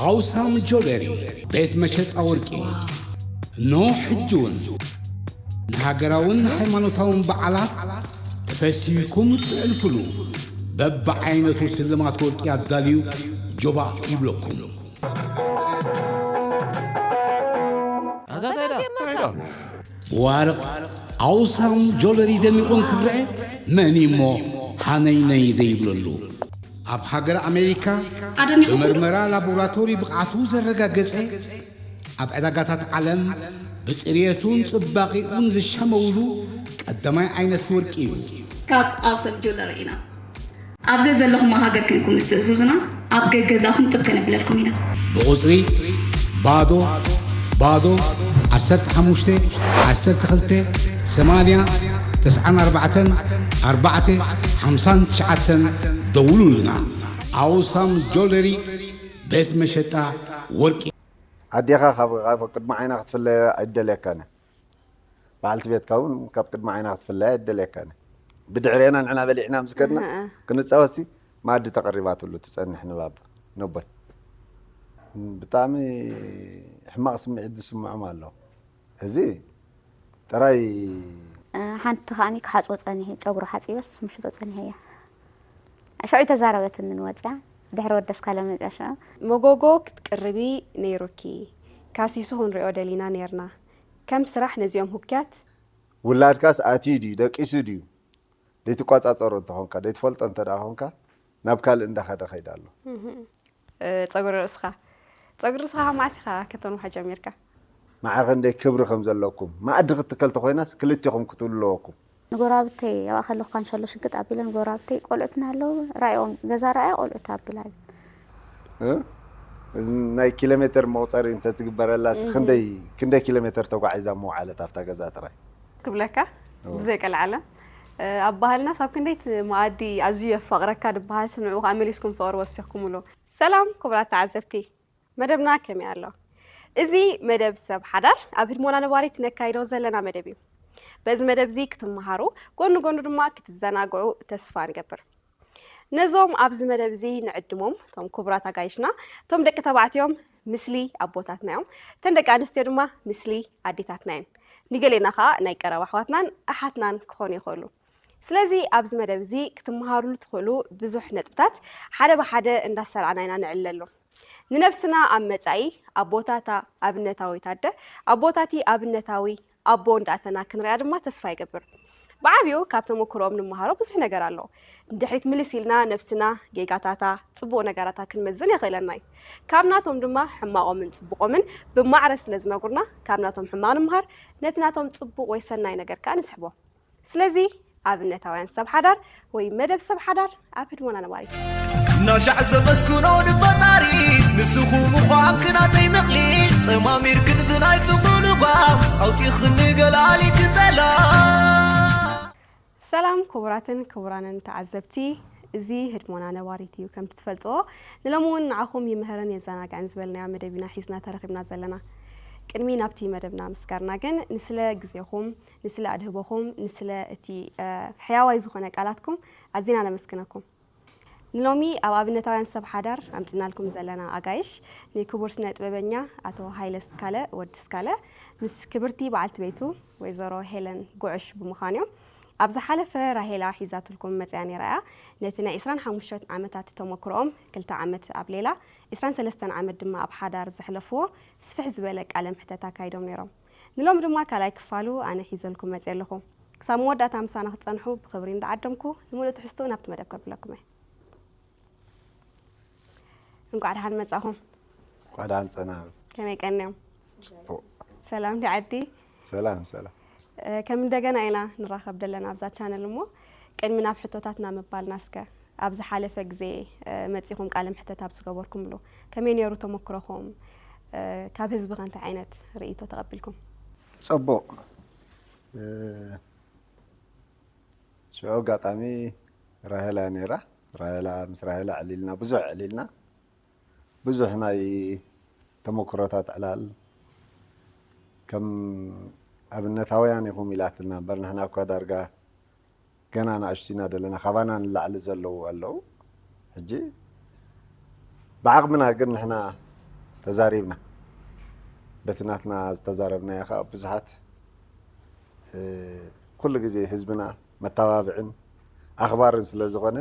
ኣውሳም ጆለሪ ቤት መሸጣ ወርቂ። ኖ ሕጂ እውን ንሃገራውን ሃይማኖታውን በዓላት ተፈሲህኩም እትዕልፍሉ በብዓይነቱ ስልማት ወርቂ ኣዳልዩ ጆባእ ይብለኩም። ብዋርቕ ኣውሳም ጆለሪ ደሚቑ እንክረአ መን እሞ ሃነይነይ ዘይብለሉ? ኣብ ሃገር ኣሜሪካ ኣደሚቑ ብመርመራ ላቦራቶሪ ብቕዓቱ ዘረጋገጸ፣ ኣብ ዕዳጋታት ዓለም ብጽርየቱን ጽባቒኡን ዝሻመውሉ ቀዳማይ ዓይነት ወርቂ እዩ። ካብ ኣውሳም ጆለሪ ኢና። ኣብ ዘዘለኹሞ ሃገር ኮንኩም ምስ ትእዝዙና ኣብ ገገዛኹም ጥብ ከነብለልኩም ኢና። ብቑጽሪ ባዶ ባዶ ዓሰርተ ሓሙሽተ ዓሰርተ ክልተ ሰማንያ ተስዓን ኣርባዕተን ኣርባዕተ ሓምሳን ትሽዓተን ደውሉልና። ኣውሳም ጆለሪ ቤት መሸጣ ወርቂ። ኣዴኻ ካብ ካብ ቅድሚ ዓይና ክትፍለያ ኣይደልየካን እያ። በዓልቲ ቤትካ እውን ካብ ቅድሚ ዓይና ክትፍለያ ኣይደልየካን እያ። ብድሕሬና ንሕና በሊዕና ምስ ከድና እህ። ክንፃወትሲ መኣዲ ተቐሪባትሉ ትፀንሕ ንባባ ነቦይ። ብጣዕሚ ሕማቕ ስምዒት ዝስምዖም ኣለዉ። እዚ ጥራይ ሓንቲ ከዓኒ ክሓፅቦ ፀኒሐ ጨጉሩ ሓፂበስ ምሽቶ ፀኒሐ እያ። ሽዑ ተዛረበትኒ ንወፅያ ድሕሪ ወደስ ካለ መፅያ ሽዑ መጎጎ ክትቅርቢ ነይሩኪ። ካሲሱ ክንሪኦ ደሊና ነይርና። ከም ስራሕ ነዚኦም ሁክያት ውላድካስ ኣትዩ ድዩ ደቂሱ ድዩ ዘይትቋፃፀሮ እንተኾንካ ዘይትፈልጦ እንተ ደኣ ኾንካ ናብ ካልእ እንዳኸደ ኸይዳ ኣሎ። እ፣ ጸጉሪ ርእስኻ ጸጉሪ ርእስኻ ካብ መዓስ ኢኻ ከተንውሖ ጀሚርካ? ማዕረ ክንደይ ክብሪ ከም ዘለኩም መኣዲ ክትከል ተኾይናስ ክልቲኹም ክትብሉ ኣለወኩም። ንጎራብተይ ኣብኣ ከለኹ ካንሸሎ ሽግጥ ኣቢለ ንጎራብተይ ቆልዑትና ኣለዉ ራእዮም ገዛ ራእያ ቆልዑት ኣቢላል እ? ናይ ኪሎ ሜትር መቑፀሪ እንተትግበረላስ ክንደይ ክንደይ ኪሎ ሜትር ተጓዒዛ መውዓለት ኣብታ ገዛ ጥራይ? ክብለካ ብዘይ ቀልዓለም ኣብ ባህልና ሳብ ክንደይ እቲ መኣዲ ኣዝዩ የፋቕረካ ድበሃል ስንዑ ከዓ መሊስኩም ፍቕሪ ወሲኽኩምሉ። ሰላም ክቡራት ተዓዘብቲ፣ መደብና ከመይ ኣሎ? እዚ መደብ ሰብ ሓዳር ኣብ ህድሞና ነባሪት ነካይዶ ዘለና መደብ እዩ። በዚ መደብ እዚ ክትመሃሩ፣ ጎኒ ጎኑ ድማ ክትዘናግዑ ተስፋ ንገብር። ነዞም ኣብዚ መደብ እዚ ንዕድሞም፣ እቶም ክቡራት ኣጋይሽና፣ እቶም ደቂ ተባዕትዮም ምስሊ ኣቦታትና እዮም፣ እተን ደቂ ኣንስትዮ ድማ ምስሊ ኣዴታትና እየን። ንገሌና ኸኣ ናይ ቀረባ ኣሕዋትናን ኣሓትናን ክኾኑ ይኽእሉ። ስለዚ ኣብዚ መደብ እዚ ክትመሃሩሉ ትኽእሉ ብዙሕ ነጥብታት ሓደ ብሓደ እንዳሰራዕና ኢና ንዕለሉ። ንነብስና ኣብ መጻኢ ኣቦታታ ኣብነታዊት ኣደ፣ ኣቦታቲ ኣብነታዊ ኣቦ እንዳእተና ክንሪኣ ድማ ተስፋ ይገብር። ብዓብዩ ካብ ተመክሮኦም ንመሃሮ ብዙሕ ነገር ኣሎ። ንድሕሪት ምልስ ኢልና ነብስና ጌጋታታ፣ ጽቡቕ ነገራታ ክንመዝን የኽእለና እዩ። ካብ ናቶም ድማ ሕማቖምን ጽቡቖምን ብማዕረ ስለ ዝነግሩና ካብ ናቶም ሕማቕ ንምሃር፣ ነቲ ናቶም ጽቡቕ ወይ ሰናይ ነገር ከኣ ንስሕቦ። ስለዚ ኣብነታውያን ሰብ ሓዳር ወይ መደብ ሰብ ሓዳር ኣብ ህድሞና ነባሪት። ናሻዕ ዘመስግኖ ንፈጣሪ ንስኹም እኳ ኣብ ክናተይ ምቕሊ ጠማሚርክን ብናይ ፍቕሩ ልጓም ኣውፂኽኒ ገላሊት ጸላም። ሰላም ክቡራትን ክቡራንን ተዓዘብቲ፣ እዚ ህድሞና ነባሪት እዩ። ከም ትፈልጥዎ ንሎሚ እውን ንዓኹም ይምህርን የዘናግዕን ዝበልናዮ መደብ ኢና ሒዝና ተረኺብና ዘለና። ቅድሚ ናብቲ መደብና ምስጋርና ግን ንስለ ግዜኹም፣ ንስለ ኣድህቦኹም፣ ንስለ እቲ ሕያዋይ ዝኾነ ቃላትኩም ኣዚና ነመስግነኩም። ንሎሚ ኣብ ኣብነታውያን ሰብ ሓዳር ኣምጺናልኩም ዘለና ኣጋይሽ ንክቡር ስነ ጥበበኛ ኣቶ ሃይለ ስካለ ወዲ ስካለ ምስ ክብርቲ በዓልቲ ቤቱ ወይዘሮ ሄለን ጉዕሽ ብምዃን እዮም። ኣብ ዝሓለፈ ራሄላ ሒዛትልኩም መጽያ ነይራ እያ። ነቲ ናይ ዕስራን ሓሙሽተን ዓመታት ተመክሮኦም፣ ክልተ ዓመት ኣብ ሌላ፣ ዕስራን ሰለስተን ዓመት ድማ ኣብ ሓዳር ዘሕለፍዎ ስፍሕ ዝበለ ቃለ ምሕተት ኣካይዶም ነይሮም። ንሎሚ ድማ ካልኣይ ክፋሉ ኣነ ሒዘልኩም መጽየ ኣለኹ። ክሳብ መወዳእታ ምሳና ክትጸንሑ ብኽብሪ እንዳዓደምኩ፣ ንምሉእ ትሕዝትኡ ናብቲ መደብ ከብለኩም እየ። እንቋዕ ደሓን መጻኹም። እንቋዕ ደሓን ጸናሑ። ከመይ ቀንዮም? ጽቡቕ። ሰላም ዲ ዓዲ? ሰላም ሰላም። እ፣ ከም እንደገና ኢና ንራኸብ ደለና ኣብዛ ቻነል እሞ፣ ቅድሚ ናብ ሕቶታትና ምባልና እስከ፣ ኣብ ዝሓለፈ ግዜ፣ እ፣ መጺኹም ቃለ ምሕተት ኣብ ዝገበርኩምሉ፣ ከመይ ነይሩ ተመክሮኹም? እ፣ ካብ ህዝቢ ከ እንታይ ዓይነት ርእይቶ ተቐቢልኩም? ጽቡቕ። እ፣ ሽዑ ኣጋጣሚ ራሄላ ነይራ። ራሄላ፣ ምስ ራሄላ ዕሊልና፣ ብዙሕ ዕሊልና። ብዙሕ ናይ ተመክሮታት ዕላል ከም ኣብነታውያን ኢኹም ኢላትና እምበር፣ ንሕና እኳ ዳርጋ ገና ንኣሽቱ ኢና ዘለና፣ ካባና ንላዕሊ ዘለዉ ኣለዉ። ሕጂ ብዓቕምና ግን ንሕና ተዛሪብና። በቲ ናትና ዝተዛረብናዮ ከዓ ብዙሓት ኩሉ ግዜ ህዝብና መተባብዕን ኣኽባርን ስለ ዝኾነ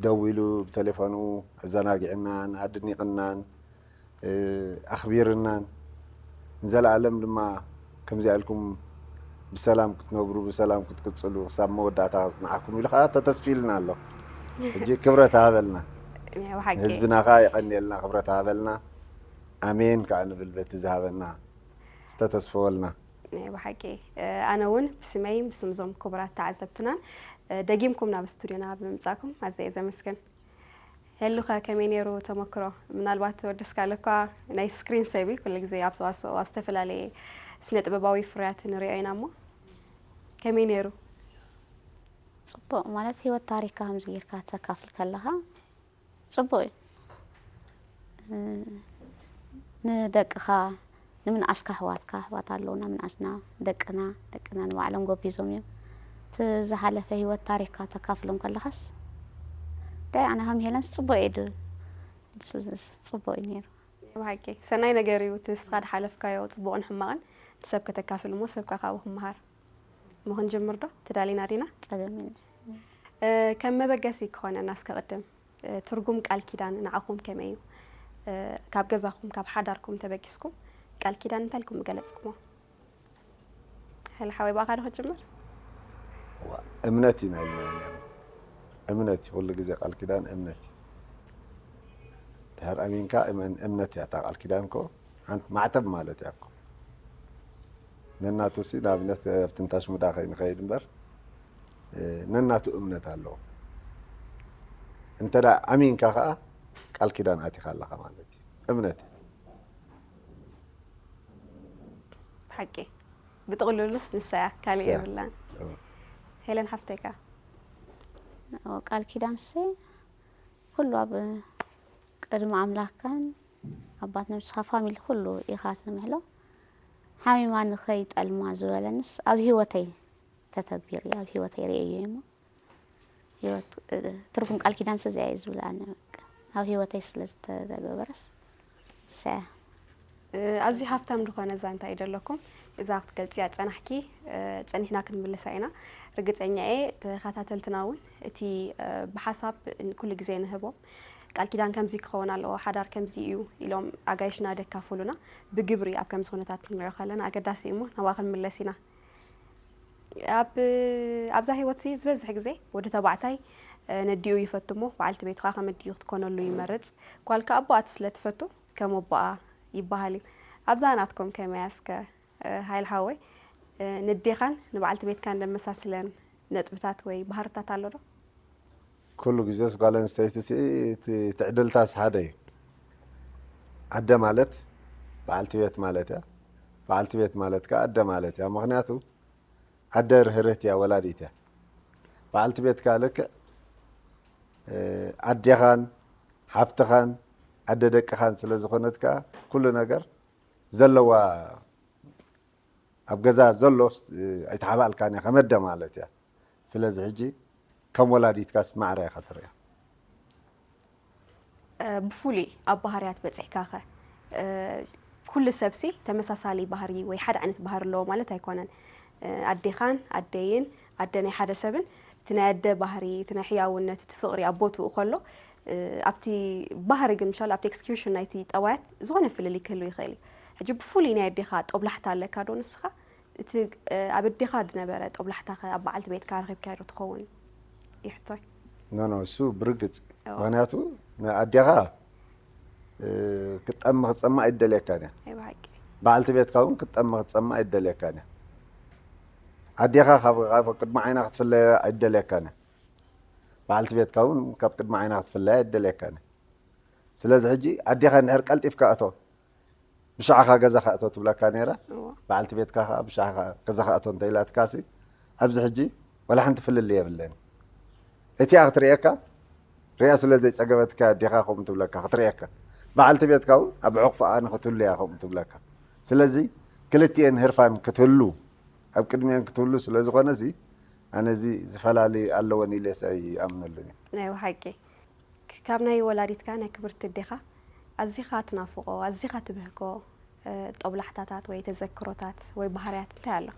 ደዊሉ ብቴሌፎኑ ኣዘናጊዕናን ኣድኒቕናን ኣኽቢርናን ንዘለኣለም ድማ ከምዚኣ ኢልኩም ብሰላም ክትነብሩ ብሰላም ክትቅፅሉ ክሳብ መወዳእታ ክፅንዓኩም ኢሉ ከዓ ተተስፊልና ኣሎ። ሕጂ ክብረት ሃበልና። ብሓቂ ህዝብና ከዓ የቐንየልና ክብረት ሃበልና። ኣሜን ከዓ ንብል በቲ ዝሃበና ዝተተስፈወልና። ናይ ብሓቂ ኣነ እውን ብስመይን ብስምዞም ክቡራት ተዓዘብትናን ደጊምኩም ናብ ስቱዲዮና ብምምፃእኩም ኣዘየ ዘመስግን። ሄሉኸ ከመይ ነይሩ ተመክሮ? ምናልባት ወደስካ ኣለኳ ናይ ስክሪን ሰብ እዩ ኩሉ ግዜ ኣብ ተዋስኦ ኣብ ዝተፈላለየ ስነ ጥበባዊ ፍርያት ንሪኦ ኢና እሞ ከመይ ነይሩ? ፅቡቅ ማለት ህይወት ታሪክካ ከምዚ ጌርካ ተካፍል ከለካ ፅቡቅ እዩ። ንደቅኻ ንምንኣስካ ኣሕዋትካ ኣሕዋት ኣለውና ምንኣስና ደቅና ደቅና ንባዕሎም ጎቢዞም እዮም። እቲ ዝሓለፈ ህይወት ታሪክካ ተካፍሎም ከለኻስ እንታይ ኣነ ከም ሄለንስ ፅቡቅ እዩ ድ- ድሱ ዘስ- ፅቡቅ እዩ ነይሩ። ብሓቂ ሰናይ ነገር እዩ እቲ ንስኻ ዝሓለፍካዮ ፅቡቕን ሕማቕን ንሰብ ከተካፍል እሞ ሰብካ ካብኡ ክመሃር። እሞ ክንጅምር ዶ? ተዳሊና ዲና? ጸገም የለን። እ፣ ከም መበገሲ ክኾነና እስከ ቅድም እ፣ ትርጉም ቃል ኪዳን ንዓኹም ከመይ እዩ? እ፣ ካብ ገዛኹም ካብ ሓዳርኩም ተበጊስኩም ቃል ኪዳን እንታይ ኢልኩም ምገለጽኩሞ? ሀይለ ሓወይ ብኣኻ ዶ ክጅምር? እምነት ኢና ኢልና ነርና። እምነት እዩ ኩሉ ግዜ ቃል ኪዳን እምነት እዩ። ድሕር ኣሚንካ እመን- እምነት እያ እታ ቃል ኪዳን እኮ ሓንቲ ማዕተብ ማለት እያ እኮ። ነናቱ ሲ ንኣብነት ኣብቲ ንታሽሙዳ ከይንኸይድ እምበር ነናቱ እምነት ኣለዎ። እንተ ኣሚንካ ከዓ ቃል ኪዳን ኣቲኻ ኣለኻ ማለት እዩ። እምነት እዩ። ብሓቂ ብጥቕልሉስ ንሳያ ካልእ ንሳያ። የብላን። ሄለን ሓፍተይካ ቃል ኪዳንሲ ኩሉ ኣብ ቅድሚ ኣምላኽካን ኣባት ነብስኻ ፋሚሊ ኩሉ ኢኻ ትምሕሎ። ሓሚማ ንኸይጠልማ ዝበለንስ ኣብ ህይወተይ ተተግቢሩ እዩ፣ ኣብ ህይወተይ ርእየዮ እሞ ህይወት ትርጉም ቃል ኪዳን ስዚያ እዩ ዝብል ኣነ በቃ ኣብ ህይወተይ ስለ ዝተገበረስ ሰያ ኣዝዩ ሃፍታም ዝኾነ ዛንታ እዩ ደለኩም። እዛ ክትገልፅያ ፀናሕኪ ፀኒሕና ክንምልሳ ኢና። ርግፀኛ እየ ተኸታተልትና እውን እቲ ብሓሳብ ኩሉ ግዜ ንህቦም ቃል ኪዳን ከምዚ ክኸውን ኣለዎ ሓዳር ከምዚ እዩ ኢሎም ኣጋይሽና ደካፍሉና ብግብሪ ኣብ ከምዚ ኩነታት ክንሪኦ ከለና ኣገዳሲ እዩ እሞ ናብኣ ክንምለስ ኢና። ኣብ ኣብዛ ህይወት ሲ ዝበዝሕ ግዜ ወዲ ተባዕታይ ነዲኡ ይፈቱ እሞ በዓልቲ ቤቱ ከዓ ከም ኣዲኡ ክትኮነሉ ይመርፅ። ጓል ከዓ ኣቦኣ ስለትፈቱ ከም ኣቦኣ ይበሃል እዩ። ኣብዛ ናትኩም ከመያ እስከ ሃይል ሓወይ ነዴኻን ንበዓልቲ ቤትካን ዘመሳስለን ነጥብታት ወይ ባህርታት ኣሎ ዶ? ኩሉ ግዜስ ጓል ኣንስተይቲ ሲ እቲ ትዕድልታስ ሓደ እዩ። ኣደ ማለት በዓልቲ ቤት ማለት እያ። በዓልቲ ቤት ማለት ከዓ ኣደ ማለት እያ። ምክንያቱ ኣደ ርህርህቲ እያ፣ ወላዲት እያ። በዓልቲ ቤት ከዓ ልክዕ ኣዴኻን ሓፍትኻን ኣደ ደቅኻን ስለ ዝኾነት ከዓ ኩሉ ነገር ዘለዋ ኣብ ገዛ ዘሎ ኣይተሓባልካን እያ ከመደ ማለት እያ። ስለዚ ሕጂ ከም ወላዲትካስ ማዕረ ኢኻ ትሪኣ። ብፍሉይ ኣብ ባህርያት በፂሕካ ከ ኩሉ ሰብሲ ተመሳሳሊ ባህሪ ወይ ሓደ ዓይነት ባህሪ ኣለዎ ማለት ኣይኮነን። ኣዴኻን ኣደይን ኣደ ናይ ሓደ ሰብን እቲ ናይ ኣደ ባህሪ እቲ ናይ ሕያውነት እቲ ፍቕሪ ኣብ ቦትኡ ከሎ ኣብቲ ባህሪ ግን ምሻል ኣብቲ ኤክስኪዩሽን ናይቲ ጠባያት ዝኾነ ፍልልይ ክህሉ ይኽእል እዩ። ሕጂ ብፍሉይ ናይ ኣዴኻ ጦብላሕታ ኣለካ ዶ ንስኻ? እቲ ኣብ ኣዴኻ ዝነበረ ጦብላሕታ ከ ኣብ በዓልቲ ቤትካ ረኺብካዮ ዶ ትኸውን? ይሕቶይ። ኖ ኖ እሱ ብርግጽ እዩ። ምክንያቱ ንኣዴኻ ክትጠሚ ክትጸማ ኣይደልየካን እያ። ናይ ብሓቂ በዓልቲ ቤትካ እውን ክትጠሚ ክትጸማ ኣይደልየካን እያ። ኣዴኻ ካብ ቅድሚ ዓይና ክትፍለያ ኣይደልየካን እያ። በዓልቲ ቤትካ እውን ካብ ቅድሚ ዓይና ክትፍለያ ኣይደልየካን እያ። ስለዚ ሕጂ ኣዴኻ እንድሕር ቀልጢፍካ እቶ ብሻዕኻ ገዛኻ እቶ ትብለካ ነይራ። በዓልቲ ቤትካ ከዓ ብሻዕኻ ገዛኻ እቶ እንተኢላትካሲ ኣብዚ ሕጂ ዋላ ሓንቲ ፍልልይ የብለን። እቲኣ ክትርእየካ ሪኣ ስለ ዘይፀገበትካ ኣዴኻ ከምኡ ትብለካ ክትርእየካ በዓልቲ ቤትካ እውን ኣብ ዕቑፍኣ ንክትህሉ እያ ከምኡ ትብለካ። ስለዚ ክልቲኤን ህርፋን ክትህሉ ኣብ ቅድሚኤን ክትህሉ ስለ ዝኾነሲ ኣነ እዚ ዝፈላሊ ኣለወን ኢለ ኣይኣምነሉን እየ። ናይ ብሓቂ ካብ ናይ ወላዲትካ ናይ ክብርቲ ኣዴኻ ኣዚኻ ትናፍቖ፣ ኣዚኻ ትብህጎ፣ እ፣ ጦብላሕታታት ወይ ተዘክሮታት ወይ ባህርያት እንታይ ኣሎ?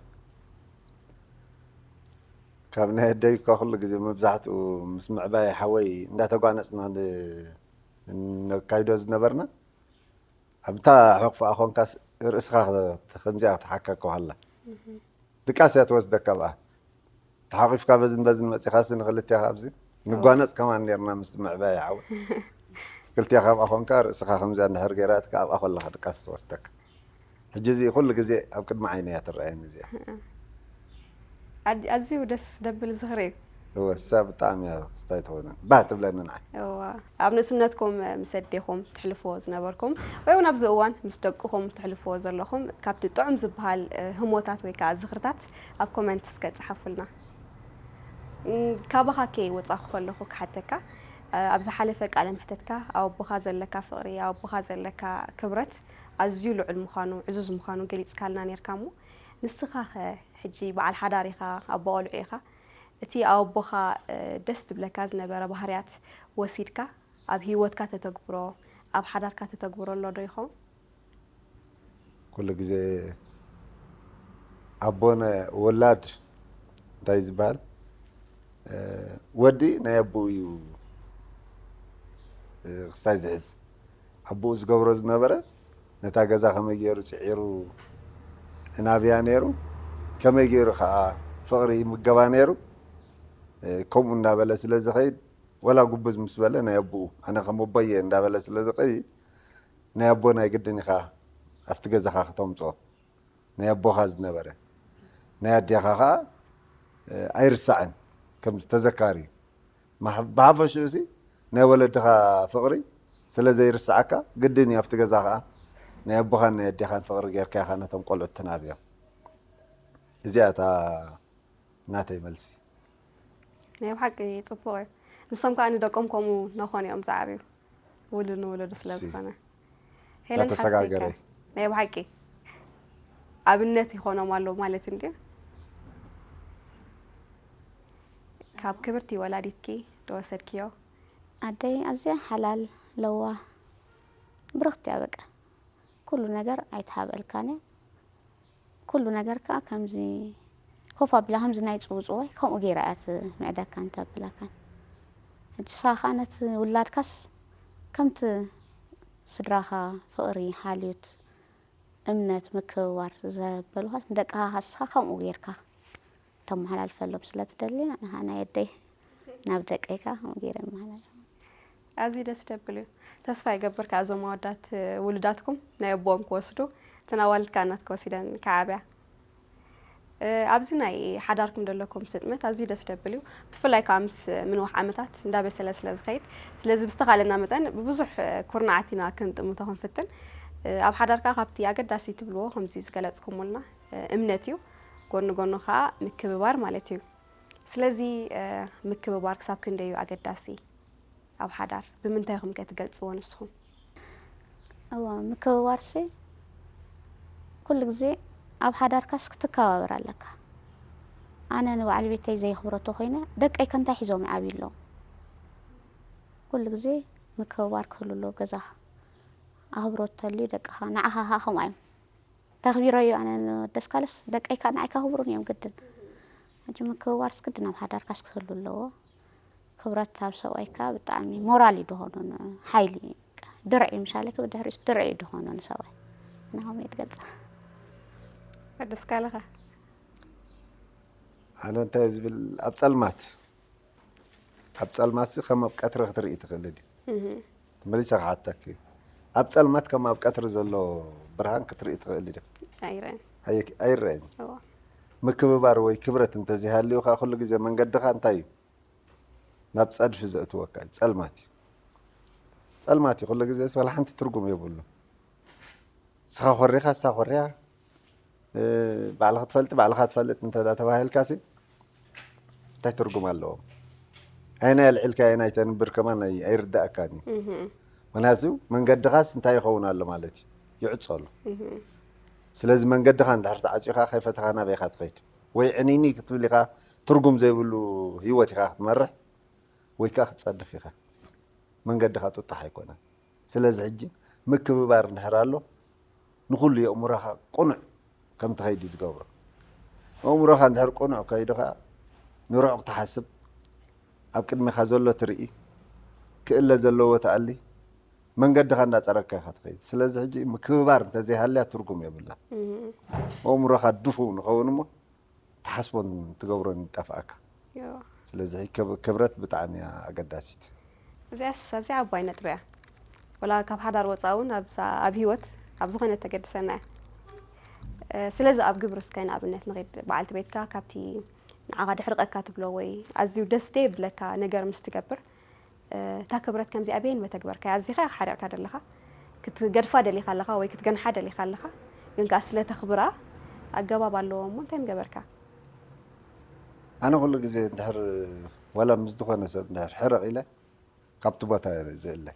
ካብ ናይ ኣደይ እኳ ኩሉ ግዜ መብዛሕትኡ ምስ ምዕባይ ሓወይ እንዳተጓነጽና ን-፣ ነካይዶ ዝነበርና፣ ኣብታ ሕቕፍኣ ኾንካስ ርእስኻ ከምዚኣ ክትሓካ ከዋላ። ድቃስ እያ ትወስደካ ብኣ። ተሓቒፍካ በዝን በዝን መጺኻሲ ንኽልቴኻ ኣብዚ ንጓነጽ ከማን ኔርና ምስ ምዕባይ ሓወይ። ክልቴኻ ኣብኣ ኾንካ ርእስኻ ከምዚኣ እንድሕር ገይራትካ ኣብኣ ከለኻ ድቃስ ትወስደካ። ሕጂ እዚ ኩሉ ግዜ ኣብ ቅድሚ ዓይነይ እያ ትረኣየኒ እዚኣ። ኣድ-፣ ኣዝዩ ደስ ደብል ዝኽሪ እዩ። እወ፣ እሳ ብጣዕሚ እያ ክስታይ ትኾነ። ባህ ትብለኒ ንዓይ። እዋ። ኣብ ንእስነትኩም ምስ ኣዴኹም ትሕልፍዎ ዝነበርኩም ወይ እውን ኣብዚ እዋን ምስ ደቅኹም ትሕልፍዎ ዘለኹም ካብቲ ጥዑም ዝበሃል፣ እ፣ ህሞታት ወይ ከዓ ዝኽርታት ኣብ ኮመንት እስከ ጸሓፉልና። እም፣ ካባኻ ከይወጻኹ ከለኹ ክሓተካ፣ እ፣ ኣብ ዝሓለፈ ቃለ መሕተትካ ኣብ ኣቦኻ ዘለካ ፍቕሪ፣ ኣብ ኣቦኻ ዘለካ ክብረት ኣዝዩ ልዑል ምዃኑ፣ ዕዙዝ ምዃኑ ገሊጽካልና ኔርካ እሞ፣ ንስኻ ኸ ሕጂ በዓል ሓዳር ኢኻ፣ ኣቦ ቆልዑ ኢኻ፣ እቲ ኣብ ኣቦኻ፣ እ፣ ደስ ትብለካ ዝነበረ ባህርያት ወሲድካ ኣብ ህይወትካ ተተግብሮ፣ ኣብ ሓዳርካ ተተግብሮ ኣሎ ዶ ይኸውን? ኩሉ ግዜ ኣቦነ ወላድ እንታይ ዝበሃል፣ እ፣ ወዲ ናይ ኣቦኡ እዩ፣ እ፣ ክስታይ ዝሕዝ። ኣቦኡ ዝገብሮ ዝነበረ ነታ ገዛ ከመይ ገይሩ ጽዒሩ እናብያ ነይሩ፣ ከመይ ገይሩ ኸዓ ፍቕሪ ይምገባ ነይሩ። እ፣ ከምኡ እናበለ ስለ ዝኸይድ፣ ወላ ጉብዝ ምስ በለ ናይ ኣቦኡ፣ ኣነ ከም ኣቦየ እንዳበለ ስለ ዝኸይድ፣ ናይ ኣቦ ናይ ግድን ኢኻ ኣብቲ ገዛኻ ክተምጽኦ። ናይ ኣቦኻ ዝነበረ፣ ናይ ኣዴኻ ኸዓ፣ እ፣ ኣይርሳዕን፣ ከም ተዘካሪ እዩ። ማሕ-፣ ብሓፈሽኡ ሲ ናይ ወለድኻ ፍቕሪ ስለ ዘይርስዓካ፣ ግድን እዩ ኣብቲ ገዛ ኸዓ ናይ ኣቦኻን ናይ ኣዴኻን ፍቕሪ ጌርካ ኢኻ ነቶም ቆልዑት ትናብዮም። እዚኣ እታ ናተይ መልሲ። ናይ ብሓቂ ጽቡቕ እዩ። ንሶም ከኣ ንደቆም ከምኡ ነኾን እዮም ዝዓብዩ፣ ውሉድ ንውሉዱ ስለ እሺ። ዝኾነ። ሄለን እንዳተሰጋገረ። ሓፍተይ ከ? ናይ ብሓቂ ኣብነት ይኾኖም ኣለዉ ማለት እንድዩ። ካብ ክብርቲ ወላዲትኪ ዝወሰድክዮ? ኣደይ ኣዝያ ሓላል፣ ለዋህ፣ ብርኽቲ እያ በቃ። ኩሉ ነገር ኣይትሓብአልካን እያ። ኩሉ ነገር ከኣ ከምዚ ኮፍ ኣቢላ ከምዚ ናይ ጽውጽዋይ ከምኡ ገይራ እያ ትምዕደካን ተብለካን። ሕጂ ንስኻ ከኣ ነቲ ውላድካስ ከምቲ ስድራኻ ፍቕሪ፣ ሓልዮት፣ እምነት፣ ምክብባር ዘበሉኻስ ንደቅኻ ከኣ ንስኻ ከምኡ ጌርካ ተመሓላልፈሎም ስለ ትደሊ፣ ኣነ ከኣ ናይ ኣደይ ናብ ደቀይ ከኣ ከምኡ ገይረ የመሓላልፎም። ኣዝዩ ደስ ደብል እዩ። ተስፋ ይገብር ከኣ እዞም ኣወዳት ውሉዳትኩም ናይ ኣቦኦም ክወስዱ፣ እተን ኣዋልድ ከኣ ናትካ ወሲደን ክዓብያ። እ፣ ኣብዚ ናይ ሓዳርኩም ዘለኩም ስጥመት ኣዝዩ ደስ ደብል እዩ። ብፍላይ ከኣ ምስ ምንዋሕ ዓመታት እንዳበሰለ ስለ ዝኸይድ፣ ስለዚ ብዝተኻእለና መጠን ብብዙሕ ኩርናዓት ኢና ክንጥምቶ ክንፍትን። እ፣ ኣብ ሓዳር ከኣ ካብቲ ኣገዳሲ ትብልዎ ከምዚ ዝገለጽኩሙልና፣ እ፣ እምነት እዩ። ጎኒ ጎኑ ከኣ ምክብባር ማለት እዩ። ስለዚ፣ እ፣ ምክብባር ክሳብ ክንደይ እዩ ኣገዳሲ ኣብ ሓዳር? ብምንታይ ኢኹም ከ ትገልጽዎ ንስኹም? እወ፣ ምክብባርሲ ኩሉ ግዜ ኣብ ሓዳርካስ ክትከባበር ኣለካ። ኣነ ንበዓል ቤተይ ዘየኽብሮ ተኾይነ ደቀይ ከ እንታይ ሒዞም ይዓብዩ ኣለዉ? ኩሉ ግዜ ምክብባር ክህሉ ኣለዎ ኣብ ገዛኻ። ኣኽብሮት ተልዩ ደቅኻ፣ ንዓኻ ኸኣ ከምኡ እዮም። ተኽቢረዮ ኣነ ንወደስካለስ ደቀይ ከኣ ንዓይ ከኽብሩን እዮም ግድን። ሕጂ ምክብባርስ ግድን ኣብ ሓዳርካስ ክህሉ ኣለዎ። ክብረት ኣብ ሰብኣይካ ብጣዕሚ ሞራል እዩ ድኾኖ፣ ን-፣ ሓይሊ እዩ። በቃ ድርዒ ምሳሌ፣ ብድሕሪኡስ ድርዒ እዩ ድኾኖ ንሰብኣይ። ኣነ ከምኡ እየ ትገልጻ። ወደስካለኻ? ኣነ እንታይ ዝብል፣ ኣብ ጸልማት፣ ኣብ ጸልማትሲ ከም ኣብ ቀትሪ ክትርኢ ትኽእሊ ድዩ? እህ። ተመሊሰ ክሓተኪ። ኣብ ጸልማት ከም ኣብ ቀትሪ ዘሎ ብርሃን ክትርኢ ትኽእሊ ዲኺ? ኣይረኣን። ኣየ-፣ ኣይረኣን። እዋ። ምክብባር ወይ ክብረት እንተዘይሃልዩ ከኣ ኩሉ ግዜ መንገድኻ እንታይ እዩ? ናብ ጸድፊ ዘእትወካ እዩ። ጸልማት እዩ። ጸልማት እዩ። ኩሉ ግዜ ወላ ሓንቲ ትርጉም የብሉ። ንስኻ ኮሪኻ፣ ንሳ ኮሪያ፣ እ፣ ባዕልኻ ትፈልጥ፣ ባዕልኻ ትፈልጥ እንተ ደኣ ተባሂልካሲ እንታይ ትርጉም ኣለዎ? ኣየናይ ኣልዒልካ ኣየናይ ተንብር ከማን ኣይ-፣ ኣይርዳእካን እዩ። እህ። ምኽንያቱ መንገድኻስ እንታይ ይኸውን ኣሎ ማለት እዩ? ይዕጾ ኣሎ። እህ። ስለዚ መንገድኻ እንድሕር ተዓጽዩ ከኣ ከይፈተኻ ናበይ ኢኻ ትኸይድ? ወይ ዕንይንይ ክትብል ኢኻ፣ ትርጉም ዘይብሉ ህይወት ኢኻ ክትመርሕ፣ ወይ ከኣ ክትጸድፍ ኢኻ። መንገድኻ ጥጡሕ ኣይኮነን። ስለዚ ሕጂ ምክብባር እንድሕር ኣሎ ንኹሉ የእምሮኻ ቅኑዕ ከም ትኸይድ እዩ ዝገብሮ። ኣእምሮኻ እንድሕር ቅኑዕ ከይዱ ኸዓ ንርሑቕ ትሓስብ፣ ኣብ ቅድሜኻ ዘሎ ትርኢ፣ ክእለ ዘለዎ ትኣሊ፣ መንገድኻ እንዳጸረግካ ኢኻ ትኸይድ። ስለዚ ሕጂ ምክብባር እንተዘይሃልያ ትርጉም የብላን። ኣእምሮኻ ድፉው ንኸውን እሞ ትሓስቦን ትገብሮን ይጠፍኣካ። ስለዚ ክብረት ብጣዕሚ እያ ኣገዳሲት። እዚኣስ ኣዝያ ዓባይ ነጥቢ እያ። ወላ ካብ ሓዳር ወፃ እውን ኣብ ህይወት ኣብ ዝኾነ ተገድሰና እያ። ስለዚ ኣብ ግብሪ እስከ ንኣብነት ንኸይድ፣ በዓልቲ ቤትካ ካብቲ ንዓኻ ድሕርቀካ ትብሎ ወይ ኣዝዩ ደስ ደየብለካ ነገር ምስ ትገብር እታ ክብረት ከምዚኣ በየን መተግበርካያ? ኣዚኻ ኢኻ ሓሪቕካ ደለኻ፣ ክትገድፋ ደሊኻ ኣለኻ ወይ ክትገንሓ ደሊኻ ኣለኻ፣ ግን ከኣ ስለ ተኽብራ ኣገባብ ኣለዎ እሞ እንታይ ምገበርካ? ኣነ ኩሉ ግዜ እንድሕር ዋላ ምስ ዝኾነ ሰብ እንድሕር ሕርቕ ኢለ ካብቲ ቦታ እየ ዝእለ።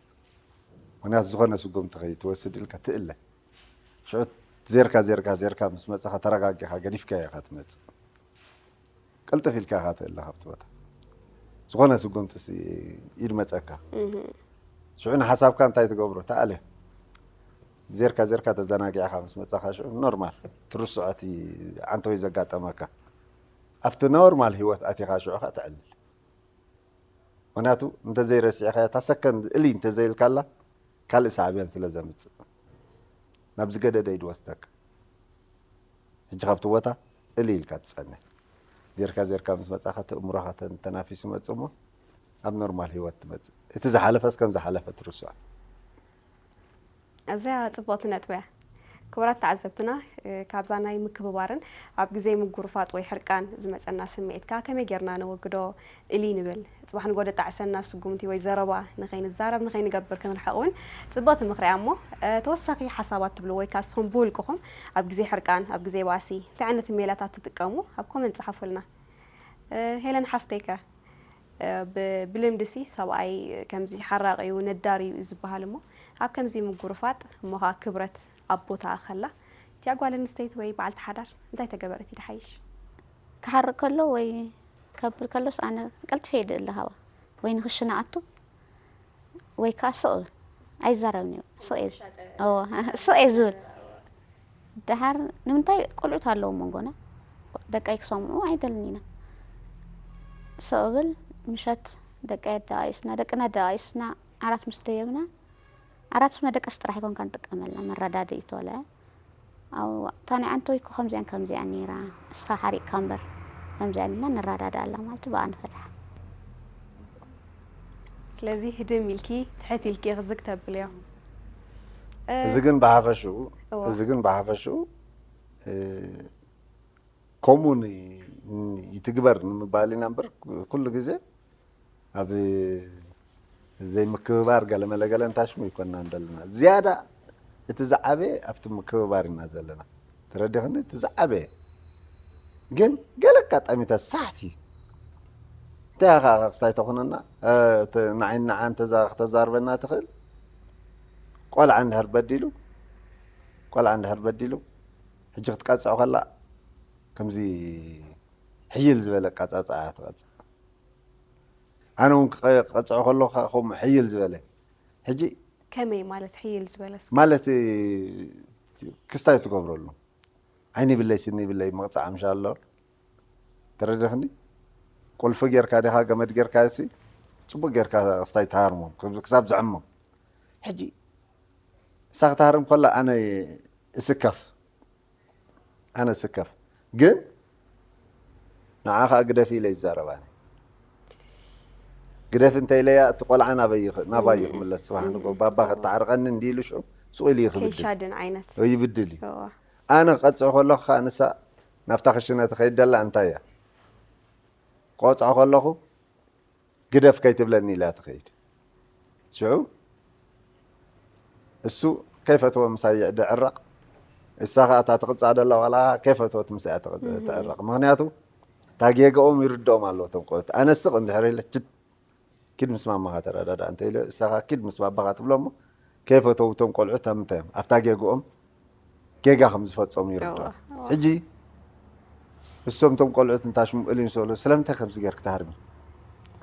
ምኽንያቱ ዝኾነ ስጉምቲ ከይትወስድ ኢልካ ትእለ። ሽዑ ዜርካ ዜርካ ዜርካ ምስ መጻኻ ተረጋጊኻ ገዲፍካዮ ኢኻ ትመጽእ። ቅልጥፍ ኢልካ ኢኻ ትእለ ካብቲ ቦታ። ዝኾነ ስጉምቲ ሲ ይድመጸካ። ሽዑ ንሓሳብካ እንታይ ትገብሮ? ተኣለ። ዜርካ ዜርካ ተዘናጊዕካ ምስ መጻኻ ሽዑ ኖርማል ትርስዖ እቲ ዓንተወይ ዘጋጠመካ። ኣብቲ ኖርማል ህይወት ኣቲኻ ሽዑ ኸኣ ተዕልል። ምኽንያቱ እንተዘይረሲዕካያ እታ ሰከንድ እሊ እንተዘይልካላ ካልእ ሳዕቤን ስለ ዘምጽእ ናብ ዝገደደ እዩ ዝወስደካ። ሕጂ ካብቲ ቦታ እሊ ኢልካ ትጸንሕ። ዜርካ ዜርካ ምስ መጻኻ እቲ እምሮኻ ተን- ተናፊሱ ይመጽእ እሞ ኣብ ኖርማል ህይወት ትመጽእ። እቲ ዝሓለፈስ ከም ዝሓለፈ ትርስዖ። ኣዝያ ጽብቕቲ ነጥቢ እያ። ክቡራት ተዓዘብትና፣ እ፣ ካብዛ ናይ ምክብባርን ኣብ ግዜ ምጉርፋጥ ወይ ሕርቃን ዝመጸና ስምዒት ከኣ ከመይ ጌርና ነወግዶ እሊ ንብል። ጽባሕ ንጎ ደጣዕሰና ስጉምቲ ወይ ዘረባ ንኸይንዛረብ ንኸይንገብር ክንርሕቕ እውን ጽብቕቲ ምኽሪ እያ እሞ፣ እ፣ ተወሳኺ ሓሳባት ትብሉ ወይ ከኣ ንስኹም ብውልቅኹም ኣብ ግዜ ሕርቃን፣ ኣብ ግዜ ባእሲ እንታይ ዓይነት ሜላታት ትጥቀሙ ኣብ ኮመንት ጸሓፉልና። እ፣ ሄለን ሓፍተይ ከ? ብ- ብልምዲ ሲ ሰብኣይ ከምዚ ሓራቒ እዩ ነዳሪ እዩ ዝበሃል እሞ ኣብ ከምዚ ምጉርፋጥ እሞ ኸዓ ክብረት ኣብ ቦታኣ ከላ እቲኣ ጓል ኣንስተይቲ ወይ በዓልቲ ሓዳር እንታይ ተገበረት እዩ ድሓይሽ? ክሓርቕ ከሎ ወይ ከብል ከሎስ ኣነ ቀልጥፈ እየ ድእለ ካባ ወይ ንክሽነ ኣቱ ወይ ከዓ ስቕ እብል ኣይዛረብን እየ ስቕ እየ እወ ስቕ እየ ዝብል ደሓር ንምንታይ ቆልዑት ኣለዉ መንጎና ደቀይ ክሰምዑ ኣይደልን ኢና ስቕ እብል ምሸት ደቀይ ኣደቓቂስና ደቅና ኣደቓቂስና ዓራት ምስ ደየብና ዓራት ምስ መደቀሲ ጥራሕ ኣይኮንካ ንጥቀመላ መረዳድኢት ወለ ኣው እታ ናይ ዓንተወይ እኮ ከምዚኣን ከምዚኣን ነይራ እስኻ ሓሪቕካ እምበር ከምዚኣን ኢልና ንረዳድኣላ ማለት ብኣ ንፈትሓ ስለዚ ህድም ኢልኪ ትሕት ኢልኪ ኢኺ ዝግ ተብልዮ እዚ ግን ብሓፈሽኡ እወ። እዚ ግን ብሓፈሽኡ እ፣ ከምኡ ን- ይትግበር ንምባል ኢና እምበር ኩሉ ግዜ ኣብ ዘይምክብባር ገለመለ ገለ እንታሽሙ ይኮንና ዘለና ዝያዳ እቲ ዝዓበየ ኣብቲ ምክብባር ኢና ዘለና ተረዲኽኒ እቲ ዝዓበየ ግን ገለ ኣጋጣሚታት ሳሕቲ እንታይ ኢኻ ክስታይ ተኾነና ንዓይ ንዓ እንተዛ ክተዛርበና ትኽእል ቆልዓ እንድሕር በዲሉ ቆልዓ እንድሕር በዲሉ ሕጂ ክትቀፅዖ ከላ ከምዚ ሕይል ዝበለ ኣቃፃፅዓ እያ ትቐፅዕ ኣነ እውን ክቐፅዖ ከለኹ ከምኡ ሕይል ዝበለ ሕጂ ከመይ ማለት ሕይል ዝበለ እስኪ? ማለት ክስታይ ትገብረሉ ዓይኒ ይብለይ ስኒ ይብለይ መቕፃዕ ምሻ ኣሎ ተረዲኽኒ ቁልፊ ጌርካ ዲኻ ገመድ ጌርካ ሲ ፅቡቅ ጌርካ ክስታይ ተሃርሞም ክሳብ ዝዕሞም ሕጂ እሳ ክትሃርም ከላ ኣነ እስከፍ ኣነ እስከፍ ግን ንዓ ከዓ ግደፊ ኢለ ይዛረብ ኣነ ግደፊ እንተ ኢለያ እቲ ቆልዓ ናበይ ይኽ- ናባይ ይኽምለስ ፅባሕ ንግሆ ባባ ከተዓርቀኒ እንዲ ኢሉ ሽዑ ሱቕ ኢሉ ይኽብድል ከይሻድን ዓይነት ይብድል እዩ እዋ ኣነ ክቐፅዕ ከለኹ ከዓ ንሳ ናብታ ክሽነ ትኸይድ ደላ እንታይ እያ ክቐፅዖ ከለኹ ግደፍ ከይትብለኒ ኢላ ትኸይድ ሽዑ እሱ ከይፈትዎ ምሳይ ይዕረቕ እሳ ኸዓ እታ ትቕፃዕ ደላ ቆልዓ ከይፈትወት ምሳያ ትዕረቕ ምኽንያቱ እታ ጌግኦም ይርድኦም ኣለዎ እቶም ቆልዑት ኣነ ስቕ እንድሕር ኢለ ችት ኪድ ምስ ማማኻ ተረዳዳእ እንተ ኢለ እሳ ኸዓ ኪድ ምስ ባባኻ ትብሎ እሞ ከይፈተው እቶም ቆልዑት ኣብ ምንታይ እዮም ኣብታ ጌግኦም ጌጋ ከም ዝፈፀሙ ይርድኦም ሕጂ እሶም እቶም ቆልዑት እንታሽሙ እልዩ ሰሎ ስለምንታይ ከምዚ ጌርክ ትሃርሚ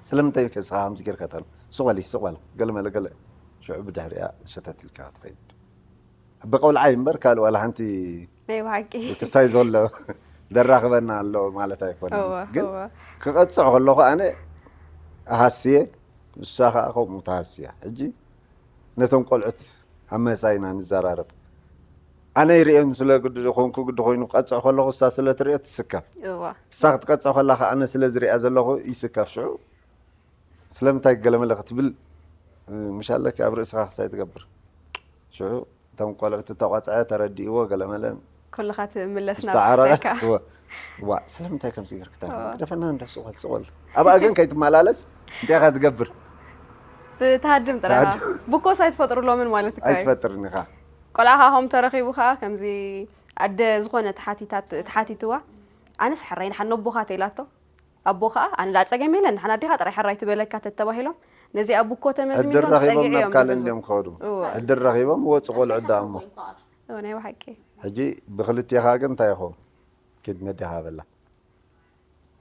ስለምንታይ ከስኻ ከምዚ ጌርካ ትሃርሚ ስቕ በሊ ስቕ በል ገለ መለ ገለ ሽዑ ብድሕሪኣ ሸተት ኢልካ ትኸይድ ብቆልዓይ እምበር ካልእ ዋላ ሓንቲ ናይ ብሓቂ ክስታይ ዘሎ ደራኽበና ኣሎ ማለት ኣይኮነን። እወ፣ ግን እወ። ክቐጽዕ ከለኹ ኣነ ኣሃስየ፣ ንሳ ከዓ ከምኡ ተሃስያ። ሕጂ ነቶም ቆልዑት ኣብ መጻኢና ንዘራረብ። ኣነ ይርእየን ስለ ግዲ ዝኾንኩ ግዲ ኮይኑ ክቐጽዕ ከለኹ እሳ ስለ ትርእዮ ትስከፍ። እወ። እሳ ክትቀጽዕ ከላ ከዓ ኣነ ስለ ዝርእያ ዘለኹ ይስከፍ። ሽዑ ስለምንታይ ገለመለ ክትብል ምሻለኪ ኣብ ርእስኻ ክስታይ ትገብር። ሽዑ እቶም ቆልዑት ተቋጽዐ ተረዲእዎ ገለመለ ኩልኻ ትምለስ ናብ ምስተዓረቐ ክስታይካ ዋ ስለምንታይ ከምዚ ገርክታ ግደፈና እንዳ ስቆል ስቆል ኣብኣ ግን ከይትመላለስ እንታይ ኢኻ ትገብር? ትሃድም ጥራይ ትሃድም። ብኮስ ኣይትፈጥሩሎምን ማለት እካ እዩ። ኣይትፈጥርን ኢኻ። ቆልዓኻ ከም ተረኺቡ ከዓ ከምዚ ኣደ ዝኾነ ተሓቲታት ተሓቲትዋ ኣነስ ሕራይ ንሓን ነቦኻ ተኢላቶ ኣቦ ከዓ ኣነ ዳ ፀገም የለን ንሓን ኣዴኻ ጥራይ ሕራይ ትበለካ ተተባሂሎም ነዚኣ ብኮ ዕድል ተመዝሚዞም ረኺቦም ፀጊዑ ናብ እዮም ካልእ ዝብዙ እንዲዮም ክኸዱ። እወ። ዕድል ረኺቦም ወፁ ቆልዑ ዳሞ። እወ፣ ናይ ብሓቂ ሕጂ ብክልቴኻ ግን እንታይ ይኸውን? ኪድ ነዴኻ በላ።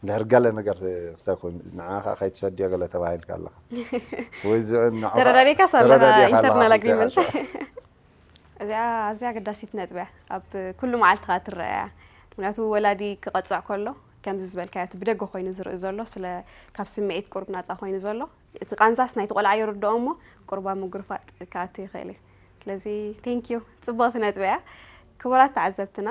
እንድሕር ገለ ነገር ክስታይ ኮይኑ ንዓኻ ከይትሰድዮ ገለ ተባሂልካ ኣለኻ። ወይ ዝ- ንዕኻ ተረዳዲእካ ሳለኻ ተረዳዲእካ ኣለኻ ኢንተርናል ክልቴኻ ኣግሪመንት ሽዑ። እዚኣ ኣዝያ ኣገዳሲት ነጥቢ እያ ኣብ ኩሉ መዓልትኻ ትረኣያ ምክንያቱ ወላዲ ክቐፅዕ ከሎ ከምዚ ዝበልካዮ እቲ ብደገ ኮይኑ ዝርኢ ዘሎ ስለ ካብ ስምዒት ቁሩብ ናፃ ኮይኑ ዘሎ እቲ ቃንዛስ ናይቲ ቆልዓ ይርድኦ እሞ ቁሩብ ኣብ ምጉርፋጥ ክኣቱ ይኽእል እዩ ስለዚ thank you ፅብቕቲ ነጥቢ እያ ክቡራት ተዓዘብትና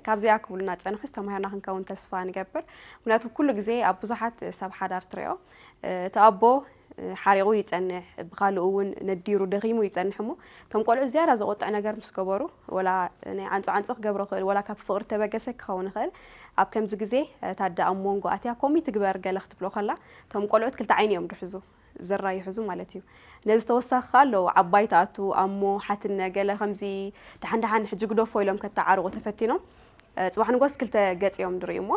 ካብዚኣ ክብሉና ዝፀንሑ ዝተማሃርና ክንከውን ተስፋ ንገብር ምክንያቱ ኩሉ ግዜ ኣብ ብዙሓት ሰብ ሓዳር ትሪኦ እቲ ኣቦ ሓሪቑ ይፀንሕ ብካልኡ እውን ነዲሩ ደኺሙ ይፀንሕ እሞ እቶም ቆልዑ ዝያዳ ዘቆጥዕ ነገር ምስ ገበሩ ወላ ናይ ዓንፆ ዓንፆ ክገብሮ ክእል ወላ ካብ ፍቕሪ ተበገሰ ክኸውን ይኽእል ኣብ ከምዚ ግዜ እታ ኣደ ኣብ መንጎ ኣትያ ከምኡ ትግበር ገለ ክትብሎ ከላ እቶም ቆልዑት ክልተ ዓይኒ እዮም ድሕዙ ዝራ ይሕዙ ማለት እዩ ነዚ ተወሳኺ ከ ኣለዉ ዓባይ ተኣቱ ኣሞ ሓትነ ገለ ከምዚ ደሓን ደሓን ሕጂ ግደፎ ኢሎም ከተዓርቑ ተፈቲኖም ጽባሕ ንጎስ ክልተ ገጽ እዮም ድርእዩ እሞ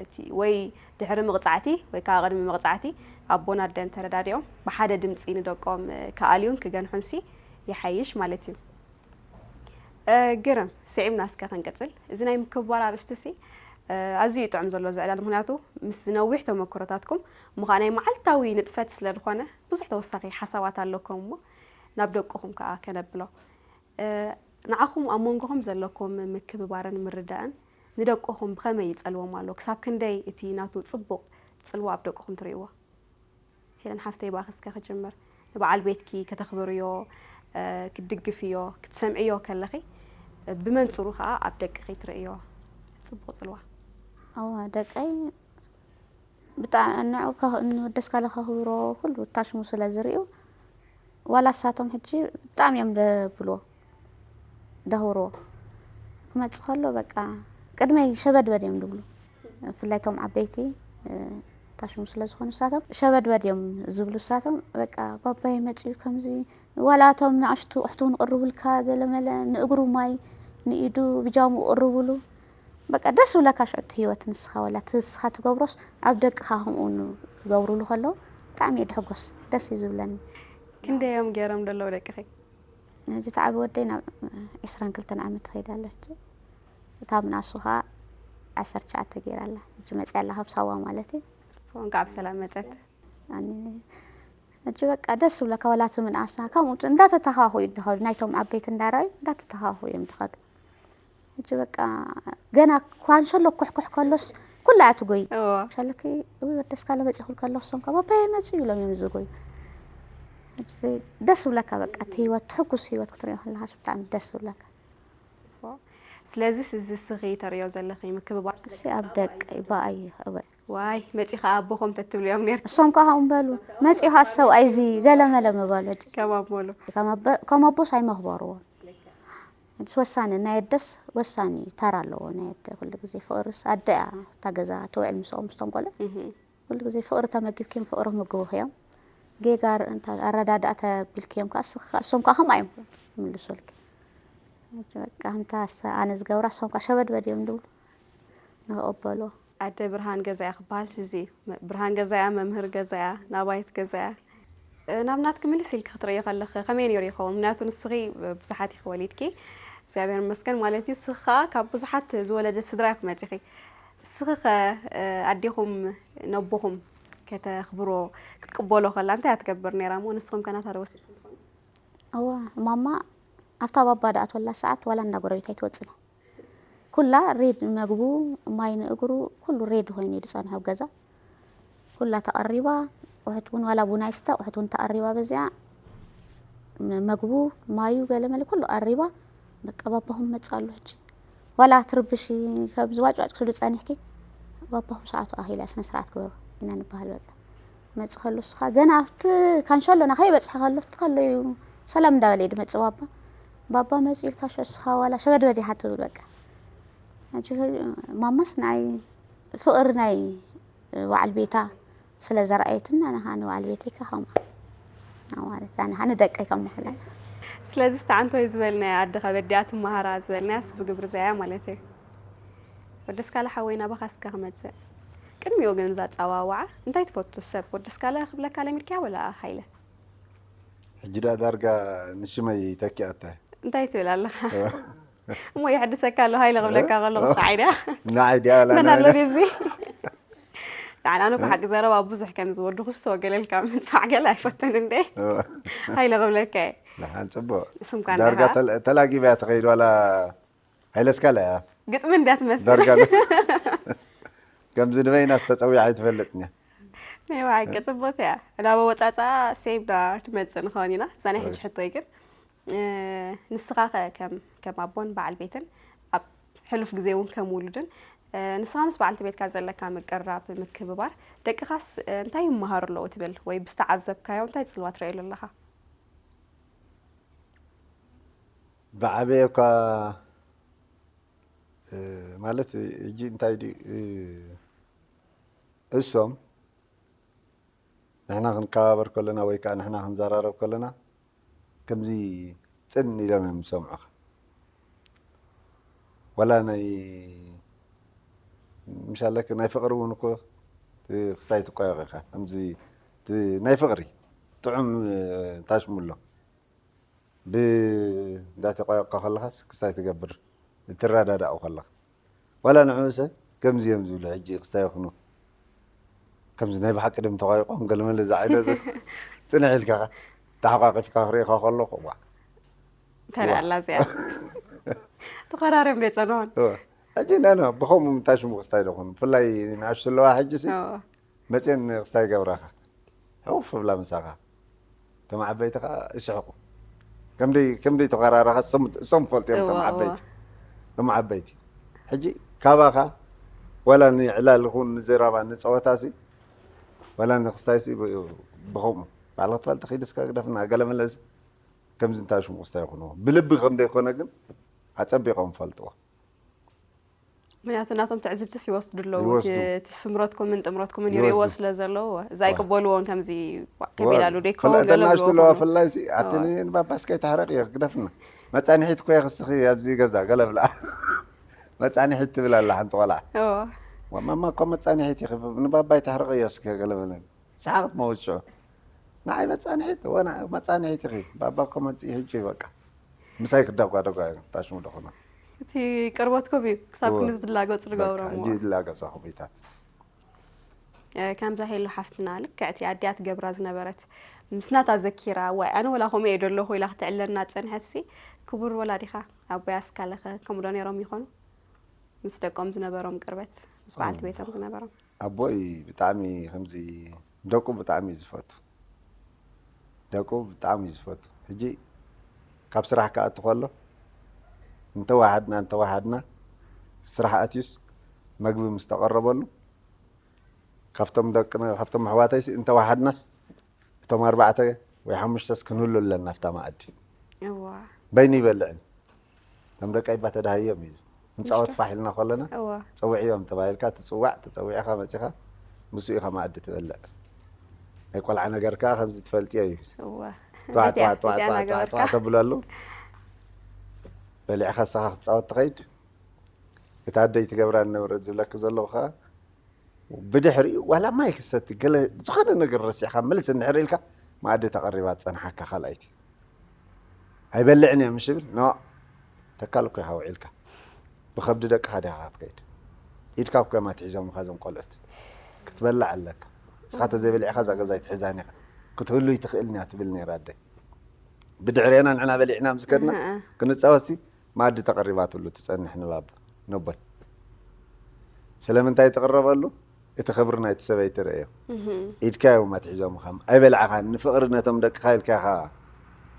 እቲ ወይ ድሕሪ ምቕጻዕቲ ወይ ከዓ ቅድሚ ምቕጻዕቲ ኣቦን ኣደን ተረዳዲኦም ብሓደ ድምፂ ንደቆም ክኣልዩን ክገንሑንሲ ይሓይሽ ማለት እዩ። ግርም ስዒብና እስከ ክንቅፅል እዚ ናይ ምክብባር ኣርእስቲ ሲ ኣዝዩ እዩ ጥዑም ዘሎ እዚ ዕላል ምክንያቱ ምስ ነዊሕ ተመክሮታትኩም እሞ ከዓ ናይ መዓልታዊ ንጥፈት ስለ ዝኾነ ብዙሕ ተወሳኺ ሓሳባት ኣለኩም እሞ ናብ ደቅኹም ከዓ ከነብሎ ንዓኹም ኣብ መንጎኹም ዘለኩም ምክብባርን ምርዳእን ንደቅኹም ብኸመይ ይጸልዎም ኣሎ? ክሳብ ክንደይ እቲ ናቱ ጽቡቕ ጽልዋ ኣብ ደቅኹም ትርእይዎ? ሄለን ሓፍተይ ብኣኺ እስከ ክጅምር። ንበዓል ቤትኪ ከተኽብርዮ፣ ክትድግፍዮ፣ ክትሰምዕዮ ከለኺ ብመንጽሩ ከኣ ኣብ ደቅኺ ትርእይዮ ጽቡቕ ጽልዋ? እዋ ደቀይ ብጣ ንዑ ከ- ንወደስካለ ከኽብሮ ኩሉ ታሽሙ ስለ ዝርእዩ ዋላ እሳቶም ሕጂ ብጣዕሚ እዮም ደብልዎ ደኽብርዎ ክመጽእ ከሎ በቃ ቅድመይ ሸበድበድ እዮም ድብሉ ብፍላይ ቶም ዓበይቲ ታሽሙ ስለ ዝኾኑ እሳቶም ሸበድበድ እዮም ዝብሉ እሳቶም በቃ ባባይ መጽዩ ከምዚ ዋላ እቶም ንኣሽቱ ኣሕቱ ንቕርብልካ ገለመለ ንእግሩ ማይ ንኢዱ ብጃሙ ቅርብሉ በቃ ደስ ዝብለካ ሽዑ እቲ ህይወት ንስኻ ወላ እቲ ንስኻ ትገብሮስ ኣብ ደቅኻ ከምኡ ክገብሩሉ ከለዉ ብጣዕሚ እየ ድሕጎስ ደስ እዩ ዝብለኒ። ክንደይ እዮም ገይሮም ደለዉ ደቅኺ? ሕጂ እቲ ዓቢ ወደይ ናብ ዕስራን ክልተን ዓመት ትኸይድ ኣላ ሕጂ እታ ምናሱ ኸዓ ዓሰርተ ትሽዓተ ገይራ ኣላ ሕጂ መፅያ ኣላ ካብ ሳዋ ማለት እዩ። እንኳዕ ብሰላም መፀት። ኣኒ ሕጂ በቃ ደስ ዝብለካ ዋላ እቲ ምንኣስና ከምኡ እንዳተተኻኹ እዩ ድኸዱ ናይቶም ዓበይቲ እንዳረኣዩ እንዳተተኻኹ እዮም ድኸዱ። ሕጂ በቃ ገና ኳንሸሎ ኩሕኩሕ ከሎስ ኩላ እያ ትጎይ። እዎ። ሻለኪ እዊ ወደስካ ለመፂኹል ከለኹ ሶም ካብ ኣባየ መፂኡ ኢሎም እዮም ዝጎዩ። ሕጂ ዘይ- ደስ ዝብለካ በቃ እቲ ህይወት ትሕጉስ ህይወት ክትሪኦ ከለኻስ ብጣዕሚ ደስ ዝብለካ። ስለዚ እዚ ስኺ ተርእዮ ዘለኺ ምክብባር እሲ ኣብ ደቀይ ብኣይ እበ ዋይ መፂኻ ኣቦኹም ተትብልዮም ነር እሶም ከዓ ከምኡ በሉ መፂኻ ሰብኣይ እዚ ገለመለ ምበሉ። ከም ኣቦሉ ከም ኣቦስ ኣይመኽበርዎ። እስ ወሳኒ ናይ ኣደስ ወሳኒ እዩ፣ ተራ ኣለዎ ናይ ኣደ ኩሉ ግዜ። ፍቕርስ ኣደ እያ እታ ገዛ ትውዕል ምስኦም ምስቶም ቆልዑ። ኩሉ ግዜ ፍቕሪ ተመጊብኪዮም ፍቕሪ ክምግቡኺ እዮም። ጌጋ እንታይ ኣረዳድኣ ተቢልክዮም ከዓ እስኺ ከዓ እሶም ከዓ ከምኣ እዮም ይምልሱልኪ። በቃ ከምታ ኣነ ዝገብራ እሶም ከዓ ሸበድበድ እዮም ድብሉ ንክቕበልዎ። ኣደ ብርሃን ገዛያ ክበሃል እዚ እዩ። ብርሃን ገዛያ፣ መምህር ገዛያ፣ ናባይት ገዛያ። ናብ ናትኪ ምልስ ኢልኪ ክትርእዮ ከለኺ ከመይ ነይሩ ይኸውን? ምክንያቱ ንስኺ ብዙሓት ኢኺ ወሊድኪ እግዚኣብሔር ይመስገን ማለት እዩ። ንስኺ ከዓ ካብ ብዙሓት ዝወለደት ስድራ ኢኺ መፂኺ። ንስኺ ከ ኣዴኹም ነቦኹም ከተኽብሮ ክትቅበሎ ከላ እንታይ እያ ትገብር ነይራ እሞ ንስኹም ከ ናታ ዶ ወሲድኩም ትኾኑ? እዋ ማማ ኣብታ ባባ ድኣትወላ ሰዓት ዋላ እንዳ ጎረቤት ኣይትወፅን እያ። ኩላ ሬድ መግቡ፣ ማይ ንእግሩ፣ ኩሉ ሬድ ኮይኑ እዩ ዝፀንሖ ኣብ ገዛ። ኩላ ተቐሪባ፣ ኣቑሑት እውን ዋላ ቡና ይስተ፣ ኣቑሑት እውን ተቐሪባ በዚኣ። ም-፣ መግቡ፣ ማዩ፣ ገለ መለ ኩሉ ቀሪባ። በቃ ባባኹም መፅእ ኣሎ ሕጂ። ዋላ ትርብሺ፣ ከምዚ ዋጭ ዋጭ ክትብሊ ፀኒሕኪ፣ ባባኹም ሰዓቱ ኣኺሉ እያ፣ ስነ ስርዓት ግበሩ ኢና ንበሃል። በቃ መፅእ ከሎ ንሱ ኸዓ ገና ኣብቲ ካንሸሎና ከይበፅሐ ከሎ፣ ኣብቲ ከሎ እዩ ሰላም እንዳበለ እዩ ዝመፅእ ባባ። ባባ መፅኡ ኢልካ ሸ-፣ ንስኻ ዋላ ሸበድበድ ኢኻ ትብል በቃ። ሕጂ ማማስ ንዓይ ፍቕሪ ናይ በዓል ቤታ ስለ ዘርኣየትና፣ ኣነ ኸዓ ንበዓል ቤተይ ከኣ ከምኣ ማለት፣ ኣነ ኸዓ ንደቀይ ከምኡ ኢለ። ስለዚ፣ እስቲ ዓንቶይ ዝበልናያ ኣደ ኸበዲኣ ትመሃራ ዝበልናያስ ብግብሪ እዚኣ እያ ማለት እዩ። ወዲ ኣስካለ ሓወይ፣ ናባኻ እስከ ክመጽእ። ቅድሚኡ ግን፣ እዛ ኣጸዋውዓ እንታይ ትፈቱ ሰብ? ወዲ ኣስካለ ክብለካ ለሚድካያ ወላ ሃይለ? ሕጂ ደኣ ዳርጋ ንሽመይ ተኪኣታ። እንታይ ትብል ኣለኻ? እሞ የሐድሰካ ኣሎ፣ ሃይለ ክብለካ ከለኹ፣ እስኻ ዓይዳ። ንዓይ ድያ ወላ መን ኣሎ ንዓይ? ድዩ እዚ? ንዓና እኮ ሓቂ ዘረባ ብዙሕ ከም ዝወድኹ ዝተወገለልካ ምንጻዕ ገለ ኣይፈትን እንዴ? እወ። ሃይለ ክብለካ እየ። ደሓን ጽቡቕ። ስምካ ዳርጋ እንታይ ተላ-፣ ተላጊባ እያ ትኸይድ ዋላ ሃይለ ኣስካለ እያ። ግጥሚ እንድያ ትመስል። ዳርጋ ነ-፣ ከምዚ ንበይናስ ተጸዊዓ ኣይትፈልጥን እያ። ናይ ብሓቂ ጽቡቕቲ እያ። ናብ ኣወጻጽኣ ሴቭ ዳ ትመጽእ ንኸውን ኢና። እዛ ናይ ሕጂ እወ። ሕቶይ ግን፣ እ፣ ንስኻ ኸ ከም፣ ከም ኣቦን በዓል ቤትን ኣብ ሕሉፍ ግዜ እውን ከም ውሉድን፣ እ፣ ንስኻ ምስ በዓልቲ ቤትካ ዘለካ ምቅርራብ፣ ምክብባር፣ ደቅኻስ፣ እ፣ እንታይ ይመሃሩ ኣለዉ ትብል? ወይ ብዝተዓዘብካዮ እንታይ ጽልዋ ትርእየሉ ኣለኻ? ብዓበየ እኳ፣ እ፣ ማለት ሕጂ እንታይ ድዩ፣ እ፣ እሶም ንሕና ክንከባበር ከለና ወይ ከኣ ንሕና ክንዘራረብ ከለና ከምዚ ጽን ኢሎም እዮም ዝሰምዑኻ። ዋላ ናይ፣ ምሻለክ ናይ ፍቕሪ እውን እኮ ት-፣ ክስታይ ትቋየቕ ኢኻ። ከምዚ ት-፣ ናይ ፍቕሪ ጥዑም፣ እ፣ ታሽሙሎ። ብ-፣ እንዳተቋየቕካ ከለኻስ ክስታይ ትገብር፣ እትረዳዳኡ ከለኻ። ዋላ ንዕኡሰ ከምዚ እዮም ዝብሉ፣ ሕጂ ክስታይ ይኹኑ። ከምዚ ናይ ብሓቂ ድም ተቋይቖም ገለመለ ዝዓይነ ዘ-፣ ጽንሕ ኢልካ ተሓቋቂፍካ ክርእኻ ከለኹ፣ ዋ። ተሪኣ ዋ። ኣላ እዚኣ። ተኸራርዮም ዶ የጸንሑን? እወ። ሕጂ ና፣ ና፣ ብኸምኡ ምንታይ ሽሙ ክስታይ ዶ ይኹኑ? ብፍላይ ንኣሽቱ ኣለዋ ሕጂ ሲ፣ እወ። መጽየን ክስታይ ይገብራኻ። ሕውፍ ብላ ምሳኻ። እቶም ዓበይቲ ኸኣ ይስሕቑ። ከምደይ፣ ከምደይ ተኸራረኻ እሶም፣ እሶም ፈልጡ እዮም እቶም እወ፣ እወ። ዓበይቲ። እቶም ዓበይቲ። ሕጂ ካባኻ ዋላ ንዕላል ይኹን ንዘረባ ንጸወታ ሲ፣ ዋላ ንክስታይ ሲ ብ-፣ ብኸምኡ። ባዕልኻ ትፈልጥ ኺድ እስከ ግደፍና፣ ገለ መለስ ከምዚ እንታይ ሽሙ ክስታይ ይኹኑ። ብልቢ ከም ዘይኮነ ግን ኣጸቢቖም ፈልጥዎ። ምኽንያቱ ናቶም ትዕዝብትስ ይወስዱ ኣለዉ። ይወስዱ። እቲ፣ እቲ ስምረትኩምን ጥምረትኩምን ይወስዱ። ይርእይዎ ስለ ዘለዉ፣ እዛ ዋ። ኣይቅበልዎን ከምዚ ዋ፣ ከመይ ዋ። ኢላ ኣሉ ዶ ይከውን ፍላ-፣ ገለ እተን ናሽቱ ኣለዋ ብልዎ ብፍላይ ሲ፣ ኣቲ እዋ። ን-፣ ንባባስ ከይተሕረቂ እየ፣ ግደፍና። መጻንሒት እኮ እየ ክስኺ ኣብዚ ገዛ፣ ገለ ብላ። መጻንሒት ትብል ኣላ ሓንቲ ቆልዓ። እዋ። ዋ፣ ማማ እኮ መጻንሒት ኢኺ፣ ንባባ ኣይተሕርቂ እዮ እስከ፣ ገለ ብለን። ሰሓቕት መውጽዑ። ንዓይ መጻንሒት፣ ወና መጻንሒት ኢኺ። ባባ እኮ መጽኢ ሕጂ በቃ። ምሳይ ክዳጓደጓ እዮም፣ ታሽሙ ደኹና። እቲ ቅርበትኩም እዩ፣ ክሳብ እወ። ክንዲ ዝላገጹ በቃ፣ ዝገብሮም ሕጂ እሞ። ይላገጹ ኣኹም ኢታት። እ፣ ከምዛ ሄሉ ሓፍትና ልክዕቲ ኣዲኣ ትገብራ ዝነበረት፣ ምስ ናታ ዘኪራ፣ ዋይ፣ ኣነ ወላ ከምኡ እየ ዶ ኣለኹ ኢላ ክትዕለና ዝጸንሐትሲ፣ ክቡር ወላዲኻ፣ ኣቦይ ኣስካለኸ ከምኡ ዶ ነይሮም ይኾኑ? ምስ ደቆም ዝነበሮም ቅርበት፣ ምስ በዓልቲ እም። ቤቶም ዝነበሮም። ኣቦይ ብጣዕሚ ከምዚ ደቁ ብጣዕሚ እዩ ዝፈቱ። ደቁ ብጣዕሚ እዩ ዝፈቱ። ሕጂ ካብ ስራሕ ክኣቱ ከሎ፣ እንተዋሓድና፣ እንተዋሓድና፣ ስራሕ ኣትዩስ መግቢ ምስ ተቐረበሉ፣ ካብቶም ደቅና፣ ካብቶም ኣሕዋተይሲ እንተዋሓድናስ፣ እቶም ኣርባዕተ ወይ ሓሙሽተስ ክንህሉ ኣለና ኣብታ መኣዲ። እዋ። በይኑ ይበልዕን። እቶም ደቀይ እባ ተዳህዮም እዩ። ንጻወት ምሽቶ? ፋሕ ኢልና ከለና፣ እዋ። ጸውዕዮም ተባሂልካ፣ ትጽዋዕ፣ ተጸዊዕኻ መጺኻ፣ ምስኡ ኢኻ መኣዲ ትበልዕ። ናይ ቆልዓ ነገር ከኣ ከምዚ ትፈልጥዮ እዩ። እዋ። ጧዕ፣ በቲያ፣ ጧዕ፣ ጧዕ፣ በቲያ ጧዕ፣ ጧዕ፣ እናገበርካ። ጧዕ ተብለሉ። በሊዕኻ ንስኻ ክትጻወት ትኸይድ። እታ ኣደይ ትገብራ ዝነበረት ዝብለኪ ዘለኹ ከኣ፣ ብድሕሪኡ ዋላ ማይ ክሰቲ፣ ገለ ዝኾነ ነገር ረሲዕካ ምልስ እንድሕር ኢልካ፣ መኣዲ ተቐሪባ ትጸንሓካ ካልኣይቲ። ኣይበልዕን እየ ምሽ ብል፣ ኖ፣ ተካል እኮ ኢኻ ውዒልካ። ብኸብዲ ደቅኻ ዲኻ ክትከይድ? ኢድካ እኮ እዮም ኣትሒዞምኻ እዞም ቆልዑት። ክትበልዕ ኣለካ። ንስኻ ተዘይበሊዕኻ እዛ ገዛ ኣይትሕዛን ኢኻ። ክትህሉ ኣይትኽእልን እያ ትብል ነይራ ኣደይ። ብድሕሬና ንሕና በሊዕና ምስ ከድና ኣሃ። ክንፃወትሲ መኣዲ ተቐሪባትሉ ትፀንሕ ንባባ ነቦይ። ስለምንታይ ትቕረበሉ? እቲ ክብሪ ናይቲ ሰበይቲ ርእዮ። ኢድካ እዮም ኣትሒዞምኻ። ኣይበላዕኻን። ንፍቕሪ ነቶም ደቅኻ ኢልካ ኢኻ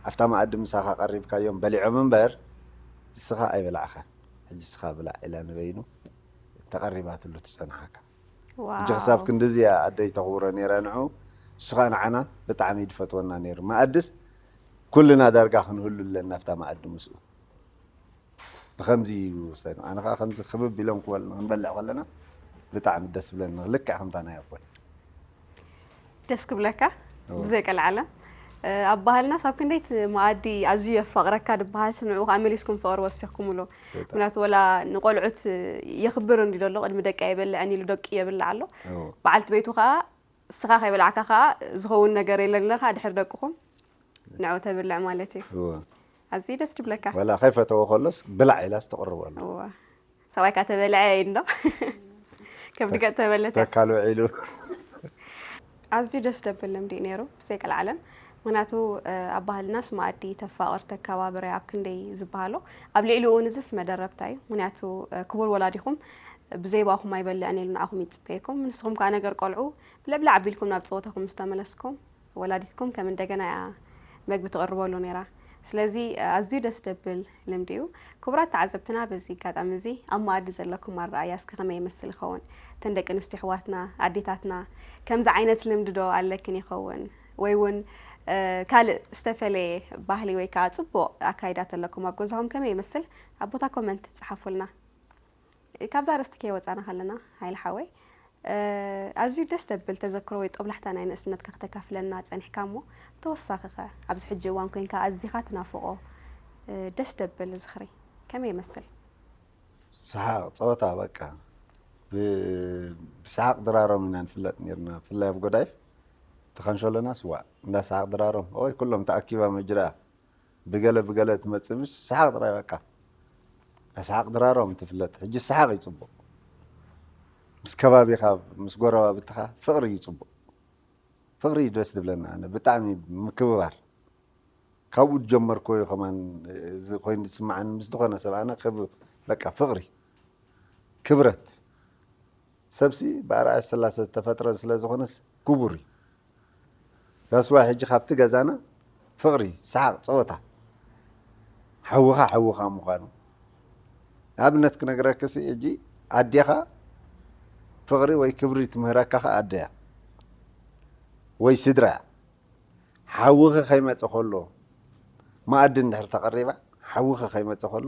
ኣብታ መኣዲ ምሳኻ ቀሪብካዮም በሊዖም እምበር ንስኻ ኣይበላዕኻን። ሕጂ ንስኻ ብላዕ ኢላ ንበይኑ ተቐሪባትሉ ትፀንሓካ። ሕጂ ክሳብ ክንድዚ እያ ኣደይ ተኽብሮ ነይራ ንዑ። ንሱ ኸኣ ንዓና ብጣዕሚ እዩ ዝፈትወና ነይሩ። መኣድስ ኩልና ዳርጋ ክንህሉ ኣለና ኣብታ መኣዲ ምስኡ። ብኸምዚ እዩ ዝወሰኑ። ኣነ ኸዓ ከምዚ ክብብ ኢሎም ክበል- ክንበልዕ ከለና ብጣዕሚ ደስ ብለኒ። ልክዕ ከምታ ናይ ኣቦይ። ደስ ክብለካ እዎ። ብዘይ ቀልዓለም ኣብ ባህልና ሳብ ክንደይ እቲ መኣዲ ኣዝዩ የፋቕረካ ዝበሃል ስንዑ ከዓ መሊስኩም ፍቕሪ ወሲኽኩምሉ። በጣም። ምክንያቱ ወላ ንቆልዑት የኽብር እንዲ ዘሎ ቅድሚ ደቂ ኣይበልዕን ኢሉ ደቂ የብልዕ ኣሎ። እዎ። በዓልቲ ቤቱ ከዓ እስኻ ከይበላዕካ ከዓ ዝኸውን ነገር የለን ኢለ ከዓ ድሕሪ ደቅኹም ንዑ ተብልዕ ማለት እዩ። እዎ። ኣዝዩ ደስ ድብለካ። ወላ ከይፈተዎ ከሎስ ብላዕ ኢላስ ተቕርበሉ። እዋ ሰብኣይ ከዓ ተበልዐ እንዶ ከብዲ ገጥ ተበለተ። ተካል ውዒሉ። ኣዝዩ ደስ ደብል ልምዲ እዩ ነይሩ ብዘይ ቀልዓለም። ምክንያቱ ኣብ ባህልናስ መኣዲ ተፋቕር ተከባብር ኣብ ክንደይ ዝበሃሎ ኣብ ልዕሊ እውን እዚስ መደረብታ እዩ። ምክንያቱ ክቡር ወላዲኹም ብዘይ ባኹም ኣይበልዕን ኢሉ ንዓኹም ይፅበየኩም። ንስኹም ከዓ ነገር ቆልዑ ብልዕብልዕ ኣቢልኩም ናብ ፀወታኹም ምስ ተመለስኩም ወላዲትኩም ከም እንደገና እያ መግቢ ትቕርበሉ ነይራ። ስለዚ ኣዝዩ ደስ ደብል ልምዲ እዩ። ክቡራት ተዓዘብትና በዚ ኣጋጣሚ እዚ ኣብ መኣዲ ዘለኩም ኣረኣእያ እስከ ከመይ ይመስል ይኸውን? እተን ደቂ ኣንስትዮ ኣሕዋትና ኣዴታትና ከምዚ ዓይነት ልምዲ ዶ ኣለክን ይኸውን? ወይ እውን ካልእ ዝተፈለየ ባህሊ ወይ ከዓ ፅቡቕ ኣካይዳ ተለኩም ኣብ ገዛኹም ከመይ ይመስል? ኣብ ቦታ ኮመንት ፀሓፉልና። ካብዛ ኣርእስቲ ከይወፃና ከለና ሃይለ ሓወይ ኣዝዩ ደስ ደብል ተዘክሮ ወይ ጦብላሕታ ናይ ንእስነትካ ክተካፍለና ፀኒሕካ እሞ ብተወሳኺ ከ ኣብዚ ሕጂ እዋን ኮይንካ ኣዚኻ ትናፍቖ ደስ ደብል ዝኽሪ ከመይ ይመስል? ሰሓቕ ፀወታ በቃ ብሰሓቕ ድራሮም ኢና ንፍለጥ ነርና። ብፍላይ ኣብ ጎዳይፍ ተኸንሾ ኣለና ስዋእ እንዳ ሰሓቕ ድራሮም ኦይ ኩሎም ተኣኪባ መጅራ ብገለ ብገለ ትመፅእ ምስ ሰሓቕ ጥራይ በቃ ሰሓቕ ድራሮም ትፍለጥ። ሕጂ ሰሓቕ እዩ ፅቡቕ። ምስ ከባቢኻ ምስ ጎረባብትኻ ፍቕሪ እዩ ፅቡቕ። ፍቕሪ እዩ ደስ ዝብለና። ኣነ ብጣዕሚ ምክብባር ካብኡ ዝጀመርክዎ እዩ። ከማን እዚ ኮይኑ ዝስማዓኒ ምስ ዝኾነ ሰብ ኣነ ክብ- በቃ ፍቕሪ ክብረት ሰብሲ ብኣርኣያ ስላሰ ዝተፈጥረ ስለ ዝኾነስ ክቡር እዩ። ዛስዋይ ሕጂ ካብቲ ገዛና ፍቕሪ ሰሓቕ ፀወታ ሓውኻ ሓውኻ ምዃኑ ኣብነት ክነግረክሲ ሕጂ ኣዴኻ ፍቕሪ ወይ ክብሪ ትምህረካ ኸ ኣደያ ወይ ስድራ ሓውኺ ከይመፀ ከሎ መኣዲ እንድሕር ተቐሪባ ሓውኺ ከይመፀ ከሎ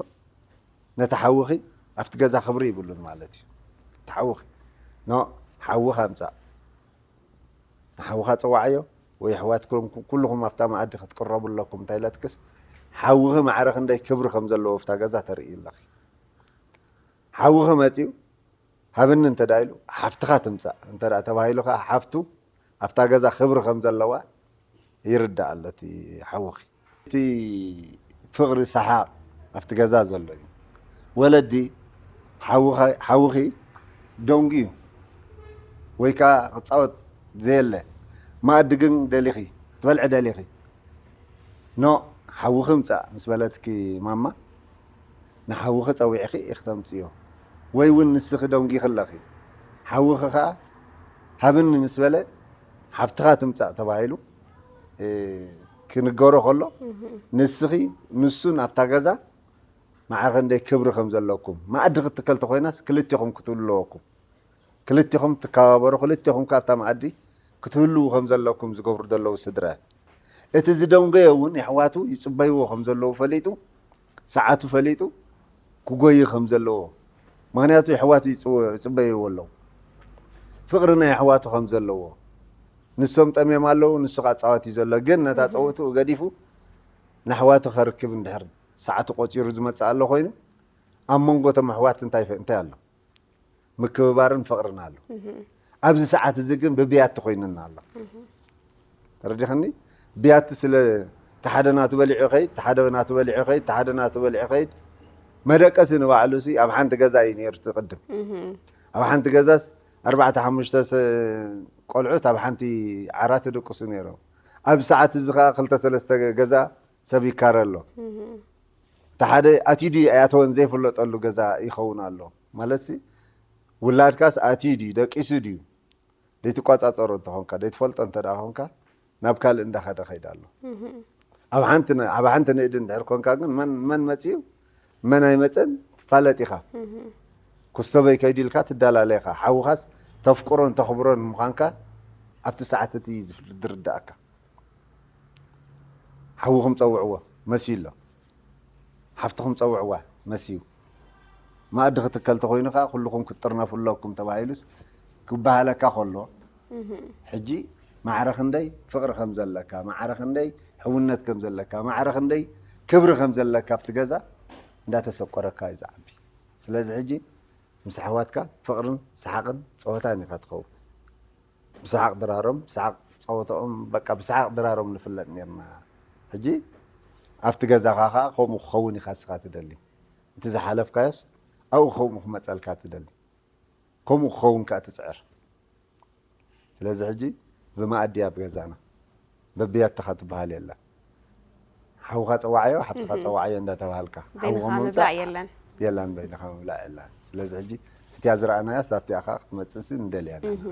ነቲ ሓውኺ ኣብቲ ገዛ ክብሪ ይብሉን ማለት እዩ። እቲ ሓውኺ ኖ ሓውኻ ኣምፃእ ንሓውኻ ፀዋዓዮ ወይ ኣሕዋትኩም ኩልኹም ኣብታ መኣዲ ክትቅረቡ ኣለኩም እንታይ ኢለትክስ ሓውኺ ማዕረ ክንደይ ክብሪ ከም ዘለዎ ኣብታ ገዛ ተርኢ ኣለኺ። ሓውኺ መፂኡ ሃብኒ እንተ ኢሉ ሓፍትኻ ትምፃእ እንተ ተባሂሉ ከዓ ሓፍቱ ኣብታ ገዛ ክብሪ ከም ዘለዋ ይርዳእ ኣሎ እቲ ሓውኺ። እቲ ፍቕሪ ሰሓቕ ኣብቲ ገዛ ዘሎ እዩ። ወለዲ ሓውኺ ደንጉዩ ወይ ከዓ ክፃወት ዘየለ መኣዲ ግን ደሊኺ ክትበልዒ ደሊኺ ኖ ሓውኺ ምፃእ ምስ በለትኪ ማማ ንሓውኺ ፀዊዕኺ ኢኺ ተምፅዮ ወይ እውን ንስኺ ደንጊኺ ኣለኺ ሓውኺ ከዓ ሃብኒ ምስ በለ ሓፍትኻ ትምፃእ ተባሂሉ ክንገሮ ከሎ ንስኺ ንሱን ኣብታ ገዛ ማዕረ ክንደይ ክብሪ ከም ዘለኩም መኣዲ ክትከል ተኮይናስ ክልቲኹም ክትህሉ ኣለወኩም። ክልቲኹም ትከባበሩ፣ ክልቲኹም ካብታ መኣዲ ክትህልዉ ከም ዘለኩም ዝገብሩ ዘለዉ ስድራ። እቲ ዝደንጎየ እውን የሕዋቱ ይፅበይዎ ከም ዘለዉ ፈሊጡ፣ ሰዓቱ ፈሊጡ ክጎይ ከም ዘለዎ። ምኽንያቱ የሕዋቱ ይፅበይዎ ኣለዉ። ፍቕሪ ናይ የሕዋቱ ከም ዘለዎ። ንሶም ጠምዮም ኣለዉ፣ ንሱ ከዓ ፃወት እዩ ዘሎ። ግን ነታ ፀወትኡ ገዲፉ ንኣሕዋቱ ከርክብ እንድሕር ሰዓቱ ቆፂሩ ዝመፅእ ኣሎ ኮይኑ ኣብ መንጎ እቶም ኣሕዋት እንታይ እንታይ ኣሎ? ምክብባርን ፍቕርን ኣሎ። ኣብዚ ሰዓት እዚ ግን ብብያቲ ኮይንና ኣሎ። ተረዲኽኒ? ብያቲ ስለ ተሓደ ናቱ በሊዑ ይኸይድ፣ ተሓደ ናቱ በሊዑ ይኸይድ፣ ተሓደ ናቱ በሊዑ ይኸይድ። መደቀሲ ንባዕሉ ሲ ኣብ ሓንቲ ገዛ እዩ ነይሩ እቲ ቅድም። ኣብ ሓንቲ ገዛስ ኣርባዕተ ሓሙሽተ ሰ- ቆልዑት ኣብ ሓንቲ ዓራት ይድቅሱ ነይሮም። ኣብ ሰዓት እዚ ከዓ ክልተ ሰለስተ ገዛ ሰብ ይካረ ኣሎ። እቲ ሓደ ኣትዩ ድዩ ኣይኣተወን ዘይፍለጠሉ ገዛ ይኸውን ኣሎ። ማለት ሲ ውላድካስ ኣትዩ ድዩ ደቂሱ ድዩ ዘይትቋጻጸሮ እንተኾንካ ዘይትፈልጦ እንተ ደኣ ኾንካ ናብ ካልእ እንዳኸደ ኸይዳ ኣሎ። ኣብ ሓንቲ ነ- ኣብ ሓንቲ ንእዲ እንድሕር ኮንካ ግን መን መን መጺኡ መን ኣይመጸን ትፋለጥ ኢኻ። ኩስተበይ ከይዱ ኢልካ ትዳላለ ኢኻ። ሓውኻስ ተፍቅሮን ተኽብሮን ምዃንካ ኣብቲ ሰዓት እቲ እዩ ዝፍል- ዝርዳእካ። ሓውኹም ጸውዕዎ መሲዩ ኣሎ። ሓፍትኹም ጸውዕዋ መሲዩ። መኣዲ ክትከል ተኾይኑ ከኣ ኩልኹም ክትጥርነፉ ኣለኩም ተባሂሉስ ክበሃለካ ከሎ ሕጂ ማዕረ ክንደይ ፍቕሪ ከም ዘለካ፣ ማዕረ ክንደይ ሕውነት ከም ዘለካ፣ ማዕረ ክንደይ ክብሪ ከም ዘለካ ኣብቲ ገዛ እንዳተሰቆረካ እዩ ዝዓቢ። ስለዚ ሕጂ ምስ ኣሕዋትካ ፍቕርን ሰሓቕን ጸወታን ኢኻ ትኸውን። ብሰሓቕ ድራሮም ብሰሓቕ ጸወታኦም በቃ ብሰሓቕ ድራሮም ንፍለጥ ኔርና። ሕጂ ኣብቲ ገዛኻ ከኣ ከምኡ ክኸውን ኢኻ እስኻ ትደሊ። እቲ ዝሓለፍካዮስ ኣብኡ ከምኡ ክመጸልካ ትደሊ። ከምኡ ክኸውን ከኣ ትጽዕር። ስለዚ ሕጂ ብመኣዲ ኣብ ገዛና በብያትኻ ትበሃል የላ። ሓውኻ ጸዋዓዮ፣ ሓፍትኻ ጸዋዓዮ እንዳተባሃልካ በይንኻ ሓውኻ ምብላዕ ምምጻእ የለን። የላን በይንኻ ምብላዕ የላን። ስለዚ ሕጂ እቲያ ዝረኣናያ ሳብቲኣ ከኣ ክትመጽእሲ ንደልያ ኣለና።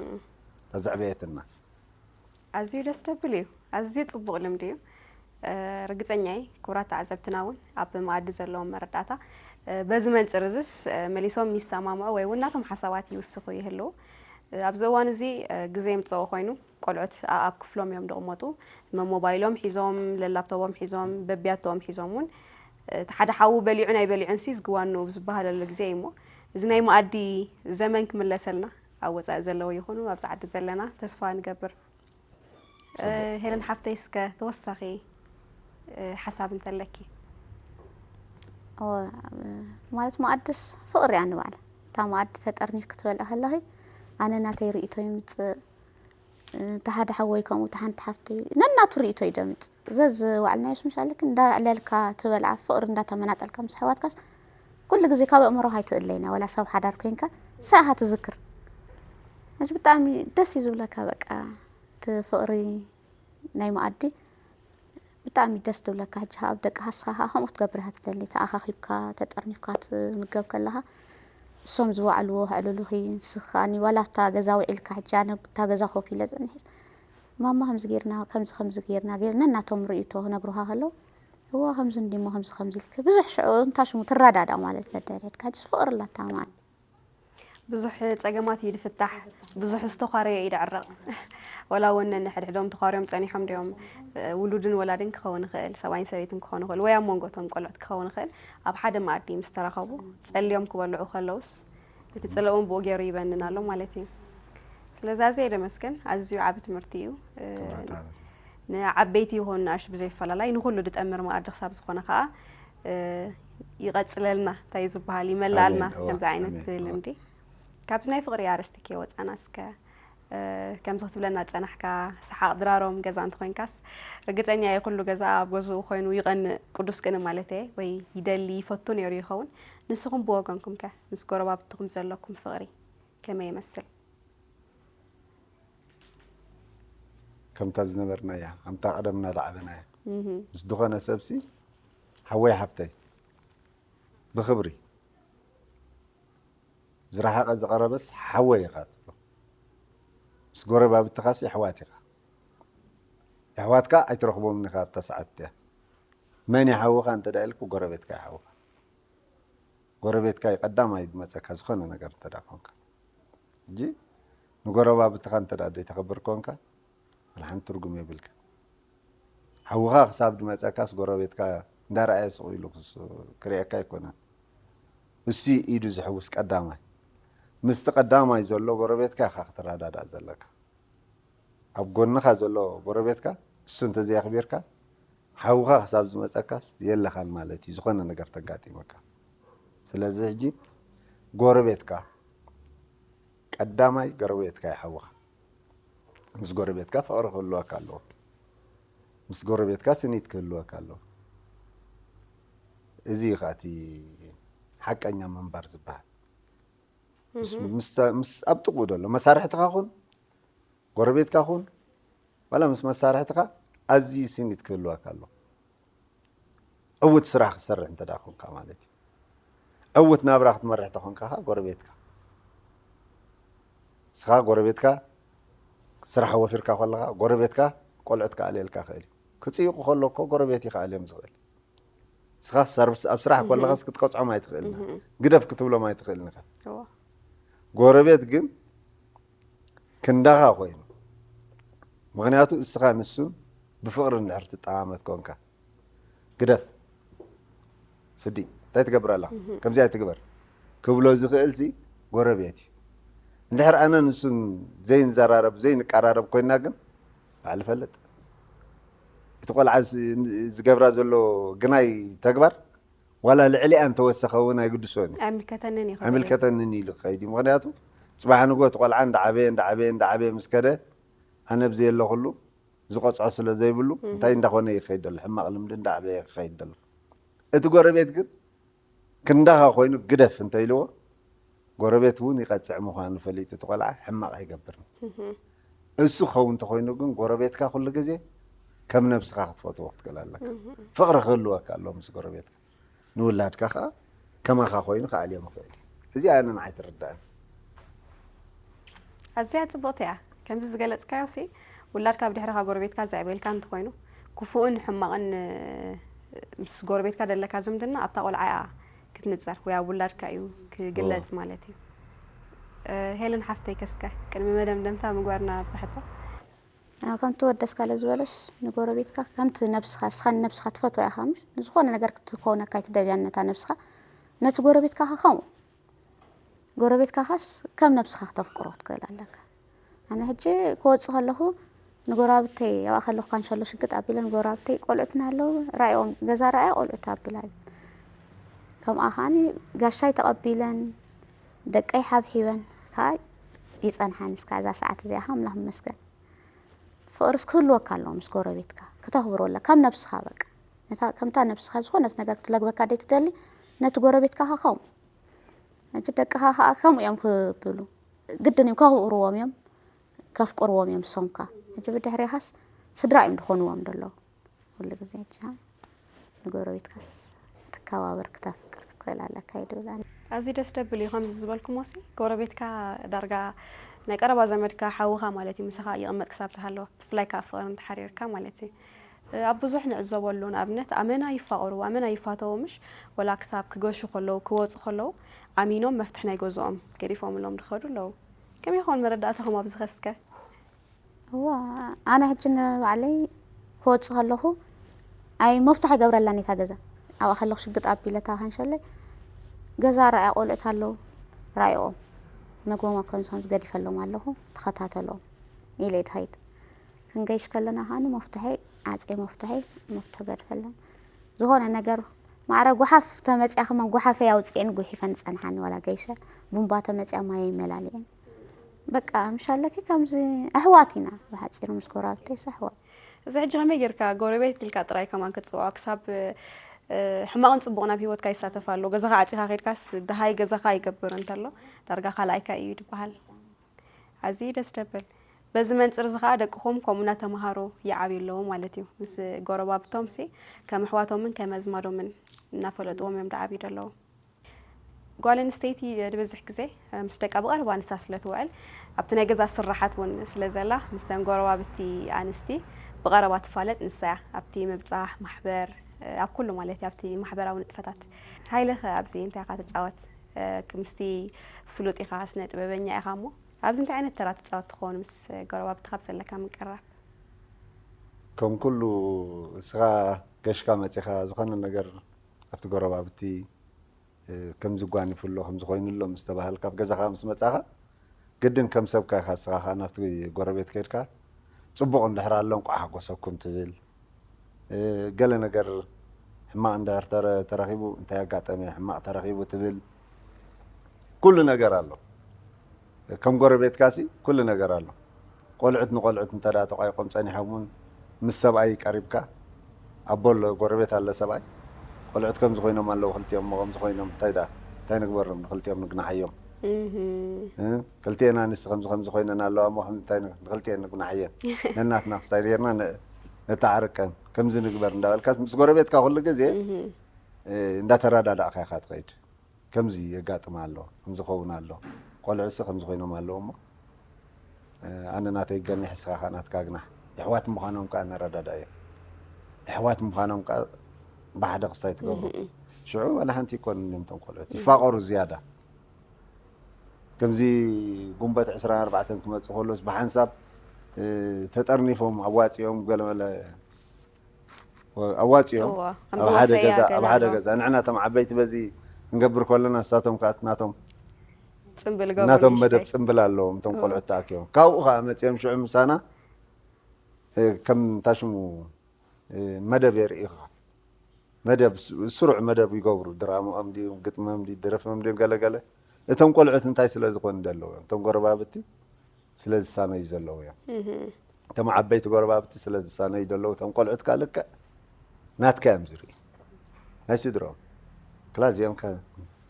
እታ ዘዕበየትና። ኣዝዩ ደስ ደብል እዩ። ኣዝዩ ጽቡቕ ልምዲ እዩ። እ፣ ርግጸኛ እየ ክቡራት ተዓዘብትና እውን ኣብ መኣዲ ዘለዎም መረዳእታ እ፣ በዚ መንጽር እዝስ እ፣ መሊሶም ይሰማምዑ ወይ እውን ናቶም ሓሳባት ይውስኹ ይህልዉ። እ፣ ኣብዚ እዋን እዚ እ፣ ግዜ የምጽኦ ኮይኑ ቆልዑት ኣኣብ ክፍሎም እዮም ዝቕመጡ። መሞባይሎም ሒዞም፣ ለላፕቶቦም ሒዞም፣ በቢያቶኦም ሒዞም እውን እቲ ሓደ ሓዉ በሊዑ ናይ በሊዑን ሲ ዝግዋኑ ዝበሃለሉ ግዜ እዩ እሞ እዚ ናይ መኣዲ ዘመን ክምለሰልና ኣብ ወፃኢ ዘለዉ ይኹኑ ኣብዚ ዓዲ ዘለና ተስፋ ንገብር። ሄለን ሓፍተይ እስከ ተወሳኺ ሓሳብ እንተለኪ። ማለት መኣድስ ፍቕሪ እያ ንባዕላ እታ መኣዲ ተጠርኒፍ ክትበልዕ ከለኺ ኣነ ናተይ ርእቶ ይምፅእ እቲ ሓደ ሓወይ ከምኡ እቲ ሓንቲ ሓፍቲ ነናቱ ርእቶ እዩ ደምፅእ ዘዝዋዕልናዮስ ምሻለክ እንዳዕለልካ ትበልዓ ፍቕሪ እንዳተመናጠልካ ምስ ኣሕዋትካስ ኩሉ ግዜ ካብ ኣእምሮኻ ኣይትእለይና ወላ ሰብ ሓዳር ኮይንካ ንሳ ኢኻ ትዝክር እዚ ብጣዕሚ ደስ እዩ ዝብለካ በቃ እቲ ፍቕሪ ናይ መኣዲ ብጣዕሚ ደስ ትብለካ ሕጂ ኣብ ደቂ ሃስኻ ከዓ ከምኡ ክትገብር እያ ትደሊ ተኣኻኺብካ ተጠርኒፍካ ትምገብ ከለኻ እሶም ዝዋዕልዎ ከዕልሉኺ ንስኺ ከዓኒ ዋላ ኣብታ ገዛ ውዒልካ ሕጂ ኣነ ኣብታ ገዛ ኮፍ ኢለ ፀኒሐስ ማማ ከምዚ ጌርና ከምዚ ከምዚ ጌርና ጌር ነናቶም ርእይቶ ክነግሩኻ ከለዉ እዋ ከምዚ እንዲሞ ከምዚ ከምዚ ኢልኪ ብዙሕ ሽዑ እንታይ ሽሙ ትረዳዳእ ማለት ነዳድሕድካ ሕጂ ፍቕሪ ኣላታ ማለት ብዙሕ ፀገማት እዩ ድፍታሕ ብዙሕ ዝተዃረየ እዩ ድዕረቕ ወላ እውን ነንሕድሕዶም ተዃርዮም ፀኒሖም ድዮም ውሉድን ወላድን ክኸውን ይኽእል ሰብኣይን ሰበይትን ክኾኑ ይኽእል ወይ ኣብ መንጎቶም ቆልዑት ክኸውን ይኽእል ኣብ ሓደ መኣዲ ምስ ተራኸቡ ፀልዮም ክበልዑ ከለውስ እቲ ፅለኦም ብኡ ገይሩ ይበንን ኣሎ ማለት እዩ ስለዚ ኣዝየ ደመስግን ኣዝዩ ዓቢ ትምህርቲ እዩ ንዓበይቲ ይኹን ንኣሽ ብዘይፈላላይ ንኩሉ ድጠምር መኣዲ ክሳብ ዝኾነ ከዓ ይቐፅለልና እንታይ ዝበሃል ይመላልና ከምዚ ዓይነት ልምዲ ካብዚ ናይ ፍቕሪ ኣርስቲ ከይወፃና እስከ ከምዚ ክትብለና ፀናሕካ ሰሓቕ ድራሮም ገዛ እንተኮይንካስ ርግፀኛ እየ ኩሉ ገዛ ኣብ ገዝኡ ኮይኑ ይቐንእ ቅዱስ ቅኒ ማለት እየ ወይ ይደሊ ይፈቱ ነይሩ ይኸውን ንስኹም ብወገንኩም ከ ምስ ጎረባብትኹም ዘለኩም ፍቕሪ ከመይ ይመስል ከምታ ዝነበርናያ ከምታ ቀደምና ዝዓበናያ ምስ ዝኾነ ሰብሲ ሓወይ ሓፍተይ ብኽብሪ ዝረሓቐ ዝቐረበስ ሓወይ ኢኻ ትብሎ ምስ ጎረባብትኻስ የሕዋት ኢኻ የሕዋትካ ኣይትረኽቦምን ኢኻ ኣብታ ሰዓት እያ መን ይሓውኻ እንተ ኢልኩ ጎረቤትካ ይሓውኻ ጎረቤትካ እዩ ቀዳማይ ዝመፀካ ዝኾነ ነገር እንተ ኮንካ ሕጂ ንጎረባብትኻ እንተ ዘይተኸብር ኮንካ ሓንቲ ትርጉም የብልካ ሓውኻ ክሳብ ዝመፀካስ ጎረቤትካ እንዳረኣየ ስቕ ኢሉ ክሪአካ ኣይኮነን እሱ ኢዱ ዝሕውስ ቀዳማይ ምስቲ ቀዳማይ ዘሎ ጎረቤትካ ኢኻ ክትረዳዳእ ዘለካ ኣብ ጎንኻ ዘሎ ጎረቤትካ እሱ እንተዘየኽቢርካ ሓውኻ ክሳብ ዝመፀካስ የለኻን ማለት እዩ ዝኾነ ነገር ተጋጢመካ ስለዚ ሕጂ ጎረቤትካ ቀዳማይ ጎረቤትካ ይሓውኻ ምስ ጎረቤትካ ፍቕሪ ክህልወካ ኣለዎ ምስ ጎረቤትካ ስኒት ክህልወካ ኣለዎ እዚ እዩ ከኣቲ ሓቀኛ ምንባር ዝበሃል ምስ ኣብ ጥቕኡ ዘሎ መሳርሕትኻ ኹን ጎረቤትካ ኹን ዋላ ምስ መሳርሕትኻ ኣዝዩ ስኒት ክህልወካ ኣሎ ዕውት ስራሕ ክትሰርሕ እንተ ደኣ ኮንካ ማለት እዩ። ዕውት ናብራ ክትመርሕ ተኾንካ ኸዓ ጎረቤትካ፣ ንስኻ ጎረቤትካ ስራሕ ወፊርካ ከለኻ፣ ጎረቤትካ ቆልዑት ክኣልየልካ ይኽእል እዩ። ክጽይቑ ከሎ እኮ ጎረቤት እዩ ክኣልዮም ዝኽእል። ንስኻ ሰርቪስ ኣብ ስራሕ ከለኻስ ክትቀጽዖም ኣይትኽእልን ኢኻ። ግደፍ ክትብሎም ኣይትኽእልን ኢኻ። ጎረቤት ግን ክንዳኻ ኮይኑ፣ ምኽንያቱ እስኻ ንሱን ብፍቕሪ እንድሕር ትጠማመት ኮንካ፣ ግደፍ ስዲ፣ እንታይ ትገብር ኣለኻ? ከምዚ ኣይትግበር ክብሎ ዝኽእል ሲ ጎረቤት እዩ። እንድሕር ኣነ ንሱን ዘይንዘራረብ ዘይንቀራረብ ኮይና ግን ባዕሉ ፈልጥ። እቲ ቆልዓ ዝ- ዝገብራ ዘሎ ግናይ ተግባር ዋላ ልዕሊኣ እንተወሰኸ እውን ኣይግድሶን እዩ። ኣይምልከተንን እዩ ክብል እዩ። ኣይምልከተንን ኢሉ ክኸይድ እዩ። ምኽንያቱ ጽባሕ ንግሆ እቲ ቆልዓ እንዳዓበየ እንዳዓበየ እንዳዓበየ ምስ ከደ ኣነ ብዘየለኹሉ ዝቐጽዖ ስለ ዘይብሉ እንታይ እንዳኾነ ይኸይድ ዘሎ፣ ሕማቕ ልምዲ እንዳዓበየ ይኸይድ ዘሎ። እቲ ጎረቤት ግን ክንዳኻ ኮይኑ ግደፍ እንተኢልዎ ጎረቤት እውን ይቐጽዕ ምዃኑ ፈሊጡ እቲ ቆልዓ ሕማቕ ኣይገብርን። እሱ ክኸውን እንተኾይኑ ግን ጎረቤትካ ኩሉ ግዜ ከም ነብስኻ ክትፈትዎ ክትክእል ኣለካ። ፍቕሪ ክህልወካ ኣለዎ ምስ ጎረቤትካ። ንውላድካ ከዓ ከማኻ ኮይኑ ክኣልዮም ይኽእል እዩ። እዚኣ ንዓይ ትርዳእኒ። ኣዝያ ጽብቕቲ እያ። ከምዚ ዝገለጽካዮ ሲ ውላድካ ብድሕርኻ ጎረቤትካ ዘዕብየልካ እንተኾይኑ ክፉእን ሕማቕን ምስ ጎረቤትካ ደለካ ዝምድና ኣብታ ቆልዓ እያ ክትንጸር ወይ ኣብ ውላድካ እዩ ክግለጽ ማለት እዩ። ሄለን ሓፍተይ ከስከ ቅድሚ መደምደምታ ምግባርና ኣብዛ ሕቶ ከምቲ ወደስካለ ዝበለስ ንጎረቤትካ ከምቲ ነብስኻ እስኻ ንነብስኻ ትፈትዋ ኢኻ ምሽ ንዝኾነ ነገር ክትኮነካ ኣይትደልያን ነታ ነብስኻ ነቲ ጎረቤትካ ከ ከምኡ ጎረቤትካ ኻስ ከም ነብስኻ ክተፍቅሮ ክትክእል ኣለካ ኣነ ሕጂ ክወፅእ ከለኹ ንጎራብተይ ኣብኣ ከለኹ ካንሸሎ ሽግጥ ኣቢለ ንጎራብተይ ቆልዑትና ኣለዉ ራእኦም ገዛ ራእያ ቆልዑት ኣብላል ከምኣ ከዓኒ ጋሻይ ተቐቢለን ደቀይ ሓብሒበን ከዓ ይፀንሓን እስካ እዛ ሰዓት እዚኣ ከዓ ኣምላኽ ይመስገን ፍቕርስ ክህልወካ ኣለዎ ምስ ጎረቤትካ ክተኽብሮ ኣለ ከም ነብስኻ በቃ ነታ ከምታ ነብስኻ ዝኾነት ነገር ክትለግበካ ደይ ትደሊ ነቲ ጎረቤትካ ኸ ከምኡ ነቲ ደቅኻ ከዓ ከምኡ እዮም ክብሉ ግድን እዮም ከኽብርዎም እዮም ከፍቅርዎም እዮም ሶምካ ሕጂ ብድሕሬኻስ ስድራ እዮም ዝኾንዎም ደለዉ ኩሉ ግዜ እጃ ንጎረቤትካስ ክትከባበር ክተፍቅር ክትክእል ኣለካ ይድብል ኣነ። ኣዝዩ ደስ ደብል እዩ ከምዚ ዝበልኩሞ ሲ ጎረቤትካ ዳርጋ ናይ ቀረባ ዘመድካ ሓውኻ ማለት እዩ ምሳኻ ይቕመጥ ክሳብ ዝሃለወ ብፍላይ ከዓ ፍቕሪ እንተሓሪርካ ማለት እዩ ኣብ ብዙሕ ንዕዘበሉ ንኣብነት ኣመና ይፋቐሩ ኣመና ይፋተዉ ምሽ ወላ ክሳብ ክገሹ ከለዉ ክወፁ ከለዉ ኣሚኖም መፍትሕ ናይ ገዝኦም ገዲፎምሎም ዝኸዱ ኣለዉ ከመይ ይኸውን መረዳእታኹም ኣብዚ ኸስከ እዋ ኣነ ሕጂ ንባዕለይ ክወፅእ ከለኹ ኣይ መፍትሕ ኣይገብረላን እታ ገዛ ኣብኣ ከለኹ ሽግጥ ኣቢለ እታ ካንሸለይ ገዛ ራእያ ቆልዑት ኣለዉ ራእይኦም መግቦም ኣብ ከምዚ ከምዚ ገዲፈሎም ኣለኹ ተኸታተሎም ኢለ ድሃይድ ክንገይሽ ከለና ከዓኒ መፍትሐይ ዓፅየ መፍትሐይ መፍትሒ ገድፈለን ዝኾነ ነገር ማዕረ ጓሓፍ ተመፅያ ከማን ጓሓፈይ ኣውፅኤን ጉሒፈን ዝፀንሓኒ ዋላ ገይሸ ቡምባ ተመፅያ ማየይ መላሊኤን በቃ ምሽ ኣለኪ ከምዚ ኣሕዋት ኢና ብሓፂሩ ምስ ጎረባብተይስ ኣሕዋት። እዚ ሕጂ ከመይ ጌርካ ጎረቤት ኢልካ ጥራይ ከማን ክትፅውዖ ክሳብ ሕማቕን ፅቡቕን ኣብ ሂወትካ ይሳተፍ ኣሎ። ገዛኻ ዓፂኻ ከይድካስ ደሃይ ገዛኻ ይገብር እንተሎ ዳርጋ ካልኣይካ እዩ ድበሃል። ኣዝዩ ደስ ደብል። በዚ መንፅር እዚ ከዓ ደቅኹም ከምኡ እናተምሃሩ ይዓብዩ ኣለዉ ማለት እዩ። ምስ ጎረባብቶም ሲ ከም ኣሕዋቶምን ከም ኣዝማዶምን እናፈለጥዎም እዮም ድዓብዩ ደለዉ። ጓል ኣንስተይቲ ንብዝሕ ግዜ ምስ ደቃ ብቐረባ ንሳ ስለ ትውዕል ኣብቲ ናይ ገዛ ስራሓት እውን ስለ ዘላ ምስተን ጎረባብቲ ኣንስቲ ብቐረባ ትፋለጥ ንሳ እያ። ኣብቲ ምብፃሕ፣ ማሕበር፣ ኣብ ኩሉ ማለት እዩ ኣብቲ ማሕበራዊ ንጥፈታት። ሃይለ ኸ ኣብዚ እንታይ ኢኻ ትፃወት? ምስቲ ፍሉጥ ኢኻ ስነ ጥበበኛ ኢኻ እሞ ኣብዚ እንታይ ዓይነት ተራ ትፃወት ትኸውን ምስ ጎረባብትኻ ኣብ ዘለካ ምቅርራብ? ከም ኩሉ እስኻ ገሽካ መፂኻ ዝኾነ ነገር ኣብቲ ጎረባብቲ ከም ዝጓንፍ ኣሎ ከም ዝኾይኑ ኣሎ ምስ ተባሃልካ ኣብ ገዛኻ ምስ መጻኻ ግድን ከም ሰብካ ኢኻ እስኻ ኸዓ ናብቲ ጎረቤት ከይድካ ጽቡቕ እንድሕር ኣሎ እንቋዕ ሓጎሰኩም ትብል ገለ ነገር ሕማቕ እንድሕር ተረኺቡ እንታይ ኣጋጠመ ሕማቕ ተረኺቡ ትብል ኩሉ ነገር ኣሎ ከም ጎረቤትካ ሲ ኩሉ ነገር ኣሎ ቆልዑት ንቆልዑት እንተ ተቋይቆም ጸኒሖም እውን ምስ ሰብኣይ ቀሪብካ ኣቦ ኣሎ ጎረቤት ኣሎ ሰብኣይ ቆልዑት ከምዚ ኮይኖም ኣለዉ ክልቲኦም እሞ ከምዚ ኮይኖም እንታይ ደኣ እንታይ ንግበሮም ንክልቲኦም ንግናሓዮም ክልቲኤን ኣንስቲ ከምዚ ከምዚ ኮይነን ኣለዋ እሞ እንታይ ንክልቲኤን ንግናሓየን ነናትና ክስታይ ጌርና ነተዓርቀን ከምዚ ንግበር እንዳበልካ ምስ ጎረቤትካ ኩሉ ግዜ እንዳተረዳዳእካ ኢኻ ትኸይድ። ከምዚ የጋጥም ኣሎ፣ ከምዚ ኸውን ኣሎ፣ ቆልዑሲ ከምዚ ኮይኖም ኣለዉ እሞ ኣነ ናተይ ገኒሕ እስኻ ከዓ ናትካ ግናሕ። የሕዋት ምዃኖም ከዓ ነረዳዳእዮም። የሕዋት ምዃኖም ከዓ ብሓደ ክስታይ ትገብሩ። ሽዑ ዋላ ሓንቲ ይኮን እኒኦም ቶም ቆልዑት ይፋቐሩ ዝያዳ። ከምዚ ጉንበት ዕስራን ኣርባዕተን ክመፁ ከሎስ ብሓንሳብ ተጠርኒፎም ኣዋፂኦም ገለመለ ኣዋፂኦም ኣብ ሓደ ገዛ ኣብ ሓደ ገዛ ንዕና ቶም ዓበይቲ በዚ ክንገብር ከለና ንሳቶም ከዓ ናቶም ጽምብል ናቶም መደብ ጽምብል ኣለዎም እቶም ቆልዑት ተኣኪቦም ካብኡ ከዓ መፂኦም ሽዑ ምሳና ከም ታሽሙ መደብ የርእዩኻ መደብ ስሩዕ መደብ ይገብሩ ድራማኦም ድዩ ግጥሞም ድዩ ደረፎም ድዩ ገለገለ እቶም ቆልዑት እንታይ ስለ ዝኾኑ ደለዉ እዮም እቶም ጎረባብቲ ስለ ዝሳነዩ ዘለዉ እዮም እቶም ዓበይቲ ጎረባብቲ ስለ ዝሳነዩ ዘለዉ እቶም ቆልዑት ከዓ ልክዕ ናትካ እዮም ዝርኢ ናይ ስድሮም ክላ እዚኦም ከ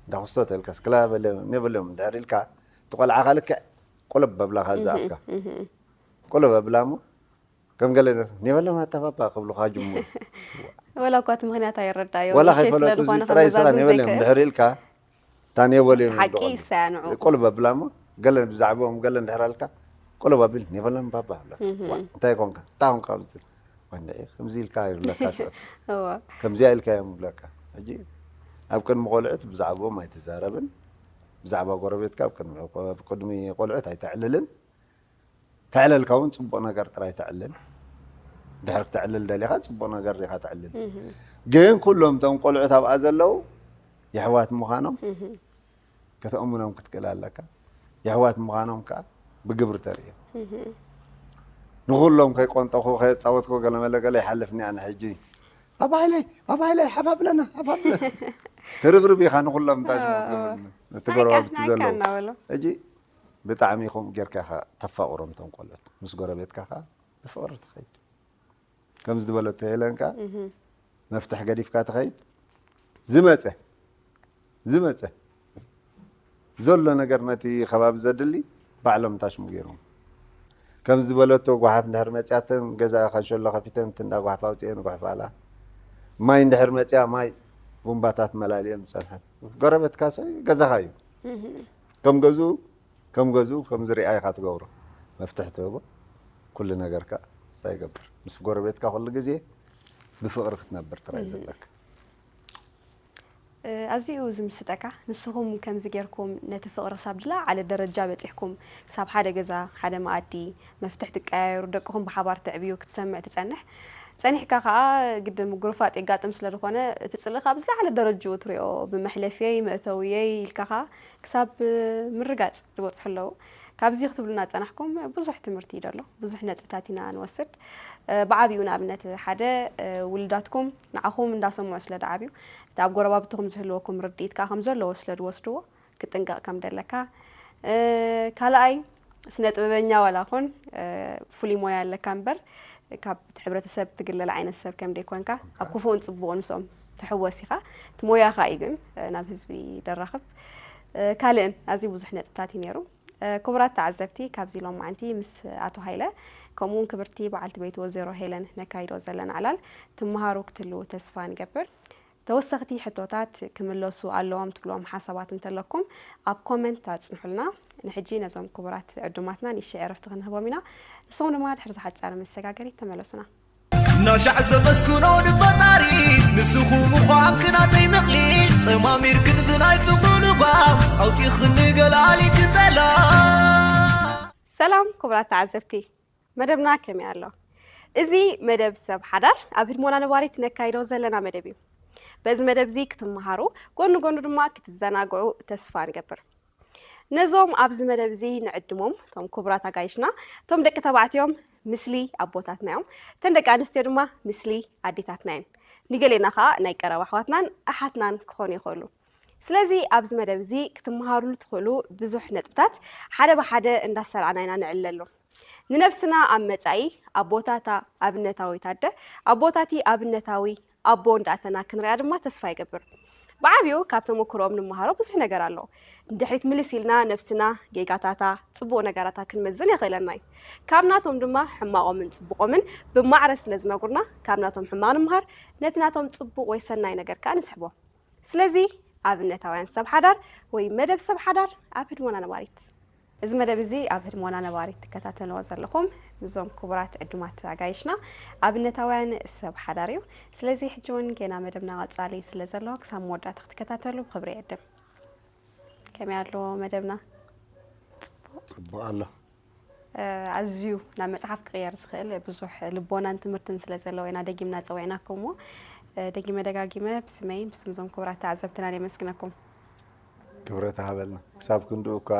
እንዳኽስቶ ተልካስ ክላ በለ የብሎም ድሕር ኢልካ እቲ ቆልዓ ከ ልክዕ ቁልብ በብላኻ ዝኣትካ ቁልብ ኣብላ እሞ ከም ገለ ኔበሎም ኣተባባ ክብሉኻ ጅምሩ ወላ እኳ እቲ ምኽንያት ኣይረዳዮ ወላ ንእሽተይ ስለ ከይፈለጡ እዚ ዝኾነ ጥራይ ስኻ ከመዛዝን ኔበሎም ዘይክእል ድሕር ኢልካ እታ ኔበል እዮም ሓቂ ይብሉ ይሰያንዑ። ቁልብ ኣብላ እሞ ገለ ብዛዕባኦም ገለ እንድሕር ኣልካ ቁልብ ኣቢል ኔበሎም ባባ ኣብላ እህ። ዋ እንታይ ኮንካ እንታይ ኮንካ ኣብዚ ወንድዒ ከምዚ ኢልካ ይብለካ ሽዑ እዋ። ከምዚኣ ኢልካ እዮም ይብለካ ሕጂ ኣብ ቅድሚ ቆልዑት ብዛዕባኦም ኣይትዛረብን ብዛዕባ ጎረቤትካ ኣብ ቅድሚ ቆ- ኣብ ቅድሚ ቆልዑት ኣይተዕልልን ተዕለልካ እውን ፅቡቅ ነገር ጥራይ ተዕልል ድሕር ክተዕልል ደሊካ ፅቡቅ ነገር ዲካ ተዕልል ግን ኩሎም እቶም ቆልዑት ኣብኣ ዘለዉ የሕዋት ምዃኖም ከተእምኖም ክትክእል ኣለካ የሕዋት ምዃኖም ከዓ ብግብሪ ተርእዮም ንኩሎም ከይቆንጠኹ ከየፃወትኩ ገለመለ ገለ ይሓልፍኒ ኣነ ሕጂ ባባይለይ ባባይለይ ሓባብለና ሓባብለና ትርብርብ ኢኻ ንኩሎም እንታይ ሽሞም ትብሉ ነቲ ጎረባብቲ ዘለዉ ሕጂ ብጣዕሚ ከምኡ ጌርካ ኢኻ ተፋቕሮም እቶም ቆልዑት ምስ ጎረቤትካ ኸዓ ብፍቕሪ ትኸይድ ከምዚ ዝበለቶ ሄለን ከኣ መፍትሕ ገዲፍካ ትኸይድ ዝመፀ ዝመፀ ዘሎ ነገር ነቲ ከባቢ ዘድሊ ባዕሎም እንታሽሙ ገይሮም ከምዚ ዝበለቶ ጓሓፍ እንድሕር መፅያተን ገዛ ካንሸሎ ከፊተን ትንዳ ጓሓፍ ኣውፅኤን ጓሕፋላ ማይ እንድሕር መፅያ ማይ ቡምባታት መላሊኦም ዝፀንሐን ጎረቤትካ ሰ ገዛኻ እዩ ከም ገዝኡ ከም ገዝኡ ከም ዝሪኣ ኢኻ ትገብሮ መፍትሒ ትህቦ ኩሉ ነገርካ ስታ ይገብር ምስ ጎረቤትካ ኩሉ ግዜ ብፍቕሪ ክትነብር ጥራይ ዘለካ ኣዝዩ ዝምስጠካ ንስኹም ከምዚ ጌርኩም ነቲ ፍቕሪ ክሳብ ዝለዓለ ደረጃ በጺሕኩም ክሳብ ሓደ ገዛ ሓደ መኣዲ መፍትሕ ትቀያየሩ ደቅኹም ብሓባር ተዕብዩ ክትሰምዕ ትጸንሕ ጸኒሕካ ከዓ ግድን ምጉርፋጥ የጋጥም ስለ ዝኾነ እቲ ጽልኢ ካብ ዝለዓለ ደረጅኡ ትሪኦ ብመሕለፍየይ መእተውየይ ኢልካ ከዓ ክሳብ ምርጋጽ ዝበጽሑ ኣለዉ። ካብዚ ክትብሉና ዝጸናሕኩም ብዙሕ ትምህርቲ እዩ ደሎ። ብዙሕ ነጥብታት ኢና ንወስድ። ብዓቢኡ ንኣብነት ሓደ ውሉዳትኩም ንዓኹም እንዳሰምዑ ስለ ዝዓብዩ እቲ ኣብ ጎረባብትኹም ዝህልወኩም ርድኢት ከኣ ከም ዘለዎ ስለ ዝወስድዎ ክጥንቀቕ ከም ደለካ። ካልኣይ ስነ ጥበበኛ ዋላ ኹን ፍሉይ ሞያ ኣለካ እምበር ካብ እቲ ሕብረተሰብ ትግለል ዓይነት ሰብ ከም ደይኮንካ ኣብ ክፉእን ጽቡቕን ምስኦም ትሕወስ ኢኻ። እቲ ሞያኻ እዩ ግን ናብ ህዝቢ ደራኽብ። ካልእን ኣዝዩ ብዙሕ ነጥብታት እዩ ነይሩ። ክቡራት ተዓዘብቲ ካብዚ ሎማዓንቲ ምስ ኣቶ ሃይለ ከምኡውን ክብርቲ በዓልቲ ቤት ወዘሮ ሄለን ነካይዶ ዘለና ዕላል ትመሃሩ ክትህልዉ ተስፋ ንገብር። ተወሰኽቲ ሕቶታት ክምለሱ ኣለዎም ትብልዎም ሓሳባት እንተለኩም ኣብ ኮመንት ኣጽንሑልና። ንሕጂ ነዞም ክቡራት ዕዱማትና ንእሽተይ ዕረፍቲ ክንህቦም ኢና። ንስኹም ድማ ድሕሪ ዝሓጻረ መሰጋገሪ ተመለሱና። ናሻዕ ዘመስግኖ ንፈጣሪ ንስኹም እኳ ኣብቲ ናተይ ምቕሊ ጠማሚርክን ብናይ ፍቕሩ ልጓም ኣውፂኽኒ ገላሊት ፀላ ሰላም ክቡራት ተዓዘብቲ መደብና ከመይ ኣሎ? እዚ መደብ ሰብ ሓዳር ኣብ ህድሞና ነባሪት ነካይዶ ዘለና መደብ እዩ። በዚ መደብ እዚ ክትመሃሩ ጎኒ ጎኑ ድማ ክትዘናግዑ ተስፋ ንገብር። ነዞም ኣብዚ መደብ እዚ ንዕድሞም እቶም ክቡራት ኣጋይሽና እቶም ደቂ ተባዕትዮም ምስሊ ኣቦታትና እዮም እተን ደቂ ኣንስትዮ ድማ ምስሊ ኣዴታትና እየን ንገሌና ከዓ ናይ ቀረባ ኣሕዋትናን ኣሓትናን ክኾኑ ይኽእሉ ስለዚ ኣብዚ መደብ እዚ ክትመሃሩሉ ትኽእሉ ብዙሕ ነጥብታት ሓደ ብሓደ እንዳሰራዕና ኢና ንዕለሉ ንነብስና ኣብ መጻኢ ኣቦታታ ኣብነታዊት ኣደ ኣቦታቲ ኣብነታዊ ኣቦ እንዳእተና ክንሪኣ ድማ ተስፋ ይገብር። ብዓብዩ ካብ ተመክሮኦም ንመሃሮ ብዙሕ ነገር ኣሎ። ንድሕሪት ምልስ ኢልና ነብስና፣ ጌጋታታ፣ ጽቡቕ ነገራታ ክንመዝን የኽእለና እዩ። ካብ ናቶም ድማ ሕማቖምን ጽቡቖምን ብማዕረ ስለ ዝነግሩና፣ ካብ ናቶም ሕማቕ ንምሃር፣ ነቲ ናቶም ጽቡቕ ወይ ሰናይ ነገር ከኣ ንስሕቦ። ስለዚ ኣብነታውያን ሰብ ሓዳር ወይ መደብ ሰብ ሓዳር ኣብ ህድሞና ነባሪት። እዚ መደብ እዚ ኣብ ህድሞና ነባሪት ትከታተልዎ ዘለኹም ምስዞም ክቡራት ዕዱማት ኣጋይሽና ኣብነታውያን ሰብ ሓዳር እዩ። ስለዚ ሕጂ እውን ጌና መደብና ቀጻሊ ስለ ዘሎ ክሳብ መወዳእታ ክትከታተሉ ብኽብሪ ይዕድም። ከመይ ኣሎ መደብና? ጽቡቕ ኣሎ። ኣዝዩ ናብ መጽሓፍ ክቕየር ዝኽእል ብዙሕ ልቦናን ትምህርትን ስለ ዘለዎ ኢና ደጊምና ጸዊዕናኩም እሞ፣ ደጊመ ደጋጊመ ብስመይን ብስም እዞም ክቡራት ተዓዘብትናን የመስግነኩም። ክብረት ሃበልና። ክሳብ ክንድኡ እኳ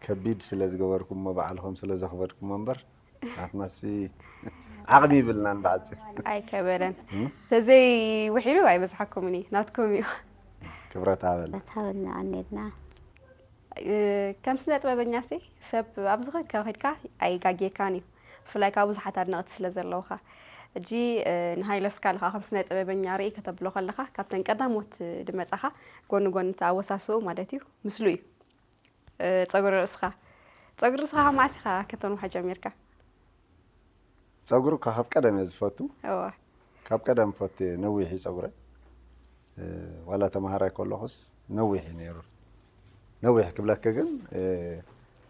ከቢድ ስለ ዝገበርኩሞ ባዕልኹም ስለ ዘኽበድኩሞ እምበር ናትናሲ ዓቕሚ ይብልናን ብሓፂር። ኣይከበደን። ተዘይ ውሒሉ ኣይበዝሓኩምን እዩ፣ ናትኩም እዩ። ክብረት ሃበልና። ታበልና ኣኔድና ከም ስነ ጥበበኛ ሲ ሰብ ኣብ ዝኾንካ ከድካ ኣይጋጌካን እዩ። ብፍላይ ካብ ብዙሓት ኣድነቕቲ ስለ ዘለውኻ። እጂ ንሃይለ ስካለ ከዓ ከም ስነ ጥበበኛ ርኢ ከተብሎ ከለኻ ካብተን ቀዳሞት ድመጻኻ ጎኒ ጎኒ ተኣወሳስኡ ማለት እዩ ምስሉ እዩ። ጸጉሪ ርእስኻ ጸጉሪ ርእስኻ ካብ መዓስ ኢኻ ከተንውሖ ጀሚርካ? ጸጉሪ እኳ ካብ ቀደም እየ ዝፈቱ። እዋ ካብ ቀደም ፈቱ ነዊሕ እዩ ጸጉረይ። ዋላ ተምሃራይ ከለኹስ ነዊሕ እዩ ነይሩ። ነዊሕ ክብለኪ ግን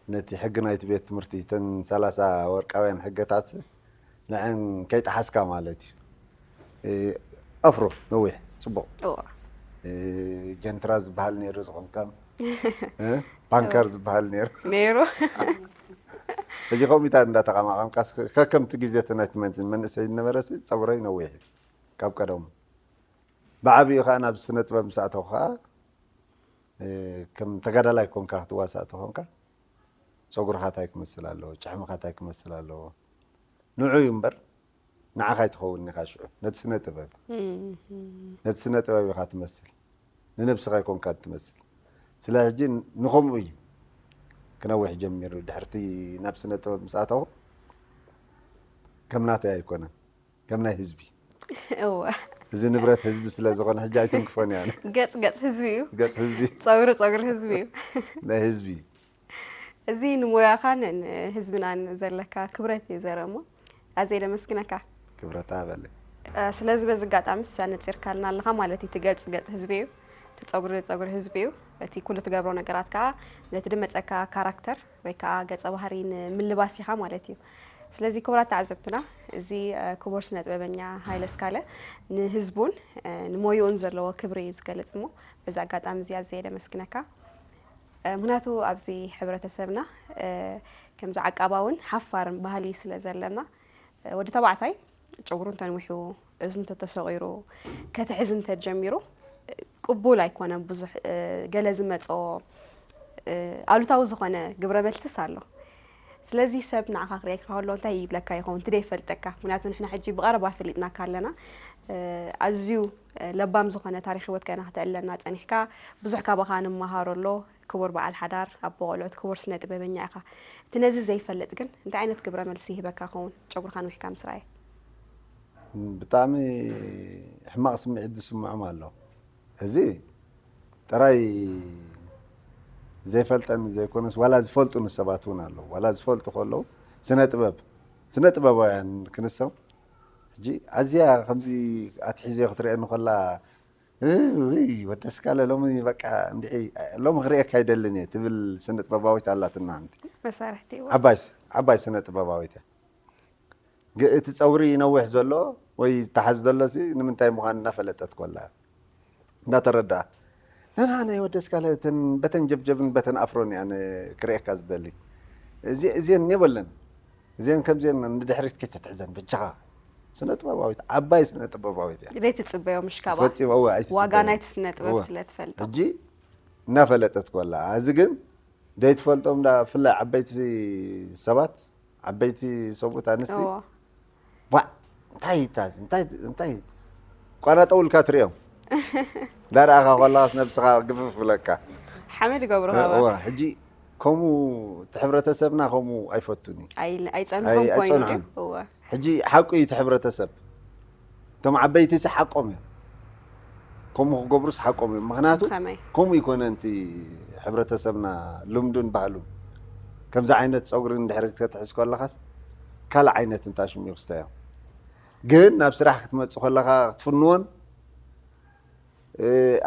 ነቲ ሕጊ ናይቲ ቤት ትምህርቲ እተን ሰላሳ ወርቃውያን ሕግታት ንዐን ከይጠሓስካ ማለት እዩ። ኣፍሮ ነዊሕ ጽቡቕ እዋ ጀንትራ ዝበሃል ነይሩ ዝኸምከም ፓንከር ዝበሃል ነይሩ። ነይሩ። ሕጂ ከምኡታት እንዳተቐማቐምካ ከከምቲ ግዜ እቲ ናይቲ መንእሰይ ዝነበረ ጸጉረይ ነዊሕ እዩ ካብ ቀደሙ። ብዓብኡ ከዓ ናብ ስነ ጥበብ ምስ ኣተኹ ከዓ ከም ተጋዳላይ ኮንካ ክትዋሳእ ተኾንካ ጸጉርኻ እንታይ ክመስል ኣለዎ፣ ጭሕምኻ እንታይ ክመስል ኣለዎ፣ ንዑ እዩ እምበር ንዓኻ ኣይትኸውን ኢኻ ሽዑ ነቲ ስነ ጥበብ ነቲ ስነ ጥበብ ኢኻ ትመስል፣ ንነብስኻ ኣይኮንካ ትመስል። ስለ ሕጂ ንኸምኡ እዩ ክነውሕ ጀሚሩ። ድሕርቲ ናብ ስነ ጥበብ ምስ ኣተኹ ከም ናተይ ኣይኮነን፣ ከም ናይ ህዝቢ እወ እዚ ንብረት ህዝቢ ስለ ዝኾነ ሕጂ ኣይትንክፎን እያ። ገጽ ገጽ ህዝቢ እዩ። ገጽ ህዝቢ ጸጉሪ ጸጉሪ ህዝቢ እዩ። ናይ ህዝቢ እዩ። እዚ ንሞያኻን ንህዝብናን ዘለካ ክብረት እዩ ዘረሞ። ኣዘይ ደመስግነካ። ክብረታ በለ ስለዚ በዚ ኣጋጣሚ ኣነፂርካልና ኣለኻ ማለት እዩ። እቲ ገጽ ገጽ ህዝቢ እዩ፣ እቲ ጸጉሪ ጸጉሪ ህዝቢ እዩ። እቲ ኩሉ ትገብሮ ነገራት ከዓ ነቲ ድመፀካ ካራክተር ወይ ከዓ ገጸ ባህሪ ንምልባስ ኢኻ ማለት እዩ። ስለዚ ክቡራት ተዓዘብትና፣ እዚ ክቡር ስነ ጥበበኛ ሃይለ ስካለ ንህዝቡን ንሞይኡን ዘለዎ ክብሪ እዩ ዝገልጽ እሞ በዚ ኣጋጣሚ እዚ ኣዘየ ደመስግነካ። ምክንያቱ ኣብዚ ሕብረተሰብና ከምዚ ዓቃባውን ሓፋርን ባህሊ ስለ ዘለና ወዲ ተባዕታይ ጨጉሩ እንተንዊሑ እዝኑ እንተተሰቒሩ ክትሕዝ እንተጀሚሩ ቅቡል ኣይኮነን። ብዙሕ ገለ ዝመፅኦ ኣሉታዊ ዝኾነ ግብረ መልስስ ኣሎ። ስለዚ ሰብ ንዓኻ ክርእየካ ከሎ እንታይ ይብለካ ይኸውን? እቲ ደይፈልጠካ ምክንያቱ ንሕና ሕጂ ብቐረባ ፈሊጥናካ ኣለና። ኣዝዩ ለባም ዝኾነ ታሪክ ህይወት ከና ክተዕለና ፀኒሕካ ብዙሕ ካባኻ ንመሃሮ ኣሎ። ክቡር በዓል ሓዳር ኣቦ ቆልዑት ክቡር ስነ ጥበበኛ ኢኻ። እቲ ነዚ ዘይፈልጥ ግን እንታይ ዓይነት ግብረ መልሲ ይህበካ ኸውን? ጨጉርካ ንዊሕካ ምስ ረኣየ ብጣዕሚ ሕማቕ ስምዒት ዝስምዖም ኣሎ። እዚ ጥራይ ዘይፈልጠኒ ዘይኮነስ ዋላ ዝፈልጡኒ ሰባት እውን ኣለዉ። ዋላ ዝፈልጡ ከለዉ ስነ ጥበብ ስነ ጥበባውያን ክንሶም ሕጂ ኣዝያ ከምዚ ኣትሒዘ ክትርእየኒ ከላ እይ ወደስካለ ሎሚ በቃ እንድዒ ሎሚ ክርእየካ ኣይደልን እየ ትብል ስነ ጥበባዊት ኣላትና። ኣንቲ መሳርሕቲ እዋ ዓባይ ዓባይ ስነ ጥበባዊት እያ። ግ- እቲ ፀጉሪ ነዊሕ ዘሎ ወይ ተሓዝ ዘሎ ሲ ንምንታይ ምዃን እናፈለጠት ኮላ እንዳተረዳ ነና ናይ ወደስካለ እተን በተን ጀብጀብን በተን ኣፍሮን እያ ን- ክርእየካ ዝደሊ። እዚ- እዚን የበለን እዚን ከምዚን ንድሕሪት ከይተትሕዘን ብቻኻ ስነ ጥበባዊት ዓባይ ስነ ጥበባዊት እያ። ዘይትፅበዮ ምሽ ካባ ፈፂሞ እወ ኣይትፅበዮ። ዋጋ ናይቲ ስነ ጥበብ እወ። ስለ ትፈልጦ ሕጂ እናፈለጠት ኮላ እዚ ግን ደይትፈልጦም ዳ ብፍላይ ዓበይቲ ሰባት ዓበይቲ ሰብኡት ኣንስቲ እዎ ዋዕ እንታይ ይታዝ እንታይ እንታይ ቋናጠው ኢልካ ትሪኦም እንዳረኣኻ ኮላስ ነብስኻ ግፍፍ ብለካ። ሓመድ ይገብሩ እወ ካባ ሕጂ ከምኡ እቲ ሕብረተሰብና ከምኡ ኣይፈቱን እዩ። ኣይ- ኣይፀንሖም ኣይ- ኮይኑ ድዩ? ኣይፀንሖን። እወ ሕጂ ሓቁ እዩ እቲ ሕብረተሰብ እቶም ዓበይቲ ሲ ሓቆም እዮም። ከምኡ ክገብሩስ ሓቆም እዮም። ምኽንያቱ ከምኡ ይኮነ፣ እቲ ሕብረተሰብና ልምዱን ባህሉን ከምዚ ዓይነት ፀጉሪ እንድሕር ክትሕዝ ከለኻስ ካልእ ዓይነት እንታሽሙ እዩ ክስተዮ። ግን ናብ ስራሕ ክትመፅእ ከለኻ ክትፍንዎን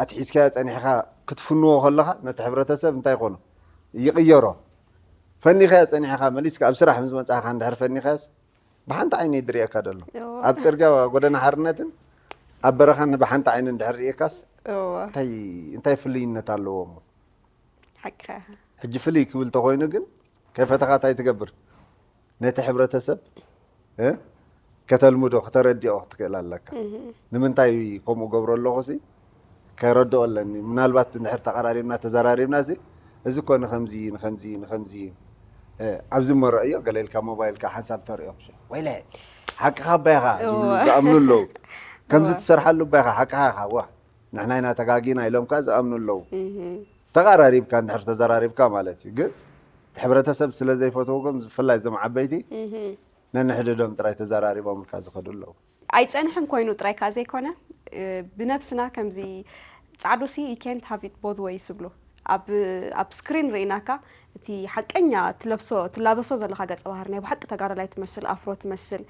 ኣትሒዝካዮ ፀኒሕካ ክትፍንዎ ከለኻ ነቲ ሕብረተሰብ እንታይ ይኾኖ? ይቕየሮ። ፈኒኻዮ ፀኒሕካ መሊስካ ኣብ ስራሕ ምስ መፃእካ እንድሕር ፈኒኻዮስ ብሓንቲ ዓይኒ እዩ ዝርእየካ ዘሎ። ኣብ ፅርግያ ጎደና ሓርነትን ኣብ በረኻን ብሓንቲ ዓይኒ እንድሕር ርእየካስ እንታይ ፍልይነት ኣለዎ እሞ? ሕጂ ፍልይ ክብል ተኾይኑ ግን ከይፈተኻ እንታይ ትገብር? ነቲ ሕብረተሰብ ከተልምዶ፣ ክተረድኦ ክትክእል ኣለካ። ንምንታይ ከምኡ ገብሮ ኣለኹ ሲ ከረድኦ ኣለኒ። ምናልባት እንድሕር ተቐራሪብና ተዘራሪብና ሲ እዚ እኮ ንኸምዚ ንኸምዚ ንኸምዚ እዩ ኣብዚ መረእዮ ገለ ኢልካ ሞባይልካ ሓንሳብ ተርእዮም ወይለ ሓቅኻ ኣባይኻ ዝኣምኑ ኣለዉ። ከምዚ ትሰርሓሉ ኣባይኻ ሓቅኻ ኢኻ ዋ ንሕና ኢና ተጋጊና ኢሎም ከኣ ዝኣምኑ ኣለዉ። ተቐራሪብካ እንድሕር ተዘራሪብካ ማለት እዩ። ግን እቲ ሕብረተሰብ ስለ ዘይፈትዎ ግን ብፍላይ እዞም ዓበይቲ ነንሕድዶም ጥራይ ተዘራሪቦምልካ ዝኸዱ ኣለዉ። ኣይጸንሕን ኮይኑ ጥራይ ከኣ ዘይኮነ ብነብስና ከምዚ ጻዕዱ ሲ you can't have it both ways ዝብሉ ኣብ ኣብ ስክሪን ርኢናካ እቲ ሓቀኛ ትለብሶ ትላበሶ ዘለኻ ገጸ ባህሪ ናይ ብሓቂ ተጋዳላይ ትመስል ኣፍሮ ትመስል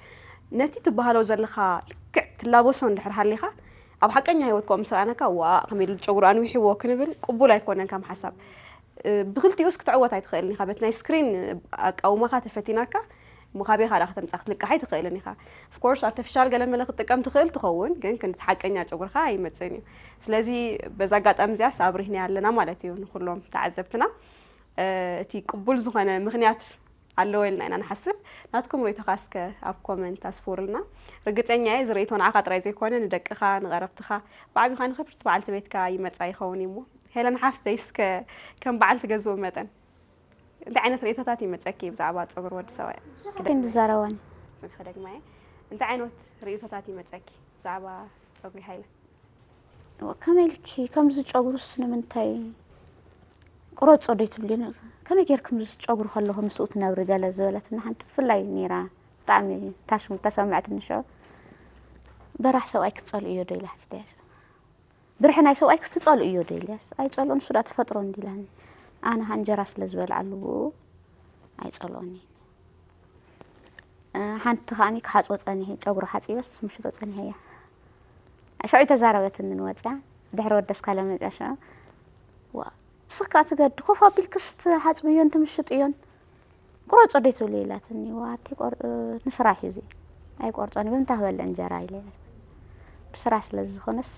ነቲ ትበሃሎ ዘለኻ ልክዕ ትላበሶ እንድሕር ሃሊኻ ኣብ ሓቀኛ ህይወት ከምኡ ምስ ረኣናካ ዋእ ከመይ ኢሉ ጨጉሩ ኣንዊሕዎ ክንብል ቅቡል ኣይኮነን ከም ሓሳብ። ብክልቲኡስ ክትዕወት ኣይትኽእልን ኢኻ። በቲ ናይ ስክሪን ኣቃውማኻ ተፈቲናካ እሞ ካበይ ካዳ ከተምጻእ ክትልቅሕ ኣይትኽእልን ኢኻ። Of course artificial ገለ መለ ክትጥቀም ትኽእል ትኸውን ግን ክንዲ ሓቀኛ ጨጉርኻ ኣይመጽእን እዩ። ስለዚ በዛ ኣጋጣሚ እዚኣስ ኣብሪህናያ ኣለና ማለት እዩ ንኹሎም ተዓዘብትና። እቲ ቅቡል ዝኾነ ምኽንያት ኣለወ ኢልና ኢና ንሓስብ። ናትኩም ርእይቶኻ እስከ ኣብ ኮመንት ኣስፍሩልና። ርግጸኛ እየ እዚ ርእይቶ ንዓኻ ጥራይ ዘይኮነ ንደቅኻ፣ ንቐረብትኻ፣ ብዓቢኻ ንኽብርቲ በዓልቲ ቤትካ ይመጻ ይኸውን እዩ እሞ ሄለን ሓፍተይ እስከ ከም በዓልቲ ገዝኡ መጠን እንታይ ዓይነት ርእይቶታት ይመጸኪ ብዛዕባ ጸጉሪ ወዲ ሰብኣይ? ብዙሕ ኣይንዛረባን። ጽንሒ ደግማ እየ። እንታይ ዓይነት ርእይቶታት ይመጸኪ ብዛዕባ ጸጉሪ ሃይለ? ከመይ ኢልኪ ከምዚ ጨጉሩስ ንምንታይ ቁረጾ ዶ ይትብሊ ከመይ ጌርኪ ምስ ጨጉሪ ከለኹ ምስኡ ትነብሪ ገለ ዝበለትና ሓንቲ ብፍላይ ነይራ ብጣዕሚ ታሽሙ ተሰምዐትኒ ሽዑ በራሕ ሰብኣይ ክትጸልእዮ ዶ ኢላ ሓቲተያ ብርሒ ናይ ሰብኣይ ክስ ትጸልእዮ ዶ ኢልያስ ኣይጸልኦ ንሱ ዳ ተፈጥሮ እንዲ ኢላኒ ኣነ ሃንጀራ ስለ ዝበልዓሉ ብኡ ኣይጸልኦን እየ ሓንቲ ከዓኒ ክሓጽቦ ጸኒሐ ጨጉሩ ሓጺበስ ምሽቶ ጸኒሐያ ሽዑ ተዛረበትኒ ንወጽያ ድሕሪ ወደስካ ለመጽያ ሽዑ ዋ ንስኻ ትገዲ ኮፍ ኣቢልክስ ትሓጽብዮን ትምሽጥዮን ቁረጾ ዶ ትብሊ ኢላትኒ ዋቲ ንስራሕ እዩ እዚ ኣይቆርጾን ብምንታይ ክበልዕ እንጀራ ኢለ ብስራሕ ስለ ዝኾነስ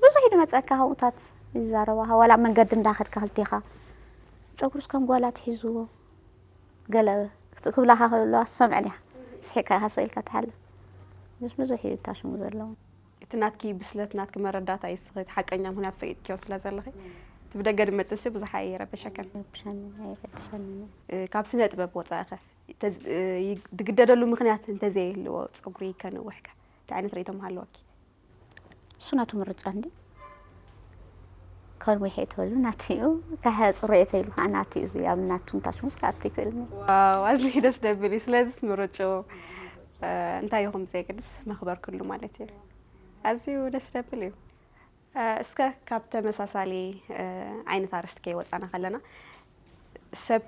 ብዙሕ እዩ ዝመፀካ ከምኡታት ይዛረባኻ ዋላ መንገዲ እንዳኸድካ ክልቴኻ ጨጉሩስ ከም ጓል ኣትሒዝዎ ገለ ክብላኻ ከለዋ ትሰምዕን እያ ስሒቕካ ኢኻ ስቕ ኢልካ ትሓልፍ እዚስ ብዙሕ እዩ ታሽሙ ዘለዎ እቲ ናትኪ ብስለት ናትኪ መረዳእታ እዩ እስኺ እቲ ሓቀኛ ምኽንያት ፈሊጥክዮ ስለ ዘለኺ እቲ ብደገ ድመፅእ ሲ ብዙሕ ኣይረበሸካን ኣይረብሸንን ኣይረብሸንን ካብ ስነ ጥበብ ወፃኢ ኸ ድግደደሉ ምኽንያት እንተዘይህልዎ ፀጉሪ ከንውሕ ከ እንታይ ዓይነት ርእይቶ ምሃለወኪ? እሱ ናቱ ምርጫ እንዲ ከንዊሕ እየ ተበሉ ናቱ እዩ ካሕፅሮ እየ ተይሉ ከዓ ናቱ እዩ እዚኣ ናቱ እንታሽሙስ ከኣቱ ይክእልኒ ዋው ኣዝዩ ደስ ደብል እዩ ስለዚስ ምርጭኡ እንታይ ይኹም ብዘየገድስ መኽበር ክሉ ማለት እዩ ኣዝዩ ደስ ደብል እዩ እስከ ካብ ተመሳሳሊ ዓይነት ኣርእስቲ ከይወፃና ከለና ሰብ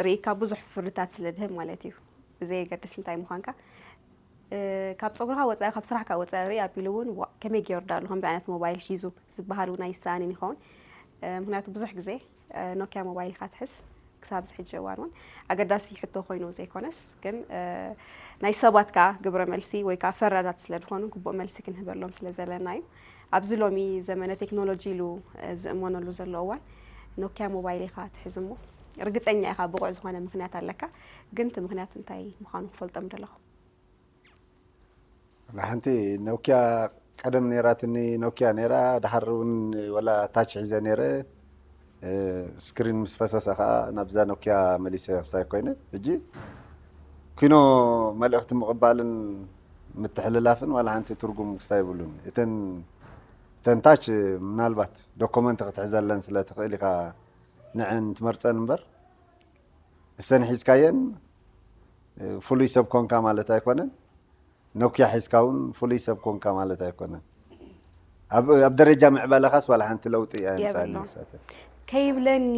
ርኢካ ብዙሕ ፍርድታት ስለ ድህብ ማለት እዩ ብዘየገድስ እንታይ ምዃንካ ካብ ፀጉርካ ወፃኢ ካብ ስራሕካ ወፃኢ ርኢ ኣቢሉ እውን ዋ ከመይ ገይሩ ዳሉ ከምዚ ዓይነት ሞባይል ሒዙ ዝበሃል እውን ኣይሰኣንን ይኸውን ምክንያቱ ብዙሕ ግዜ ኖኪያ ሞባይል ኢኻ ትሕዝ ክሳብ እዚ ሕጂ እዋን እውን ኣገዳሲ ሕቶ ኮይኑ ዘይኮነስ ግን ናይ ሰባት ከዓ ግብረ መልሲ ወይ ከዓ ፈራዳት ስለ ዝኾኑ ግቡእ መልሲ ክንህበሎም ስለ ዘለና እዩ ኣብዚ ሎሚ ዘመነ ቴክኖሎጂ ኢሉ ዝእመነሉ ዘሎ እዋን ኖኪያ ሞባይል ኢኻ ትሕዝ እሞ ርግፀኛ ኢኻ ብቑዕ ዝኾነ ምክንያት ኣለካ ግን እቲ ምክንያት እንታይ ምዃኑ ክፈልጦም ደለኹ ሓንቲ ኖኪያ ቀደም ነይራትኒ ኖኪያ ነይራ ድሓር እውን ወላ ታች ሒዘ ነይረ ስክሪን ምስ ፈሰሰ ከዓ ናብዛ ኖኪያ መሊሰ ክሳይ ኮይነ ሕጂ ኪኖ መልእክቲ ምቕባልን ምትሕልላፍን ዋላ ሓንቲ ትርጉም ክስታይ ይብሉን እተን እተን ታች ምናልባት ዶኮመንት ክትሕዘለን ስለ ትኽእል ኢኻ ንዐን ትመርፀን እምበር እሰን ሒዝካየን ፍሉይ ሰብ ኮንካ ማለት ኣይኮነን ኖኪያ ሒዝካ እውን ፍሉይ ሰብ ኮንካ ማለት ኣይኮነን ኣብ ኣብ ደረጃ ምዕባለኻስ ዋላ ሓንቲ ለውጢ ኣየምጻእን የብሉን። ንሳተን። ከይብለኒ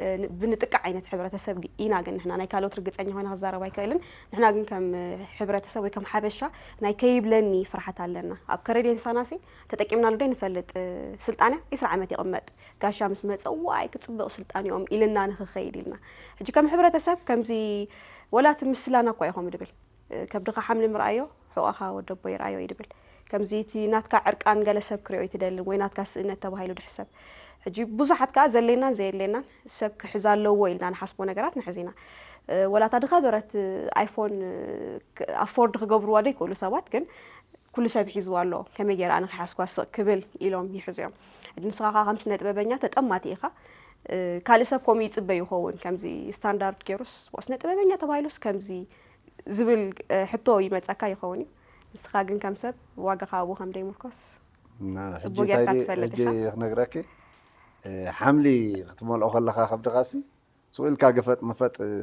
እ፣ ን- ብንጥቃዕ ዓይነት ሕብረተሰብ ዲ- ኢና። ግን ንሕና ናይ ካልኦት ርግፀኛ ኮይነ ክዛረብ ኣይክእልን። ንሕና ግን ከም እ፣ ሕብረተሰብ ወይ ከም ሓበሻ ናይ ከይብለኒ ፍርሓት ኣለና። ኣብ ከረዴንሳናሲ ተጠቂምናሉ ዶ ንፈልጥ? እ፣ ስልጣንያ ዒስራ ዓመት ይቕመጥ፣ ጋሻ ምስ መፀ ዋይ ክፅብቕ ስልጣንኦም ኢልና ንኽኸይድ ኢልና። ሕጂ ከም ሕብረተሰብ ከምዚ ወላ እቲ ምስላና እኳ ኢኹም ድብል፣ እ፣ ከብድኻ ሓምሊ ምርኣዮ ሕቖኻ ወደቦ ይርኣዮ እዩ ድብል። ከምዚ እቲ ናትካ ዕርቃን ገለ ሰብ ክሪኦ ይትደልን ወይ ናትካ ስእነት ተባሂሉ ድሕሰብ። ሕጂ ብዙሓት ከዓ ዘሌናን ዘየሌናን ሰብ ክሕዝ ኣለዎ ኢልና ንሓስቦ ነገራት ንሕዝ ኢና። እ፣ ወላ እታ ድኸበረት እ፣ ኣይፎን እ፣ ክ- ኣፎርድ ክገብርዋ ዶ ይክእሉ ሰባት ግን ኩሉ ሰብ ሒዝዋ ኣሎ፣ ከመይ ገይረ ኣነ ክሓዝኳ ስቕ ክብል ኢሎም ይሕዙ እዮም። ሕጂ ንስኻ ከዓ ከም ስነ ጥበበኛ ተጠማቲ ኢኻ። እ፣ ካልእ ሰብ ከምኡ ይፅበ ይኸውን፣ ከምዚ ስታንዳርድ ገይሩስ ስነ ጥበበኛ ተባሂሉስ ከምዚ ዝብል እ፣ ሕቶ ይመፀካ ይኸውን እዩ። ንስኻ ግን ከም ሰብ ዋጋኻ ኣብኡ ከም ደይምርኮስ እና ጽቡቅ ሕጂ ጌርካ እንታይ ትፈልጥ ሕጂ ኢኻ። ክነግረኪ እ፣ ሓምሊ ክትመልኦ ከለኻ ከብድኻሲ ስቕ ኢልካ ግፈጥ ምፈጥ እ፣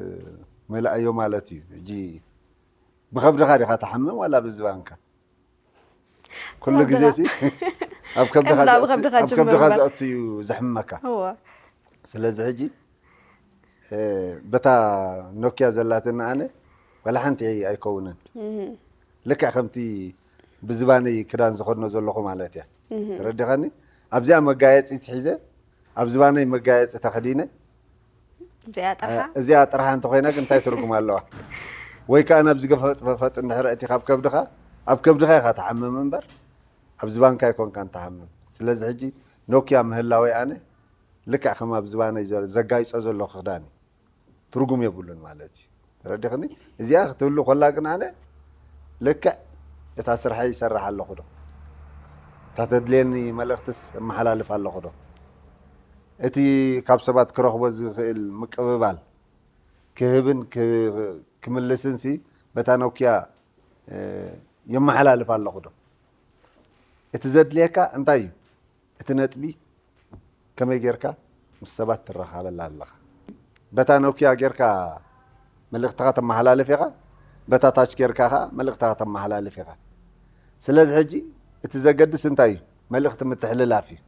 መላእዮ ማለት እዩ። ሕጂ ብኸብድኻ ዲኻ ትሓምም ዋላ ብዝባንካ? ኩሉ ከብድኻ- ግዜ ሲ ኣብ ከብድኻ ቀንዳ ዘእቱ- ብኸብድኻ ኣብ ጅምር ከብድኻ እምበር። ዘእቱ እዩ ዘሕምመካ። እወ ስለዚ ሕጂ እ፣ በታ ኖኪያ ዘላትና ኣነ ዋላ ሓንቲ ኣይከውንን። ልክዕ ከምቲ ብዝባነይ ክዳን ዝኸድኖ ዘለኹ ማለት እያ። ተረዲኻኒ? ኣብዚኣ መጋየፂ ትሒዘ ኣብ ዝባነይ መጋየፂ ተኸዲነ እዚኣ ጥርሓ እዚኣ ጥርሓ እንተኾይና ግን እንታይ ትርጉም ኣለዋ? ወይ ከዓ ናብ ዝገፈጥ ፈፈጥ እንድሕር እቲ ካብ ከብድኻ ኣብ ከብድኻ ኢኻ ትሓምም እምበር ኣብ ዝባንካ ኣይኮንካን ትሓምም። ስለዚ ሕጂ ኖኪያ ምህላወይ ኣነ ልክዕ ከም ኣብ ዝባነይ ዘ- ዘጋይጾ ዘለኹ ክዳን እዩ። ትርጉም የብሉን ማለት እዩ። ተረዲኽኒ? እዚኣ ክትህሉ ከላ ግን ኣነ ልክዕ እታ ስርሐይ ይሰርሕ ኣለኹ ዶ? እታ ተድልየኒ መልእኽትስ እመሓላልፍ ኣለኹ ዶ? እቲ ካብ ሰባት ክረኽቦ ዝኽእል ምቅብባል ክህብን ክ- ክምልስን ሲ በታ ኖኪያ እ፣ የመሓላልፍ ኣለኹ ዶ? እቲ ዘድልየካ እንታይ እዩ? እቲ ነጥቢ ከመይ ጌርካ ምስ ሰባት ትረኻበላ ኣለኻ? በታ ኖኪያ ጌርካ መልእኽትኻ ተመሓላልፍ ኢኻ፣ በታ ታች ጌርካ ኸዓ መልእኽትኻ ተመሓላልፍ ኢኻ። ስለዚ ሕጂ እቲ ዘገድስ እንታይ እዩ? መልእኽቲ ምትሕልላፍ እዩ።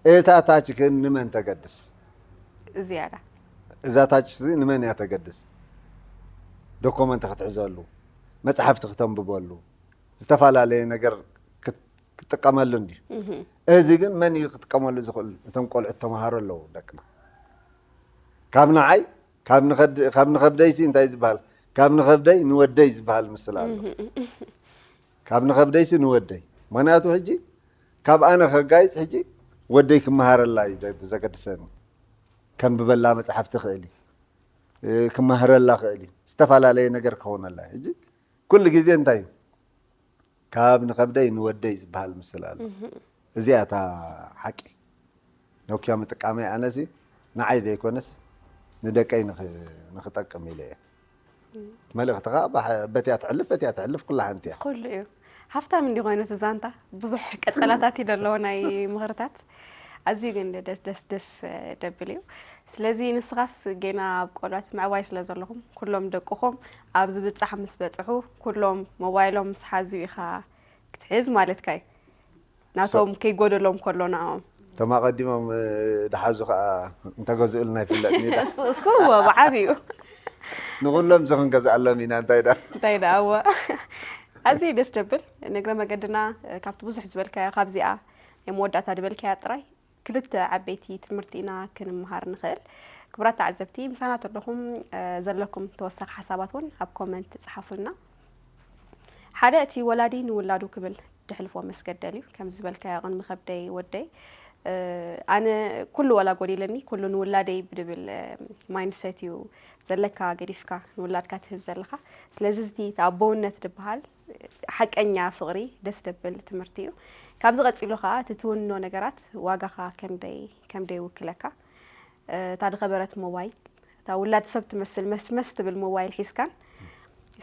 እታ ታች ግን ንመን ተገድስ? ዝያዳ እዛ ታች እዚ ንመን እያ ተገድስ? ዶኮመንት ክትሕዘሉ፣ መፅሓፍቲ ክተንብበሉ፣ ዝተፈላለየ ነገር ክት- ክትጥቀመሉ እንድዩ። እዚ ግን መን እዩ ክጥቀመሉ ዝኽእል? እቶም ቆልዑት ተምሃሮ ኣለዉ ደቅና። ካብ ንዓይ ካብ ንኸድ- ካብ ንኸብደይሲ እንታይ ዝበሃል? ካብ ንኸብደይ ንወደይ ዝበሃል ምስል ኣሎ። ካብ ንኸብደይሲ ንወደይ። ምኽንያቱ ሕጂ ካብ ኣነ ከጋይፅ ሕጂ ወደይ ክመሃረላ እዩ ዘ- ዘገድሰኒ። ከንብበላ መፅሓፍቲ ክእል እዩ። እ፣ ክመሃረላ ክእል እዩ። ዝተፈላለየ ነገር ክኾነላ እዩ። ሕጂ ኩሉ ግዜ እንታይ እዩ? ካብ ንኸብደይ ንወደይ ዝበሃል ምስል ኣሎ። እዚኣ እታ ሓቂ። ኖኪያ ምጥቃመይ ኣነሲ ንዓይ ዘይኮነስ ንደቀይ ንኽ- ንኽጠቅም ኢለ እየ። መልእኽትኻ ባሕ- በቲያ ትሕልፍ በቲያ ትሕልፍ ኩላ ሓንቲ እያ። ኩሉ እዩ። ሃፍታም እንዲ ኮይኑ እቲ ዛንታ ብዙሕ ቀጸላታት እዩ ዘለዎ ናይ ምኽርታት። ኣዝዩ ግን ደስ ደስ ደስ ደብል እዩ። ስለዚ ንስኻስ ጌና ኣብ ቆልዑት ምዕባይ ስለ ዘለኹም ኩሎም ደቅኹም ኣብ ዝብጻሕ ምስ በጽሑ ኩሎም ሞባይሎም ምስ ሓዙ ኢኻ ክትሕዝ ማለትካ እዩ። ናቶም ከይጎደሎም ከሎ ንዕኦም እቶም ኣቐዲሞም እ፣ ድሓዙ ከዓ እንተገዝኡልና ይፍለጥ ኒዳ እሱ እሱ እወ ብዓብዩ ንኩሎም እዚ ክንገዝኣሎም ኢና እንታይ ዳ እንታይ ደኣወ ኣዝዩ ደስ ደብል። ንግረ መገድና እ፣ ካብቲ ብዙሕ ዝበልካዮ ካብዚኣ ናይ መወዳእታ ዝበልካያ ጥራይ ክልተ ዓበይቲ ትምህርቲ ኢና ክንምሃር ንኽእል። ክቡራት ተዓዘብቲ ምሳና ተለኹም እ፣ ዘለኩም ተወሳኺ ሓሳባት እውን ኣብ ኮመንት ጸሓፉልና። ሓደ እቲ ወላዲ ንውላዱ ክብል ድሕልፎ መስገደል እዩ። ከም ዝበልካዮ ቅድሚ ከብደይ ወደይ እ፣ ኣነ ኩሉ ወላ ጎዲለኒ ኩሉ ንውላደይ ብድብል እ፣ ማይንድሰት እዩ ዘለካ ገዲፍካ ንውላድካ ትህብ ዘለኻ። ስለዚ እዚ እቲ ኣቦውነት ዝበሃል ሓቀኛ ፍቕሪ ደስ ደብል ትምህርቲ እዩ። ካብዚ ቀፂሉ ከዓ እቲ ትውንኖ ነገራት ዋጋኻ ከምደይ ከምደይ ይውክለካ። እ፣ እታ ድኸበረት ሞባይል እታ ውላድ ሰብ ትመስል መስመስ ትብል ሞባይል ሒዝካን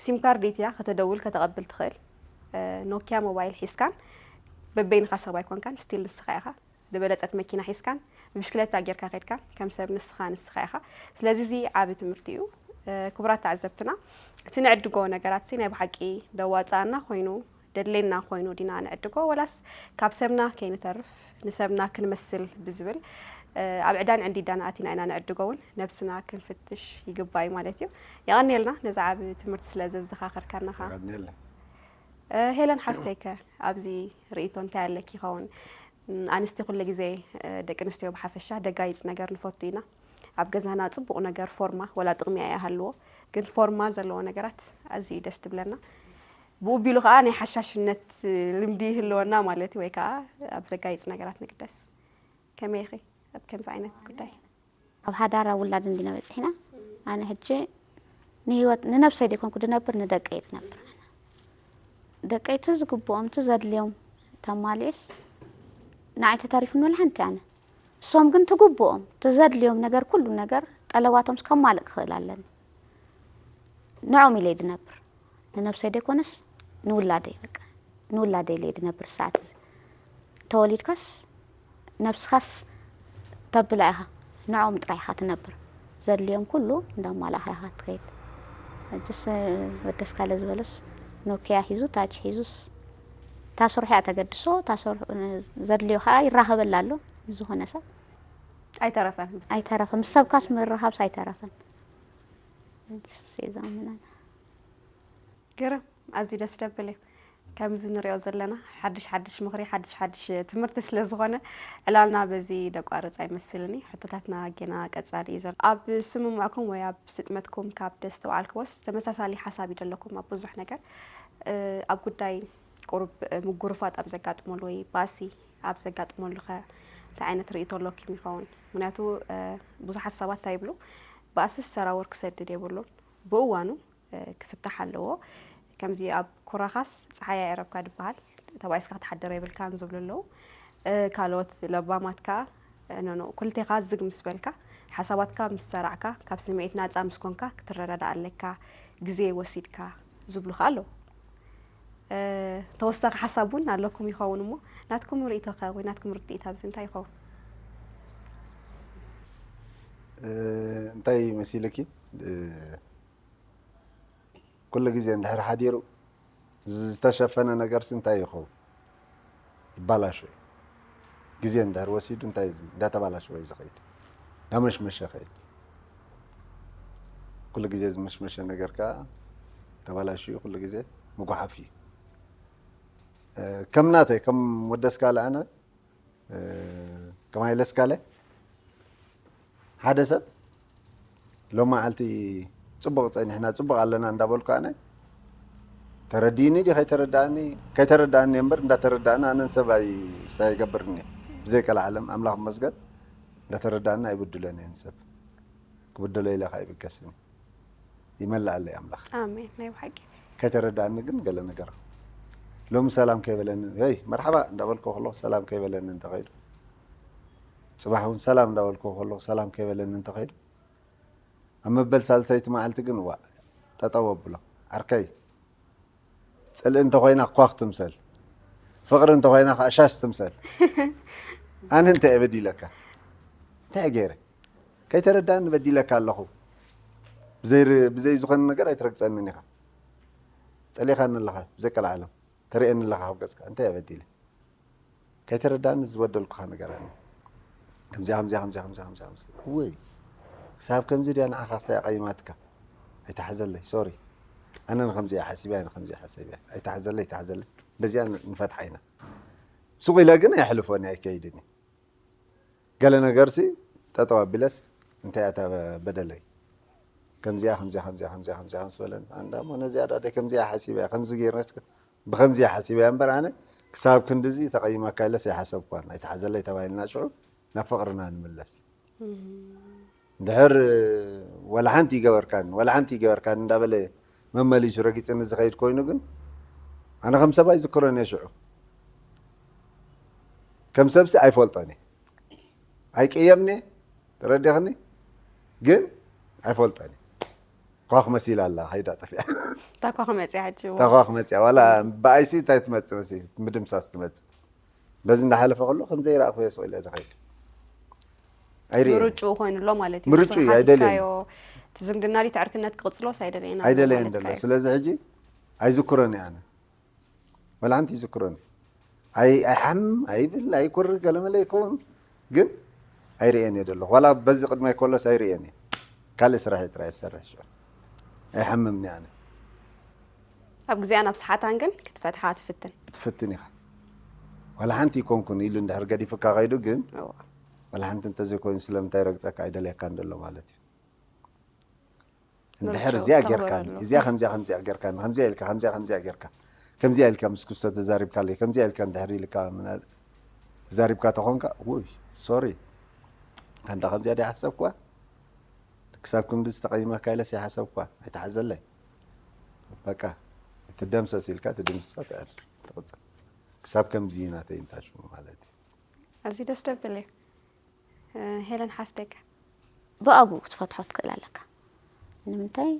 ሲም ካርድ ኢትያ ከተደውል ከተቐብል ትኽእል እ፣ ኖኪያ ሞባይል ሒዝካን በበይንኻ ሰብ ኣይኮንካን ስቲል ንስኻ ኢኻ። ዝበለፀት መኪና ሒዝካን ብብሽክለታ ጌርካ ከድካን ከም ሰብ ንስኻ ንስኻ ኢኻ። ስለዚ እዚ ዓቢ ትምህርቲ እዩ። እ፣ ክቡራት ተዓዘብትና እቲ ንዕድጎ ነገራት ሲ ናይ ብሓቂ ደዋፅኣና ኮይኑ ደድሌና ኮይኑ ዲና ንዕድጎ፣ ወላስ ካብ ሰብና ከይንተርፍ ንሰብና ክንመስል ብዝብል ኣብ ዕዳን ዕንዲዳን ኣቲና ኢና ንዕድጎ እውን ነብስና ክንፍትሽ ይግባእ እዩ ማለት እዩ። የቐንየልና ነዚ ዓቢ ትምህርቲ ስለ ዘዘኻኸርካና ኸዓ። የቐንየልና። ሄለን ሓፍተይከ ኣብዚ ርእይቶ እንታይ ኣለኪ ይኸውን? ኣንስቲ ኩሉ ግዜ ደቂ ኣንስትዮ ብሓፈሻ ደጋይፅ ነገር ንፈቱ ኢና። ኣብ ገዛና ፅቡቕ ነገር ፎርማ ወላ ጥቕሚ ኣይሃልዎ፣ ግን ፎርማ ዘለዎ ነገራት ኣዝዩ ደስ ትብለና። ብኡ ቢሉ ከዓ ናይ ሓሻሽነት ልምዲ ይህልወና ማለት እዩ፣ ወይ ከዓ ኣብ ዘጋይፅ ነገራት ንግደስ። ከመይ ኢኺ ኣብ ከምዚ ዓይነት ጉዳይ? ኣብ ሓዳር ኣብ ውላድ እንዲና በፂሕና። ኣነ ሕጂ ንህይወት ንነብሰይ ደይኮንኩ ድነብር ንደቀይ ድነብር። ደቀይ እቲ ዝግብኦም እቲ ዘድልዮም ተማልኤስ ንዓይ ተተሪፉ ንብል ሓንቲ ኣነ እሶም ግን ትግብኦም እቲ ዘድልዮም ነገር ኩሉ ነገር ጠለባቶም ከማልእ ክኽእል ኣለኒ። ንዖም ኢለ ድነብር ንነብሰይ ደይኮነስ ንውላደይ በቃ ንውላደይ ኢለ ድነብር ሰዓት እዚ ተወሊድካስ ነብስኻስ ተብላ ኢኻ ንዖም ጥራይ ኢኻ ትነብር ዘድልዮም ኩሉ እንዳማላእኻ ኢኻ ትኸይድ። ሕጅስ ወደስካለ ዝበሎስ ኖኪያ ሒዙ ታች ሒዙስ ታሰርሑ እያ ተገድሶ ዘድልዮ ከዓ ይራኸበላ ኣሎ ዝኾነ ሰብ ኣይተረፈን ኣይተረፈ ምስ ሰብካስ ምርኻብስ ኣይተረፈን። ዛምናን ግርም ኣዝዩ ደስ ደብል እዩ። ከምዚ ንሪኦ ዘለና ሓድሽ ሓድሽ ምኽሪ ሓድሽ ሓድሽ ትምህርቲ ስለ ዝኾነ ዕላልና በዚ ደቋርፅ ኣይመስልን እዩ። ሕቶታትና ጌና ቀፃሊ እዩ ዘሎ። ኣብ ስምምዕኩም ወይ ኣብ ስጥመትኩም ካብ ደስተውዓልክዎስ ተመሳሳሊ ሓሳብ እዩ ዘለኩም ኣብ ብዙሕ ነገር ኣብ ጉዳይ ቁሩብ ምጉርፋጥ ኣብ ዘጋጥመሉ ወይ ባእሲ ኣብ ዘጋጥመሉ ከ እንታይ ዓይነት ርእይቶ ኣለኩም ይኸውን? ምክንያቱ ብዙሓት ሰባት እንታይ ይብሉ ባእስስ ሰራውር ክሰድድ የብሉን ብእዋኑ ክፍታሕ ኣለዎ። ከምዚ ኣብ ኩራኻስ ፀሓይ ኣየዕረብካ ድበሃል ተባኢስካ ክትሓድር የብልካን ዝብሉ ኣለዉ። ካልኦት ለባማት ከዓ ኖኖ ኩልቴኻ ዝግ ምስ በልካ ሓሳባትካ ምስ ሰራዕካ ካብ ስምዒት ናፃ ምስ ኮንካ ክትረዳዳእ ኣለካ ግዜ ወሲድካ ዝብሉ ከዓ ኣለዉ። ተወሳኺ ሓሳብ እውን ኣለኩም ይኸውን እሞ ናትኩም ርእይቶ ከ ወይ ናትኩም ርድኢት ኣብዚ እንታይ ይኸውን? እንታይ መሲልኪ ኩሉ ግዜ እንድሕር ሓዲሩ ዝተሸፈነ ነገርሲ እንታይ ይኸውን? ይባላሾ እዩ። ግዜ እንድሕር ወሲዱ እንታይ እንዳተባላሸወ እዩ ዝኸይድ? እንዳመሽመሸ ይኸይድ። ኩሉ ግዜ ዝመሽመሸ ነገር ከዓ ተባላሽዩ ኩሉ ግዜ ምጉሓፍ እዩ። ከም ናተይ ከም ወደስካለ ኣነ ከም ሃይለስካለ ሓደ ሰብ ሎም መዓልቲ ፅቡቕ ፀኒሕና ፅቡቕ ኣለና እንዳበልኩ ኣነ ተረዲእኒ ዲ ከይተረዳእኒ ከይተረዳእኒ እምበር እንዳተረዳእኒ ኣነን ሰብ ኣይሳ ይገብርኒ ብዘይቀልዓለም ኣምላኽ መስገን እንዳተረዳእኒ ኣይብድሎን እየን ሰብ ክብድሎ ኢለ ከዓ ይብገስኒ ይመልኣለይ ኣምላኽ ኣሜን ናይ ብሓቂ ከይተረዳእኒ ግን ገለ ነገር ሎሚ ሰላም ከይበለኒ ይ መርሓባ እንዳበልኩ ከሎ ሰላም ከይበለኒ እንተኸይዱ ፅባሕ እውን ሰላም እንዳበልኩ ከሎ ሰላም ከይበለኒ እንተኸይዱ ኣብ መበል ሳልሰይቲ መዓልቲ ግን ዋ ጠጠው ኣብሎ ዓርከይ ፅልኢ እንተኮይና ኳኽ ትምሰል ፍቕሪ እንተኮይና ከዓ ሻሽ ትምሰል ኣነ እንታይ እየ በዲለካ እንታይ እየ ገይረ ከይተረዳእኒ በዲለካ ኣለኹ ብዘይ ዝኾነ ነገር ኣይትረግፀንን ኢኻ ፀሊኻኒ ኣለኻ ብዘይ ቀልዓለም ተርእየኒ ኣለኻ ካብ ገፅካ እንታይ እየ በዲለ ከይተረዳእኒ ዝበደልኩኻ ነገር ኣለ ከምዚኣ ከምዚኣ ከምዚኣ ከምዚኣ ከምዚኣ ከምዚኣ ወይ ክሳብ ከምዚ ድያ ንዓኻ ክሳይ ኣቐይማትካ ኣይተሓዘለይ ሶሪ ኣነ ንከምዚኣ ሓሲበያ ንከምዚኣ ሓሲበያ ኣይተሓዘለይ ኣይተሓዘለይ በዚኣ ንፈትሓ ኢና ሱቕ ኢለ ግን ኣየሕልፎን ኣይከይድን እዩ ገለ ነገርሲ ጠጠው ኣቢለስ እንታይ እያ እታ በደለይ ከምዚኣ ከምዚኣ ከምዚኣ ከምዚኣ ከምዚኣ ምስ በለን ኣንዳ እሞ ነዚኣ ዳደ ከምዚኣ ሓሲበያ ከምዚ ገይርናስ ብኸምዚኣ ሓሲበያ እምበር ኣነ ክሳብ ክንድዚ ተቐይማካ ኢለስ ኣይሓሰብኳን ኣይተሓዘለይ ተባሂልና ሽዑ ናብ ፍቕርና ንምለስ እንድሕር ወላ ሓንቲ ይገበርካን ወላ ሓንቲ ይገበርካን እንዳበለ መመሊሱ ረጊፅኒ ዝኸይድ ኮይኑ ግን ኣነ ከም ሰብ ኣይዝክሮን እየ ሽዑ ከም ሰብሲ ኣይፈልጦን እየ ኣይቅየምኒ ተረዲኽኒ ግን ኣይፈልጠን ኳኽ መሲላ ኣላ ከይዳ ጠፊኣ እታ ኳኽ መፅያ ሕጂ እታ ኳኽ መፅያ ዋላ ብኣይሲ እንታይ ትመፅእ መሲ ምድምሳስ ትመፅእ በዚ እንዳሓለፈ ከሎ ከም ዘይረኣኽዮ ስቕ ኢለ ዝኸይድ ኣይርእየን ምርጭኡ ኮይኑ ኣሎ ማለት እዩ ምርጭኡ እዩ ኣይደልየን እቲ ዝምድና ድዩ ትዕርክነት ክቕፅሎስ ኣይደለየን ኣይደለየን ደሎ ስለዚ ሕጂ ኣይዝክሮን እየ ኣነ ወላ ሓንቲ ይዝክሮን። ኣይ ኣይሓም ኣይብል ኣይኩር ገለመለ ይከውን፣ ግን ኣይርእየን እየ ዘለኹ። ዋላ በዚ ቅድማይ ከሎስ ኣይርእየን እየ። ካልእ ስራሕ እየ ጥራይ ዝሰርሕ ሽዑ። ኣይሓምምኒ ኣነ። ኣብ ግዜኣን ኣብ ሰሓታን ግን ክትፈትሓ ትፍትን። ትፍትን ኢኻ። ዋላ ሓንቲ ይኮንኩን ኢሉ እንድሕር ገዲፉካ ከይዱ ግን፣ እዋ። ዋላ ሓንቲ እንተዘይኮይኑ ስለምንታይ ረግጸካ ኣይደልየካን ዘሎ ማለት እዩ። እንድሕር ምርጫ እዚኣ ተኽብር ጌርካኒ፣ ኣሎ። እዚኣ ከምዚኣ ከምዚኣ ጌርካኒ፣ ከምዚኣ ኢልካ፣ ከምዚኣ ከምዚኣ ጌርካ፣ ከምዚኣ ኢልካ ምስ ክስቶ ተዛሪብካለይ፣ ከምዚኣ ኢልካ እንድሕር ኢልካ ምና-፣ ተዛሪብካ ተኾንካ፣ ውይ፣ ሶሪ። ኣንዳ ከምዚኣ ድኣ ሓሰብኩዋ? ክሳብ ክንዲ ዝተቐይመካ ኢለስ ይሓሰብኩዋ፣ ኣይትሓዘለይ። በቃ፣ እትደምሰስ ኢልካ ትድምስሳ ትዕል፣ ትቕጽል። ክሳብ ከምዚ ናተይ እንታሽሙ ማለት እዩ። ኣዝዩ ደስ ደብል እዩ። እ፣ ሄለን ሓፍተይ ከ? ብኣግኡ ክትፈትሖ ትኽእል ኣለካ። ንምንታይ?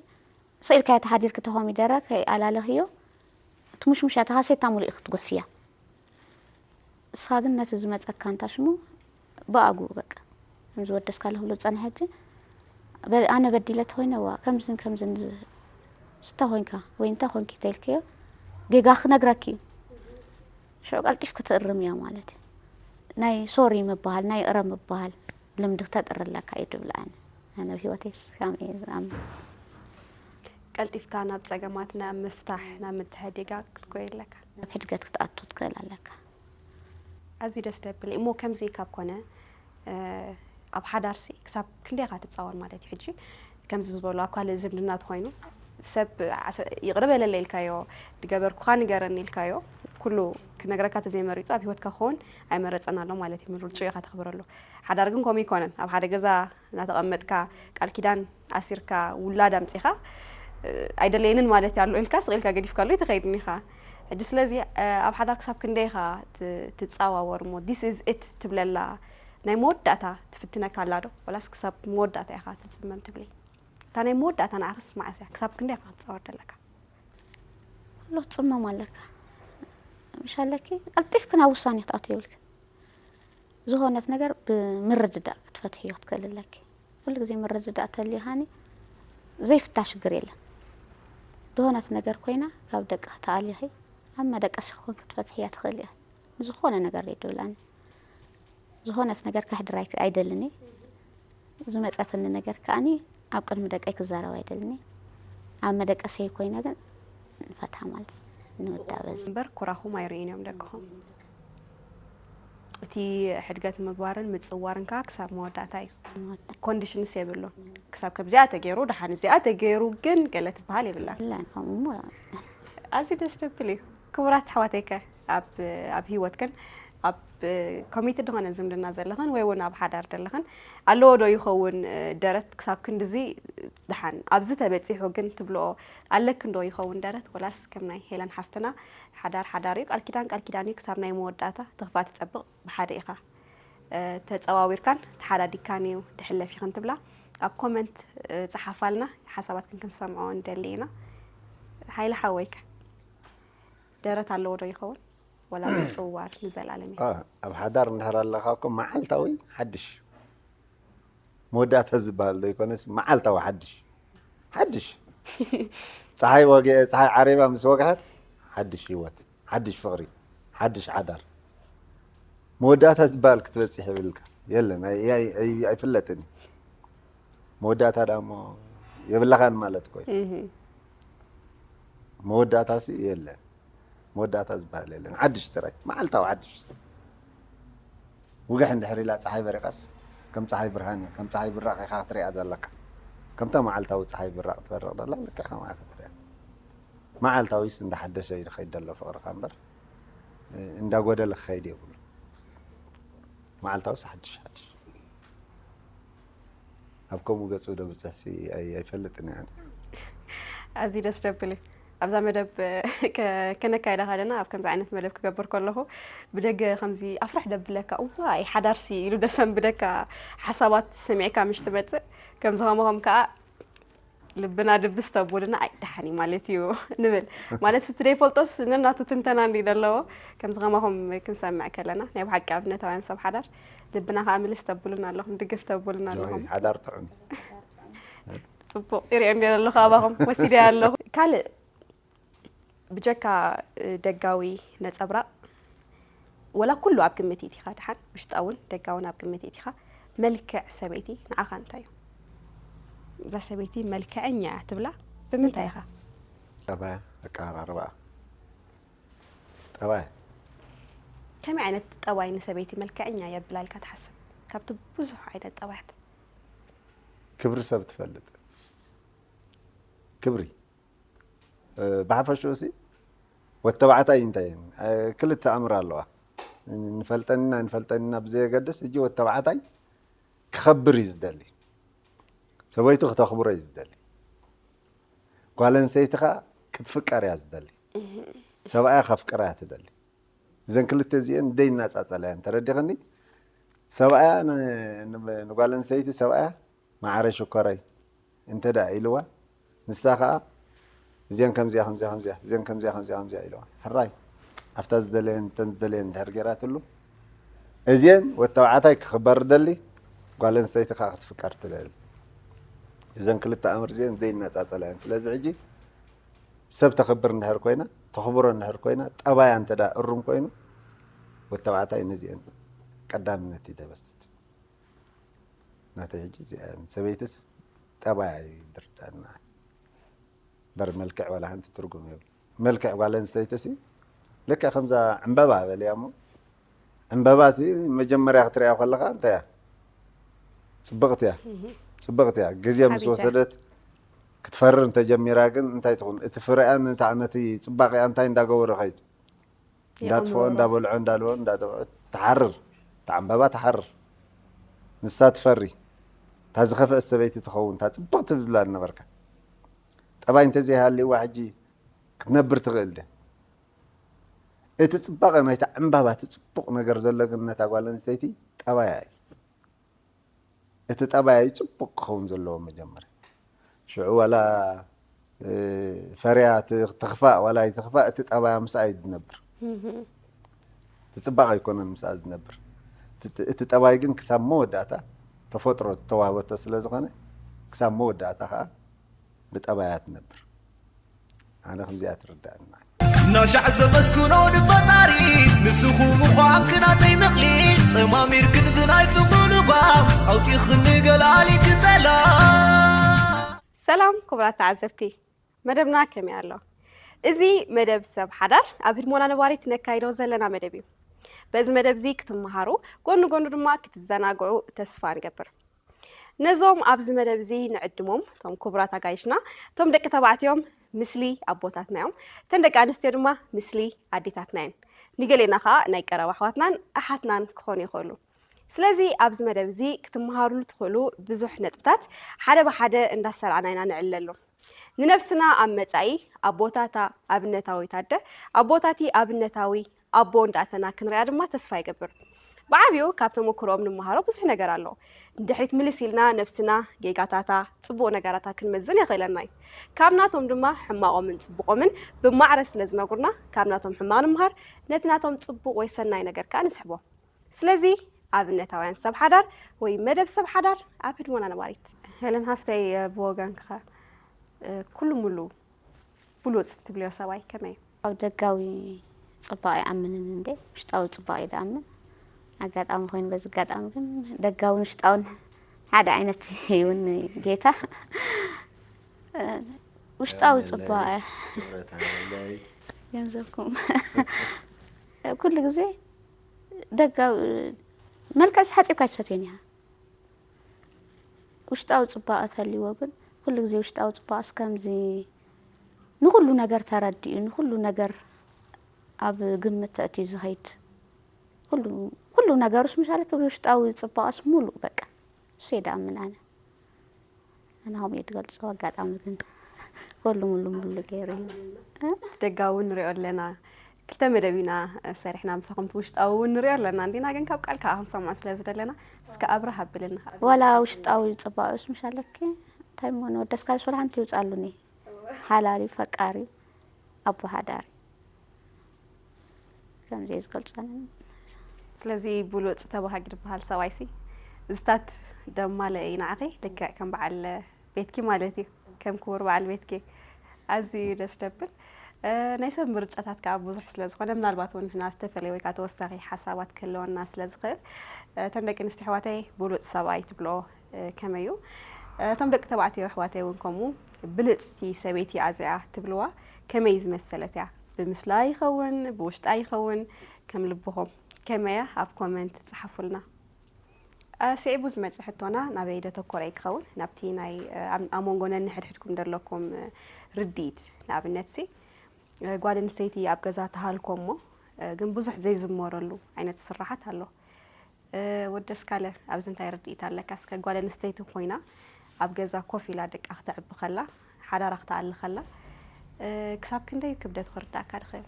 ስቕ ኢልካ ተሓዲርኪ ተኾሚደረ ከይኣላለኽዮ፣ እቲ ሙሽሙሻታኻ ሴታ ሙሉእ ክትጉሕፍያ። ንስኻ ግን ነቲ ዝመጸካ እንታሽሙ ብኣግኡ በቃ። ከምዚ ወደስካ ኣለኹ ብሎ ዝጸንሐ ሕጂ፣ በ-፣ ኣነ በዲለ ተኾይነ፣ እዋ፣ ከምዝን ከምዝን ዝ-፣ እንተ ኾይንካ ወይ እንተ ኾንኪ ተይልክዮ፣ ጌጋ ክነግረኪ እዩ። ሽዑ ቀልጢፍኪ ትእርምዮ ማለት እዩ። ናይ ሶሪ ምበሃል፣ ናይ እረ ምበሃል ልምዲ ክተጥሪ ኣለካ እዩ ድብል ኣነ። ኣነ ኣብ ህይወተይ ስካም እየ ዝኣምን። ቀልጢፍካ ናብ ጸገማት ናብ ምፍታሕ ናብ ምትሕድጋ ክትኮይ ኣለካ። ናብ ሕድገት ክትኣቱ ትኽእል ኣለካ። ኣዝዩ ደስ ደብል እዩ። እሞ ከምዚ ካብ ኮነ፣ እ፣ ኣብ ሓዳርሲ ክሳብ ክንደይ ኢኻ ትጻወር ማለት እዩ? ሕጂ ከምዚ ዝበሉ ኣብ ካልእ ዝምድና ተኾይኑ ሰብ ዓሰ-፣ ይቕረ በለለ ኢልካዮ፣ ድገበርኩኻ ንገረኒ ኢልካዮ፣ ኩሉ ክነግረካ ተዘይመሪጹ ኣብ ህይወትካ ክኸውን ኣይመረጸን ኣሎ ማለት እዩ። ምርጭኡ ኢኻ ተኽብረሉ። ሓዳር ግን ከምኡ ይኮነን። ኣብ ሓደ ገዛ እናተቐመጥካ ቃል ኪዳን ኣሲርካ ውላድ ኣምጺኻ፣ እ፣ ኣይደለየንን ማለት ኣሎ ኢልካ ስቕ ኢልካ ገዲፍካሉ ኣይትኸይድን ኢኻ። ሕጂ ስለዚ፣ እ፣ ኣብ ሓዳር ክሳብ ክንደይ ኢኻ ት-፣ ትጻዋወር እሞ this is it ትብለላ ናይ መወዳእታ ትፍትነካ ኣላ ዶ? ወላስ ክሳብ መወዳእታ ኢኻ ትጽመም ትብሊ? እታ ናይ መወዳእታ ንዓኽስ መዓስ እያ? ክሳብ ክንደይ ኢኻ ክትጻወር ደለካ? ኩሉ ክትጽመም ኣለካ። ምሽ ኣለኪ፣ ቀልጢፍኪ ናብ ውሳኔ ክትኣቱ የብልክን። ዝኾነት ነገር ብምርድዳእ ክትፈትሕዮ ክትክእል ኣለኪ። ኩሉ ግዜ ምርድዳእ ተልዩ ሃኒ ዘይፍታ ሽግር የለን። ዝኾነት ነገር ኮይና ካብ ደቂ ተኣሊኺ ኣብ መደቀሲ ክኾን ክትፈትሕያ ትኽእል እያ። ዝኾነ ነገር እዩ ድብል ኣነ። ዝኾነት ነገር ከሕድር ኣይ-፣ ኣይደልን እየ። ዝመጸትኒ ነገር ከኣኒ ኣብ ቅድሚ ደቀይ ክዛረብ ኣይደልን እየ። ኣብ መደቀሰይ ኮይነ ግን ንፈትሓ ማለት ንወዳ በዚ። እምበር ኩራኹም ኣይርእዩን እዮም ደቅኹም። እቲ ሕድገት ምግባርን ምጽዋርን ከኣ ክሳብ መወዳእታ እዩ። ኮንዲሽንስ የብሉን። ክሳብ ከምዚኣ ተገይሩ፣ ደሓን እዚኣ ተገይሩ ግን ገለ ትበሃል የብላን። የለን፣ ከምኡ እሞ ኣዝዩ ደስ ደብል እዩ። ክቡራት ኣሕዋተይከ ኣብ፣ ኣብ ህይወትክን ኣብ ኮሚትድ ዝኾነ ዝምድና ዘለኽን ወይ እውን ኣብ ሓዳር ዘለኽን ኣለዎ ዶ ይኸውን ደረት ክሳብ ክንድዚ ደሓን ኣብዚ ተበጺሑ ግን ትብልኦ ኣለክን ዶ ይኸውን ደረት ወላስ ከም ናይ ሄለን ሓፍትና ሓዳር ሓዳር እዩ ቃል ኪዳን ቃል ኪዳን እዩ ክሳብ ናይ መወዳእታ ትኽፋ ትጸብቕ ብሓደ ኢኻ እ፣ ተጸዋዊርካን ተሓዳዲግካን እዩ ድሕለፍ ኢኽን ትብላ ኣብ ኮመንት እ፣ ጸሓፋልና ሓሳባትክን ክንሰምዖ ንደሊ ኢና። ሓይለ ሓወይከ ደረት ኣለዎ ዶ ይኸውን ወላ ምጽዋር ንዘላለም እዩ? አ፣ ኣብ ሓዳር እንድሕር ኣለኻ እኮ መዓልታዊ ሓድሽ መወዳእታ ዝበሃል ዘይኮነስ መዓልታዊ ሓድሽ ሓድሽ ፀሓይ ወገ ፀሓይ ዓሬባ ምስ ወግሓት ሓድሽ ህይወት ሓድሽ ፍቕሪ ሓድሽ ሓዳር መወዳእታ ዝበሃል ክትበፅሕ ይብልካ የለን ኣይ- ኣይ- ኣይ- ኣይፍለጥን እዩ መወዳእታ ዳሞ የብላኻን ማለት እኮ እዩ እህ፣ መወዳእታ ሲ የለን መወዳእታ ዝበሃል የለን ሓድሽ ጥራይ መዓልታዊ ሓድሽ ውግሕ እንድሕር ኢላ ፀሓይ በሪቓስ ከም ፀሓይ ብርሃን እዩ ከም ፀሓይ ብራቕ ኢኻ ክትሪኣ ዘለካ ከምታ መዓልታዊ ፀሓይ ብራቕ ትበርቕ ደላ ልክዕ ከምኣ ኢኻ ትሪኣ መዓልታዊስ እንዳሓደሰ እዩ ዝኸይድ ዘሎ ፍቕርኻ እምበር እንዳጎደለ ክኸይድ የብሉ መዓልታዊስ ሓድሽ ሓድሽ ኣብ ከምኡ ገፁ ዶ ብፅሕሲ ኣይ- ኣይፈልጥን እየ ኣነ ኣዝዩ ደስ ደብል እዩ። ኣብዛ መደብ ከ- ከነካይዳ ከለና ኣብ ከምዚ ዓይነት መደብ ክገብር ከለኹ ብደገ ከምዚ ኣፍርሕ ደብለካ እዋይ ሓዳርሲ ኢሉ ደሰንብደካ ሓሳባት ሰሚዕካ ምሽ ትመፅእ ከምዚ ከማኹም ከዓ ልብና ድብስ ተቡልና ኣይ ደሓን እዩ ማለት እዩ ንብል ማለት እቲ ደይፈልጦስ ነናቱ ትንተና እንዲ ዘለዎ ከምዚ ከማኹም ክንሰምዕ ከለና ናይ ብሓቂ ኣብነታውያን ሰብ ሓዳር ልብና ከዓ ምልስ ተቡልና ኣለኹም ድግፍ ተቡልና ኣለኹም ሓዳር ጥዑም ፅቡቕ ይሪኦ እንዲ ኣለኹ ኣባኹም ወሲደ ኣለኹ ካልእ ብጀካ ደጋዊ ነጸብራቕ፣ ወላ ኩሉ ኣብ ግምት ኢቲኻ፣ ደሓን ውሽጣውን ደጋውን ኣብ ግምት ኢቲኻ፣ መልክዕ ሰበይቲ ንዓኻ እንታይ እዩ? እዛ ሰበይቲ መልክዐኛ እያ ትብላ ብምንታይ ኢኻ? ጠባያ፣ ኣቀራርባኣ። ጠባያ ከመይ ዓይነት ጠባይ ንሰበይቲ መልክዐኛ የብላ ኢልካ ትሓስብ? ካብቲ ብዙሕ ዓይነት ጠባያት። ክብሪ ሰብ ትፈልጥ። ክብሪ ብሓፈሽኡ ሲ ወተባዕታይ እንታይ ክልተ ኣምር ኣለዋ። ንፈልጠኒና ንፈልጠኒና ብዘየገድስ፣ እጂ ወተባዕታይ ክኸብር እዩ ዝደሊ። ሰበይቱ ክተኽብሮ እዩ ዝደሊ። ጓል ኣንስተይቲ ከዓ ክትፍቀር እያ ዝደሊ። ሰብኣያ ከፍቅራ እያ ትደሊ። እዘን ክልተ እዚአን ደይ እናጻጸላ እየን። ተረዲኽኒ? ሰብኣያ ንጓል ኣንስተይቲ፣ ሰብኣያ ማዕረ ሽኮረይ እንተ ደኣ ኢልዋ፣ ንሳ ኸኣ እዚአን ከምዚኣ ከምዚኣ ከምዚኣ እዚአን ከምዚኣ ከምዚኣ ከምዚኣ ኢልዋ፣ ሕራይ ኣብታ ዝደለየን እተን ዝደለየን እንድሕር ገይራትሉ፣ እዚአን ወተባዕታይ ክኽበር ደሊ፣ ጓል ኣንስተይቲ ኸኣ ክትፍቀር ትደሊ። እዘን ክልተ ኣምር እዚአን ዘይነጻጸላ እየን። ስለዚ ሕጂ ሰብ ተኽብር እንድሕር ኮይና፣ ተኽብሮ እንድሕር ኮይና፣ ጠባያ እንተ ደኣ እሩም ኮይኑ፣ ወተባዕታይ ነዚአን ቀዳምነት እዩ ደበስት። ናተይ ሕጂ እዚኣ ሰበይትስ ጠባያ እዩ ድርዳና። በር መልክዕ ዋላ ሓንቲ ትርጉም የብሉ። መልክዕ ጓል ኣንስተይቲ ሲ ልክዕ ከምዛ ዕምበባ በልያ እሞ፣ ዕምበባ ሲ መጀመርያ ክትሪኣ ከለኻ እንታይ እያ? ጽብቕቲ እያ። ጽብቕቲ እያ። ግዜ ምስ ወሰደት ክትፈርር እንተጀሚራ ግን እንታይ ትኹን? እቲ ፍረኣን ነቲ ጽባቕኣ እንታይ እንዳገበሮ ኸይድ? እንዳጥፍኦ እንዳበልዖ እንዳልቦ እንዳደብዖ ትሓርር። እታ ዕምበባ ትሓርር። ንሳ ትፈሪ። እታ ዝኸፍአት ሰበይቲ ትኸውን። እታ ጽብቕቲ ዝብላ ዝነበርካ ጠባይ እንተዘይሃልይዋ ሕጂ ክትነብር ትኽእል ድያ? እቲ ጽባቐ ናይታ ዕምባባ፣ እቲ ጽቡቕ ነገር ዘሎ ግን ነታ ጓል ኣንስተይቲ ጠባያ እዩ። እቲ ጠባያ እዩ ጽቡቕ ክኸውን ዘለዎ መጀመርያ። ሽዑ ዋላ ፈርያ ትኽፋእ ዋላ ኣይትኽፋእ፣ እቲ ጠባያ ምስኣ እዩ ዝነብር። እቲ ጽባቐ ኣይኮነን ምስኣ ዝነብር። እቲ ጠባይ ግን ክሳብ መወዳእታ ተፈጥሮ ዝተዋህበቶ ስለ ዝኾነ፣ ክሳብ መወዳእታ ከኣ ብጠባያ ትነብር። ኣነ ከምዚኣ ትርዳእኒ። ናሻዕ ዘመስግኖ ንፈጣሪ ንስኹ ምዃንክ ናተይ መቕሊ ጠማሚርክን ብናይ ፍቕሩ ልጓም ኣውፂኽኒ ገላሊ ክፀላ። ሰላም ክቡራት ተዓዘብቲ፣ መደብና ከመይ ኣሎ? እዚ መደብ ሰብ ሓዳር ኣብ ህድሞና ነባሪት ነካይዶ ዘለና መደብ እዩ። በዚ መደብ እዚ ክትመሃሩ፣ ጎኒ ጎኑ ድማ ክትዘናግዑ ተስፋ ንገብር። ነዞም ኣብዚ መደብ እዚ ንዕድሞም፣ እቶም ክቡራት ኣጋይሽና፣ እቶም ደቂ ተባዕትዮም ምስሊ ኣቦታትና እዮም። እተን ደቂ ኣንስትዮ ድማ ምስሊ ኣዴታትና እየን። ንገሌና ኸኣ ናይ ቀረባ ኣሕዋትናን ኣሓትናን ክኾኑ ይኽእሉ። ስለዚ ኣብዚ መደብ እዚ ክትመሃሩሉ ትኽእሉ ብዙሕ ነጥብታት ሓደ ብሓደ እንዳሰርዓና ኢና ንዕለሉ። ንነብስና ኣብ መጻኢ ኣቦታታ ኣብነታዊት ኣደ፣ ኣቦታቲ ኣብነታዊ ኣቦ እንዳእተና ክንሪኣ ድማ ተስፋ ይገብር። ብዓብዩ ካብ ተመክሮኦም ንመሃሮ ብዙሕ ነገር ኣሎ። ንድሕሪት ምልስ ኢልና ነብስና፣ ጌጋታታ፣ ጽቡቕ ነገራታ ክንመዝን የኽእለና እዩ። ካብ ናቶም ድማ ሕማቖምን ጽቡቖምን ብማዕረ ስለ ዝነግሩና ካብ ናቶም ሕማቕ ንምሃር፣ ነቲ ናቶም ጽቡቕ ወይ ሰናይ ነገር ከኣ ንስሕቦ። ስለዚ ኣብነታውያን ሰብ ሓዳር ወይ መደብ ሰብ ሓዳር ኣብ ህድሞና ነባሪት። ሄለን ሓፍተይ፣ ብወገንኪ ኸ ኩሉ ሙሉ ብሉጽ ትብልዮ ሰብኣይ ከመይ እዩ? ኣብ ደጋዊ ጽባቐ ኣይኣምንን እንዴ፣ ውሽጣዊ ጽባቐ እዩ ዝኣምን። ኣጋጣሚ ኮይኑ በዚ ኣጋጣሚ ግን ደጋውን ውሽጣውን ሓደ ዓይነት ይውን ጌታ። ውሽጣዊ ጽባቐ ገንዘብኩም ኩሉ ግዜ ደጋዊ መልክዕስ ሓጺብካ ኣይትሰትዮን ኢኻ። ውሽጣዊ ጽባቐ ተልይዎ ግን ኩሉ ግዜ ውሽጣዊ ጽባቐስ ከምዚ ንኹሉ ነገር ተረዲኡ ንኹሉ ነገር ኣብ ግምት ተእትዩ ዝኸይድ ኩሉ ኩሉ ነገሩስ ምሻለ ክብል ውሽጣዊ ጽባቐስ ሙሉእ በቃ እሱ እየ ደኣምን ኣነ። ኣነ ከምኡ እየ ትገልጾ ኣጋጣሚ ግን ጎሉ ሙሉ ሙሉ ገይሩ እዩ። ደጋዊ ንሪኦ ኣለና። ክልተ መደብ ኢና ሰሪሕና ምሳኹም እቲ ውሽጣዊ እውን ንሪኦ ኣለና እንዲና ግን ካብ ቃል ከዓ ክንሰምዖ ስለ ዝደለና እስከ ኣብርህ ኣብልና። ዋላ ውሽጣዊ ፅባቐስ ምሽ ኣለኪ እንታይ እሞ ንወደስ ካልስ ወላ ሓንቲ ይውፃሉኒ ሓላል እዩ ፈቃር እዩ ኣቦ ሓዳር እዩ ከምዚ እየ ዝገልፆ። ስለዚ ብሉፅ ተባሃጊ ዝበሃል ሰብኣይሲ ዝታት ደማለ እዩ ንዓኺ ልክዕ ከም በዓል ቤትኪ ማለት እዩ ከም ክቡር በዓል ቤትኪ ኣዝዩ እዩ ደስ ደብል። እ፣ ናይ ሰብ ምርጫታት ከኣ ብዙሕ ስለ ዝኾነ፣ ምናልባት እውን ንሕና ዝተፈለየ ወይ ከኣ ተወሳኺ ሓሳባት ክህልወና ስለ ዝኽእል፣ እ፣ እተን ደቂ ኣንስትዮ ኣሕዋተይ ብሉጽ ሰብኣይ ትብሎ፣ እ፣ ከመይ እዩ? እ፣ እቶም ደቂ ተባዕትዮ ኣሕዋተይ እውን ከምኡ ብልጽቲ ሰበይቲ እያ እዚኣ ትብልዋ ከመይ ዝመሰለት እያ? ብምስላ ይኸውን፣ ብውሽጣ ይኸውን፣ ከም ልብኹም ከመይ እያ? ኣብ ኮመንት ጸሓፉልና። እ፣ ስዒቡ ዝመጽእ ሕቶና ናበይ ደተኮረ እዩ ክኸውን? ናብቲ ናይ፣ እ፣ ኣብ፣ ኣብ መንጎ ነንሕድሕድኩም ደለኩም፣ እ፣ ርድኢት። ንኣብነት ሲ፣ እ፣ ጓል ኣንስተይቲ ኣብ ገዛ ትሃልኮ እሞ፣ እ፣ ግን ብዙሕ ዘይዝመረሉ ዓይነት ስራሓት ኣሎ። እ፣ ወዲ ኣስካለ፣ ኣብዚ እንታይ ርድኢት ኣለካ? እስከ ጓል ኣንስተይቲ ኮይና ኣብ ገዛ ኮፍ ኢላ ደቃ ክተዕቢ ከላ፣ ሓዳራ ክትኣሊ ከላ፣ እ፣ ክሳብ ክንደይ ክብደት ክርዳእካ ድኽእል?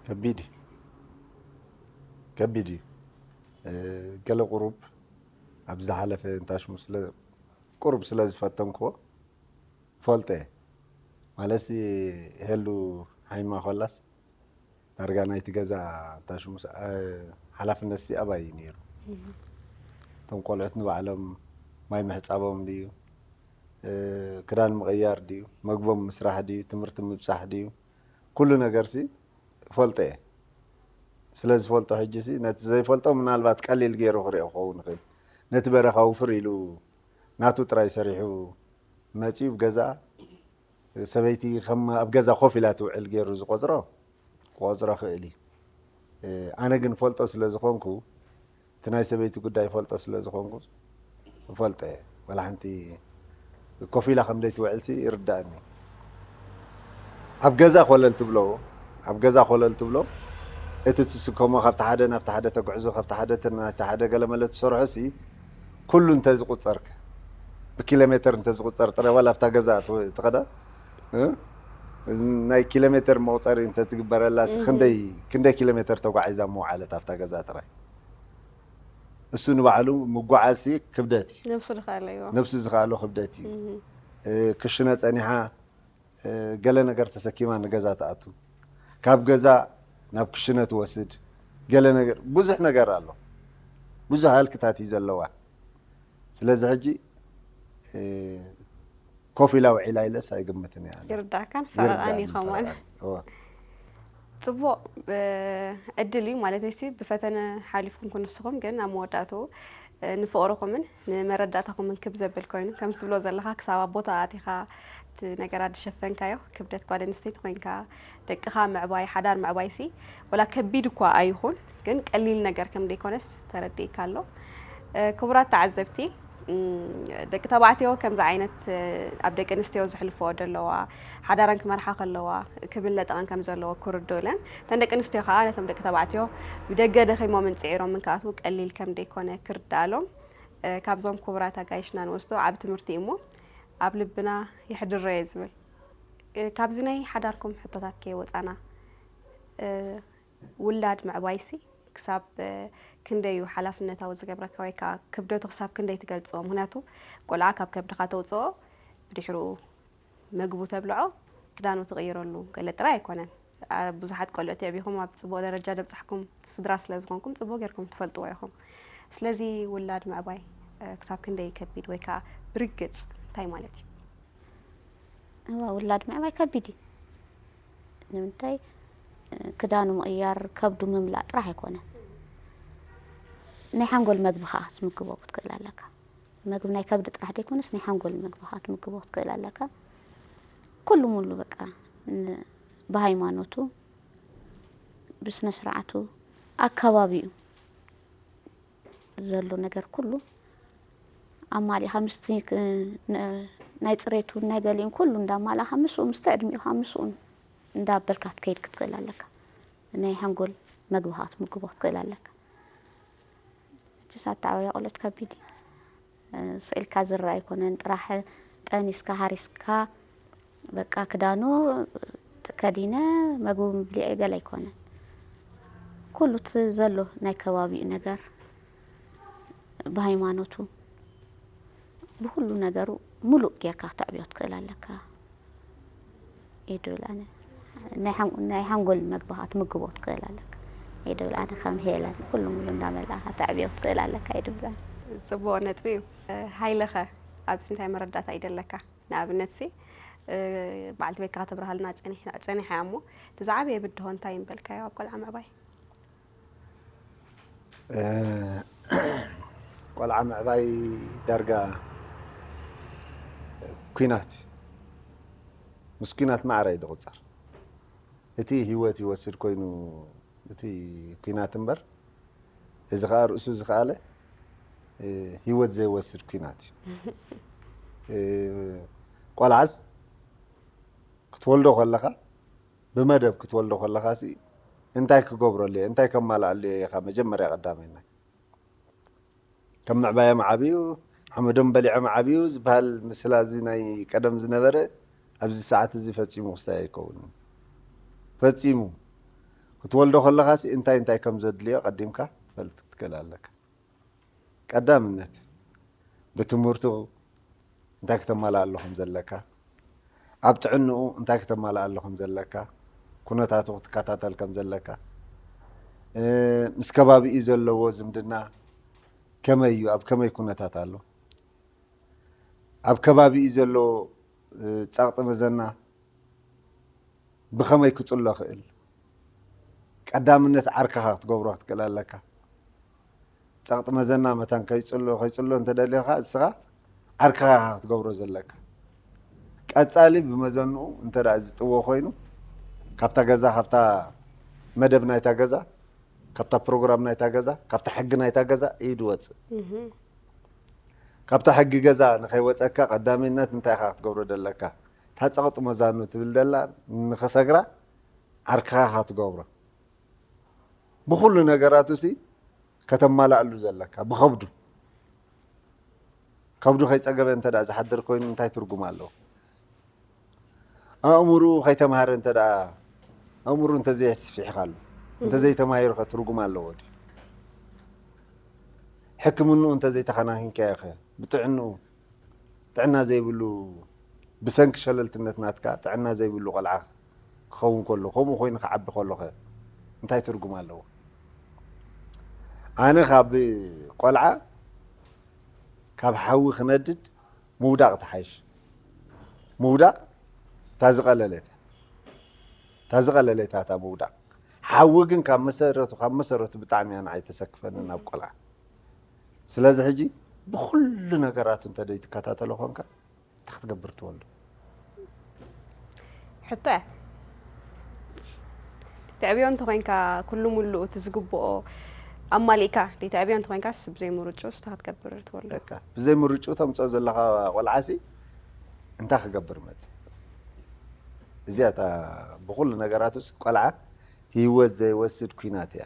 ከቢድ እዩ። ከቢድ እዩ። እ፣ ገለ ቁሩብ ኣብ ዝሓለፈ እንታሽሙ ስለ፣ ቁሩብ ስለ ዝፈተንክዎ ፈልጦ እየ። ማለትሲ፣ ሄሉ ሓይማ ኮላስ ዳርጋ ናይቲ ገዛ እንታሽሙ ስ-፣ እ፣ ሓላፍነትሲ ኣባይ እዩ ነይሩ። እቶም ቆልዑት ንባዕሎም ማይ ምሕጻቦም ድዩ፣ እ፣ ክዳን ምቕያር ድዩ፣ መግቦም ምስራሕ ድዩ፣ ትምህርቲ ምብጻሕ ድዩ፣ ኩሉ ነገርሲ ፈልጦ እየ። ስለ ዝፈልጦ ሕጂሲ ነቲ ዘይፈልጦ ምናልባት ቀሊል ገይሩ ክሪኦ ክኸውን ይኽእል። ነቲ በረኻ ውፍር ኢሉ ናቱ ጥራይ ሰሪሑ መጺኡ ኣብ ገዛ፣ ሰበይቲ ከም ኣብ ገዛ ኮፍ ኢላ ትውዕል ገይሩ ዝቆጽሮ ክቆጽሮ ክእል እዩ። እ፣ ኣነ ግን ፈልጦ ስለ ዝኾንኩ፣ እቲ ናይ ሰበይቲ ጉዳይ ፈልጦ ስለ ዝኾንኩ፣ እፈልጦ እየ። ዋላ ሓንቲ ኮፍ ኢላ ከም ዘይትውዕልሲ ይርዳእኒ። ኣብ ገዛ ኮለል ትብሎ፣ ኣብ ገዛ ኮለል ትብሎ፣ እቲ ትስከሞ ካብቲ ሓደ ናብቲ ሓደ ተጉዕዞ፣ ካብቲ ሓደ ተ-፣ ናብቲ ሓደ ገለ መለ ትሰርሖሲ፣ ኩሉ እንተዝቑጸር ከ፣ ብኪሎ ሜተር እንተዝቑጸር ጥራይ፣ ዋላ ኣብታ ገዛ ትወ-፣ ትኸዳ፣ እ? ናይ ኪሎ ሜተር መቑጸሪ እንተትግበረላሲ፣ እህ። ክንደይ፣ ክንደይ ኪሎ ሜተር ተጓዒዛ ምውዓለት ኣብታ ገዛ ጥራይ? እሱ ንባዕሉ ምጓዓዝሲ ክብደት እዩ። ነብሱ ዝኸኣሎ እዩ። ነብሱ ዝኸኣሎ ክብደት እዩ። እህ። እ፣ ክሽነ ጸኒሓ፣ እ፣ ገለ ነገር ተሰኪማ ንገዛ ትኣቱ። ካብ ገዛ ናብ ክሽነ ትወስድ። ገለ ነገር፣ ብዙሕ ነገር ኣሎ። ብዙሕ ሃልክታት እዩ ዘለዋ። ስለዚ ሕጂ፣ እ፣ ኮፍ ኢላ ውዒላ ኢለስ ኣይግምትን እየ ኣነ። ይርዳእካን ይርዳእኒ ፈረቓኒ ከማን። ፈረቓኒ። እወ። ጽቡቕ፣ እ፣ ዕድል እዩ ማለተይሲ፣ ብፈተነ ሓሊፍኩም ክንስኹም ግን ኣብ መወዳእትኡ፣ እ፣ ንፍቕርኹምን ንመረዳእታኹምን ክብ ዘብል ኮይኑ፣ ከም ትብሎ ዘለኻ ክሳብ ኣብ ቦታ ኣቲኻ እቲ ነገራት ዝሸፈንካዮ፣ ክብደት ጓል ኣንስተይቲ ኮይንካ፣ ደቅኻ ምዕባይ፣ ሓዳር ምዕባይሲ፣ ወላ ከቢድ እኳ ኣይኹን፣ ግን ቀሊል ነገር ከም ዘይኮነስ ተረዲእካ ኣሎ። እ፣ ክቡራት ተዓዘብቲ፣ እም፣ ደቂ ተባዕትዮ ከምዚ ዓይነት፣ እ፣ ኣብ ደቂ ኣንስትዮ ዘሕልፍኦ ዘለዋ፣ ሓዳረን ክመርሓ ከለዋ ክብን ለጠቐን ከም ዘለዎ ክርድኡ ኢለን። እተን ደቂ ኣንስትዮ ከኣ ነቶም ደቂ ተባዕትዮ ብደገ ደኺሞምን ጽዒሮምን ክኣትዉ ቀሊል ከም ዘይኮነ ክርዳኣሎም፣ እ፣ ካብዞም ክቡራት ኣጋይሽና ንወስዶ ዓቢ ትምህርቲ እዩ እሞ ኣብ ልብና የሕድሮ እየ ዝብል። እ፣ ካብዚ ናይ ሓዳርኩም ሕቶታት ከይወጻና፣ እ፣ ውላድ ምዕባይሲ ክሳብ፣ እ፣ ክንደይ እዩ ሓላፍነታዊ ዝገብረካ ወይ ከኣ ክብደቱ ክሳብ ክንደይ ትገልጾ? ምኽንያቱ ቆልዓ ካብ ከብድኻ ተውጽኦ፣ ብድሕሪኡ መግቡ ተብልዖ፣ ክዳኑ ትቕይረሉ ገለ ጥራይ ኣይኮነን። ኣ፣ ብዙሓት ቆልዑት የዕቢኹም ኣብ ጽቡቕ ደረጃ ደብጻሕኩም ስድራ ስለ ዝኾንኩም ጽቡቕ ጌርኩም ትፈልጥዎ ኢኹም። ስለዚ ውላድ ምዕባይ፣ እ፣ ክሳብ ክንደይ ከቢድ ወይ ከኣ ብርግጽ እንታይ ማለት እዩ? እዋ፣ ውላድ ምዕባይ ከቢድ እዩ። ንምንታይ? እ፣ ክዳኑ ምቕያር፣ ከብዱ ምምላእ ጥራሕ ኣይኮነን። ናይ ሓንጎል መግቢ ከኣ ክትምግቦ ክትክእል ኣለካ። መግቢ ናይ ከብዲ ጥራሕ ዘይኮነስ ናይ ሓንጎል መግቢ ከኣ ክትምግቦ ክትክእል ኣለካ። ኩሉ ሙሉ በቃ ን-፣ ብሃይማኖቱ፣ ብስነ ስርዓቱ፣ ኣከባቢኡ ዘሎ ነገር ኩሉ ኣማሊእኻ ምስቲ ክ-፣ ን-፣ ናይ ጽሬቱን ናይ ገሊኡን ኩሉ እንዳማላእኻ ምስኡ ምስቲ ዕድሚኡ ከዓ ምስኡ እንዳበልካ ክትከይድ ክትክእል ኣለካ። ናይ ሓንጎል መግቢ ከዓ ክትምግቦ ክትክእል ኣለካ። መቸስ ኣተዓባብያ ቆልዑት ከቢድ እዩ። ስኢልካ ዝረኣ ኣይኮነን። ጥራሕ ጠኒስካ ሃሪስካ በቃ ክዳኑ ከዲነ መግቡ ምብሊዐ ገለ ኣይኮነን። ኩሉ እቲ ዘሎ ናይ ከባቢኡ ነገር ብሃይማኖቱ ብኩሉ ነገሩ ሙሉእ ጌርካ ክተዕብዮ ትክእል ኣለካ። እየ ድብል ኣነ። ናይ ሓን-፣ ናይ ሓንጎል መግቢ ከዓ ትምግቦ ትክእል ኣለካ። እየ ድብል ኣነ ከም ሄለን ኩሉ ሙሉ እንዳመላእካ ተዕብዮ ትክእል ኣለካ እየ ድብል ኣነ። ጽቡቕ ነጥቢ እዩ። ሃይለኸ ኣብዚ እንታይ መረዳእታ ይደለካ? ንኣብነት ሲ በዓልቲ ቤትካ ከተብርሃልና ጸኒሕና- ጸኒሓ እያ። እሞ እቲ ዝዓበየ ብድሆ እንታይ ምበልካዮ ኣብ ቆልዓ ምዕባይ? እ፣ ቆልዓ ምዕባይ ዳርጋ ኲናት እዩ። ምስ ኲናት ማዕረ እዩ ዝቑጸር። እቲ ህይወት ይወስድ ኮይኑ፣ እቲ ኲናት እምበር፣ እዚ ኸኣ ርእሱ ዝኸኣለ፣ እ፣ ህይወት ዘይወስድ ኲናት እዩ። እ፣ ቆልዓስ ክትወልዶ ከለኻ፣ ብመደብ ክትወልዶ ከለኻ ሲ እንታይ ክገብረሉ እየ፣ እንታይ ከማልኣሉ እየ ኢኻ መጀመርያ ቀዳመይና። ከም ምዕባዮም ዓብዩ፣ ሓመዶም በሊዖም ዓብዩ ዝበሃል ምስላ እዚ ናይ ቀደም ዝነበረ ኣብዚ ሰዓት እዚ ፈጺሙ ክስታይ ኣይከውንን። ፈጺሙ። ክትወልዶ ከለኻ ሲ እንታይ እንታይ ከም ዘድልዮ ቀዲምካ ክትፈልጥ ክትክእል ኣለካ። ቀዳምነት ብትምህርቱ እንታይ ክተማልኣሉ ከም ዘለካ፣ ኣብ ጥዕንኡ እንታይ ክተማልኣሉ ከም ዘለካ፣ ኩነታቱ ክትከታተል ከም ዘለካ፣ እ፣ ምስ ከባቢኡ ዘለዎ ዝምድና ከመይ እዩ፣ ኣብ ከመይ ኩነታት ኣሎ፣ ኣብ ከባቢኡ ዘሎ፣ እ፣ ጸቕጢ መዘና ብኸመይ ክጽሎ ክእል፣ ቀዳምነት ዓርክኻ ክትገብሮ ክትክእል ኣለካ። ጸቕጢ መዘና መታን ከይጽሎ ከይጽሎ እንተደሊኻ እስኻ ዓርክኻ ክትገብሮ ዘለካ። ቀጻሊ ብመዘንኡ እንተ ደኣ ዝጥዎ ኮይኑ፣ ካብታ ገዛ፣ ካብታ መደብ ናይታ ገዛ፣ ካብታ ፕሮግራም ናይታ ገዛ፣ ካብታ ሕጊ ናይታ ገዛ እዩ ዝወጽእ። ካብታ ሕጊ ገዛ ንኸይወጸካ ቀዳሚነት እንታይ ኢኻ ክትገብሮ ዘለካ? እታ ጸቕጢ መዛኑ ትብል ዘላ ንኸሰግራ ዓርክኻ ኢኻ ትገብሮ። ብኹሉ ነገራቱ ሲ ከተማላእሉ ዘለካ ብኸብዱ። ከብዱ ከይጸገበ እንተ ደኣ ዝሓድር ኮይኑ እንታይ ትርጉም ኣለዎ? ኣእምርኡ ከይተማሃረ እንተ ደኣ ኣእምርኡ እንተ ዘየስፊሕካሉ፣ እንተ ዘይተማሂሩ ከ ትርጉም ኣለዎ ድዩ? ሕክምንኡ እንተ ዘይተኸናኺንካዮ ከ ብጥዕንኡ፣ ጥዕና ዘይብሉ፣ ብሰንኪ ሸለልትነት ናትካ ጥዕና ዘይብሉ ቆልዓ ክኸውን ከሎ፣ ከምኡ ኮይኑ ክዓቢ ከሎ ከ እንታይ ትርጉም ኣለዎ? ኣነ ካብ ቆልዓ ካብ ሓዊ ክነድድ ምውዳቕ ትሓይሽ። ምውዳቕ እታ ዝቐለለት እያ። እታ ዝቐለለት እያ እታ ምውዳቕ። ሓዊ ግን ካብ መሰረቱ፣ ካብ መሰረቱ ብጣዕሚ እያ ንዓይ ተሰክፈኒ ናብ ቆልዓ። ስለዚ ሕጂ ብኹሉ ነገራቱ እንተ ዘይትከታተሎ ኮንካ እንታይ ክትገብር ትወልዶ? ሕቶ እያ። ትዕብዮ እንተኾይንካ ኩሉ ሙሉእ እቲ ዝግብኦ ኣማሊእካ ዘይትዕብዮ እንተኾይንካስ ብዘይ ምርጭኡ ስታ ክትገብር ትወልዶ? በቃ ብዘይ ምርጭኡ ተምፅኦ ዘለኻ ቆልዓሲ እንታይ ክገብር መፅእ? እዚኣ እታ ብኹሉ ነገራቱስ ቆልዓ ህይወት ዘይወስድ ኲናት እያ።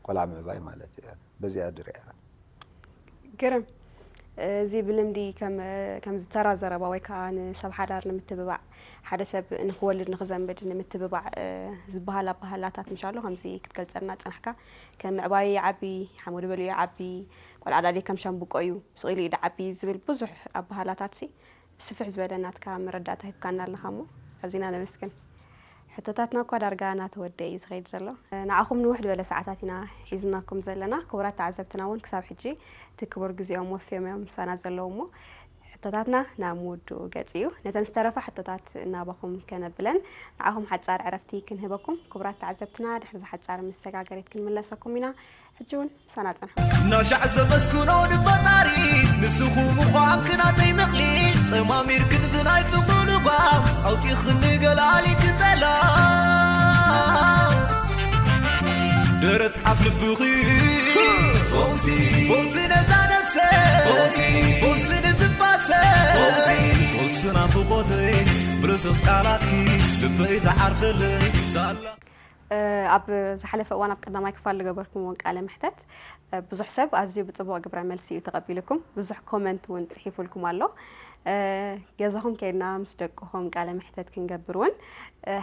ቆልዓ ምዕባይ ማለት እያ። በዚኣ ድሪያ ግርም። እዚ ብልምዲ ከም ከም ዝተራ ዘረባ ወይ ከዓ ንሰብ ሓዳር ንምትብባዕ ሓደ ሰብ ንክወልድ ንክዘንብድ ንምትብባዕ ዝበሃል ኣባህላታት ምሻሎ ከምዚ ክትገልፀልና ፅናሕካ ከም ምዕባዩ ይዓቢ ሓመዱ በሊኡ ይዓቢ ቆልዓ ዳዴ ከም ሻምብቆ እዩ ስቕ ኢሉ እዩ ድዓቢ ዝብል ብዙሕ ኣባህላታት ሲ ስፍሕ ዝበለ ናትካ መረዳእታ ሂብካና ኣለኻ እሞ ኣዚና ነመስግን። ሕቶታትና እኳ ዳርጋ እናተወደአ እዩ ዝኸይድ ዘሎ። ንዓኹም ንውሕ ዝበለ ሰዓታት ኢና ሒዝናኩም ዘለና። ክቡራት ተዓዘብትና እውን ክሳብ ሕጂ እቲ ክቡር ግዜኦም ወፍዮም እዮም ምሳና ዘለዉ እሞ ሕቶታትና ናብ ምውድኡ ገጽ እዩ። ነተን ዝተረፋ ሕቶታት ናባኹም ከነብለን ንዓኹም ሓጻር ዕረፍቲ ክንህበኩም። ክቡራት ተዓዘብትና ድሕሪ ዝሓጻር መሰጋገሪት ክንምለሰኩም ኢና። ሕጂ እውን ምሳና ጽንሑ። እናሻዕ ዘመስግኖ ንፈጣሪ ንስኹም ምዃንክ ናተይ መቕሊ ጠማሚርክን ብናይ ፍቕሩ ልጓም ኣውፂኽኒ ገላሊክ ጸላም ደረት ኣፍ ልብኺ ፈውሲ ፈውሲ ነዛ ነፍሰ ፈውሲ ፈውሲ ንትንፋሰ ፈውሲ ፈውሲ ናፍቖተይ ብርሱቕ ቃላትኪ ልበይ ዝዓርፈለይ ሳላ ኣብ ዝሓለፈ እዋን ኣብ ቀዳማይ ክፋል ዝገበርኩምዎን ቃለ መሕተት ብዙሕ ሰብ ኣዝዩ ብፅቡቕ ግብረ መልሲ እዩ ተቐቢልኩም። ብዙሕ ኮመንት እውን ፅሒፉልኩም ኣሎ። ገዛኹም ከይድና ምስ ደቅኹም ቃለ መሕተት ክንገብር እውን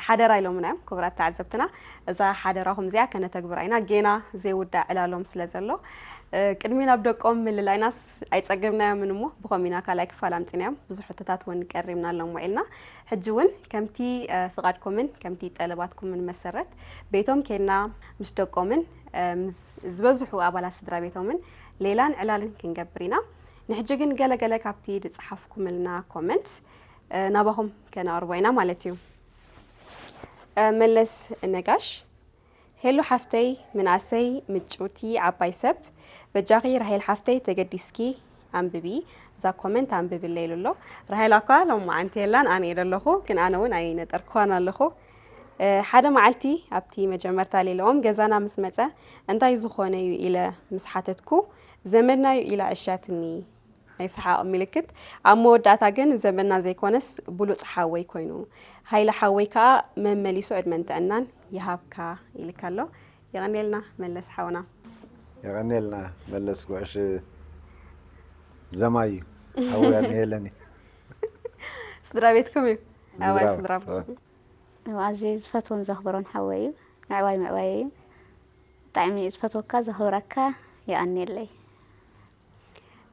ሓደራ ኢሎምና እዮም ክቡራት ተዓዘብትና። እዛ ሓደራኹም እዚኣ ከነተግብራ ኢና። ጌና ዘይውዳእ ዕላሎም ስለ ዘሎ ቅድሚ ናብ ደቆም ምልላይናስ ኣይፀገብናዮምን እሞ ብኸም ኢና ካልኣይ ክፋል ኣምፂናዮም ብዙሕ ሕቶታት እውን ቀሪብናሎም ውዒልና። ሕጂ እውን ከምቲ ፍቓድኩምን ከምቲ ጠለባትኩምን መሰረት ቤቶም ኬድና ምስ ደቆምን ምስ ዝበዝሑ ኣባላት ስድራ ቤቶምን ሌላን ዕላልን ክንገብር ኢና። ንሕጂ ግን ገለ ገለ ካብቲ ዝጸሓፍኩምልና ኮመንት ናባኹም ከነቕርቦ ኢና ማለት እዩ። መለስ ነጋሽ፣ ሄሉ ሓፍተይ፣ ምንኣሰይ ምጭውቲ ዓባይ ሰብ፣ በጃኺ ራሄል ሓፍተይ ተገዲስኪ ኣንብቢ፣ እዛ ኮመንት ኣንብብለይ ኢሉ ኣሎ። ራሄል ኣኳ ሎማዓንቲ የላን፣ ኣነ እየ ዘለኹ፣ ግን ኣነ እውን ኣይነጠርክዋን ኣለኹ። ሓደ መዓልቲ ኣብቲ መጀመርታ ሌላኦም ገዛና ምስ መጸ፣ እንታይ ዝኾነ እዩ ኢለ ምስ ሓተትኩ፣ ዘመድና እዩ ኢላ ዕሻትኒ። ናይ ሰሓቕ ምልክት። ኣብ መወዳእታ ግን ዘመድና ዘይኮነስ ብሉጽ ሓወይ ኮይኑ። ሃይለ ሓወይ ከኣ መመሊሱ ዕድመን ጥዕናን ይሃብካ ኢልካ ኣሎ። የቐንየልና መለስ ሓውና። የቐንየልና መለስ ጉዕሽ ዘማይ እዩ። ሓውያ ንሄለኒ። ስድራ ቤትኩም እዩ። ኣባል ስድራ። ስድራ። ኣዝየ ዝፈትዎን ዘኽብሮን ሓወይ እዩ። ምዕባይ ምዕባይ እዩ። ብጣዕሚ እዩ ዝፈትወካ፣ ዘኽብረካ። የቐንየለይ።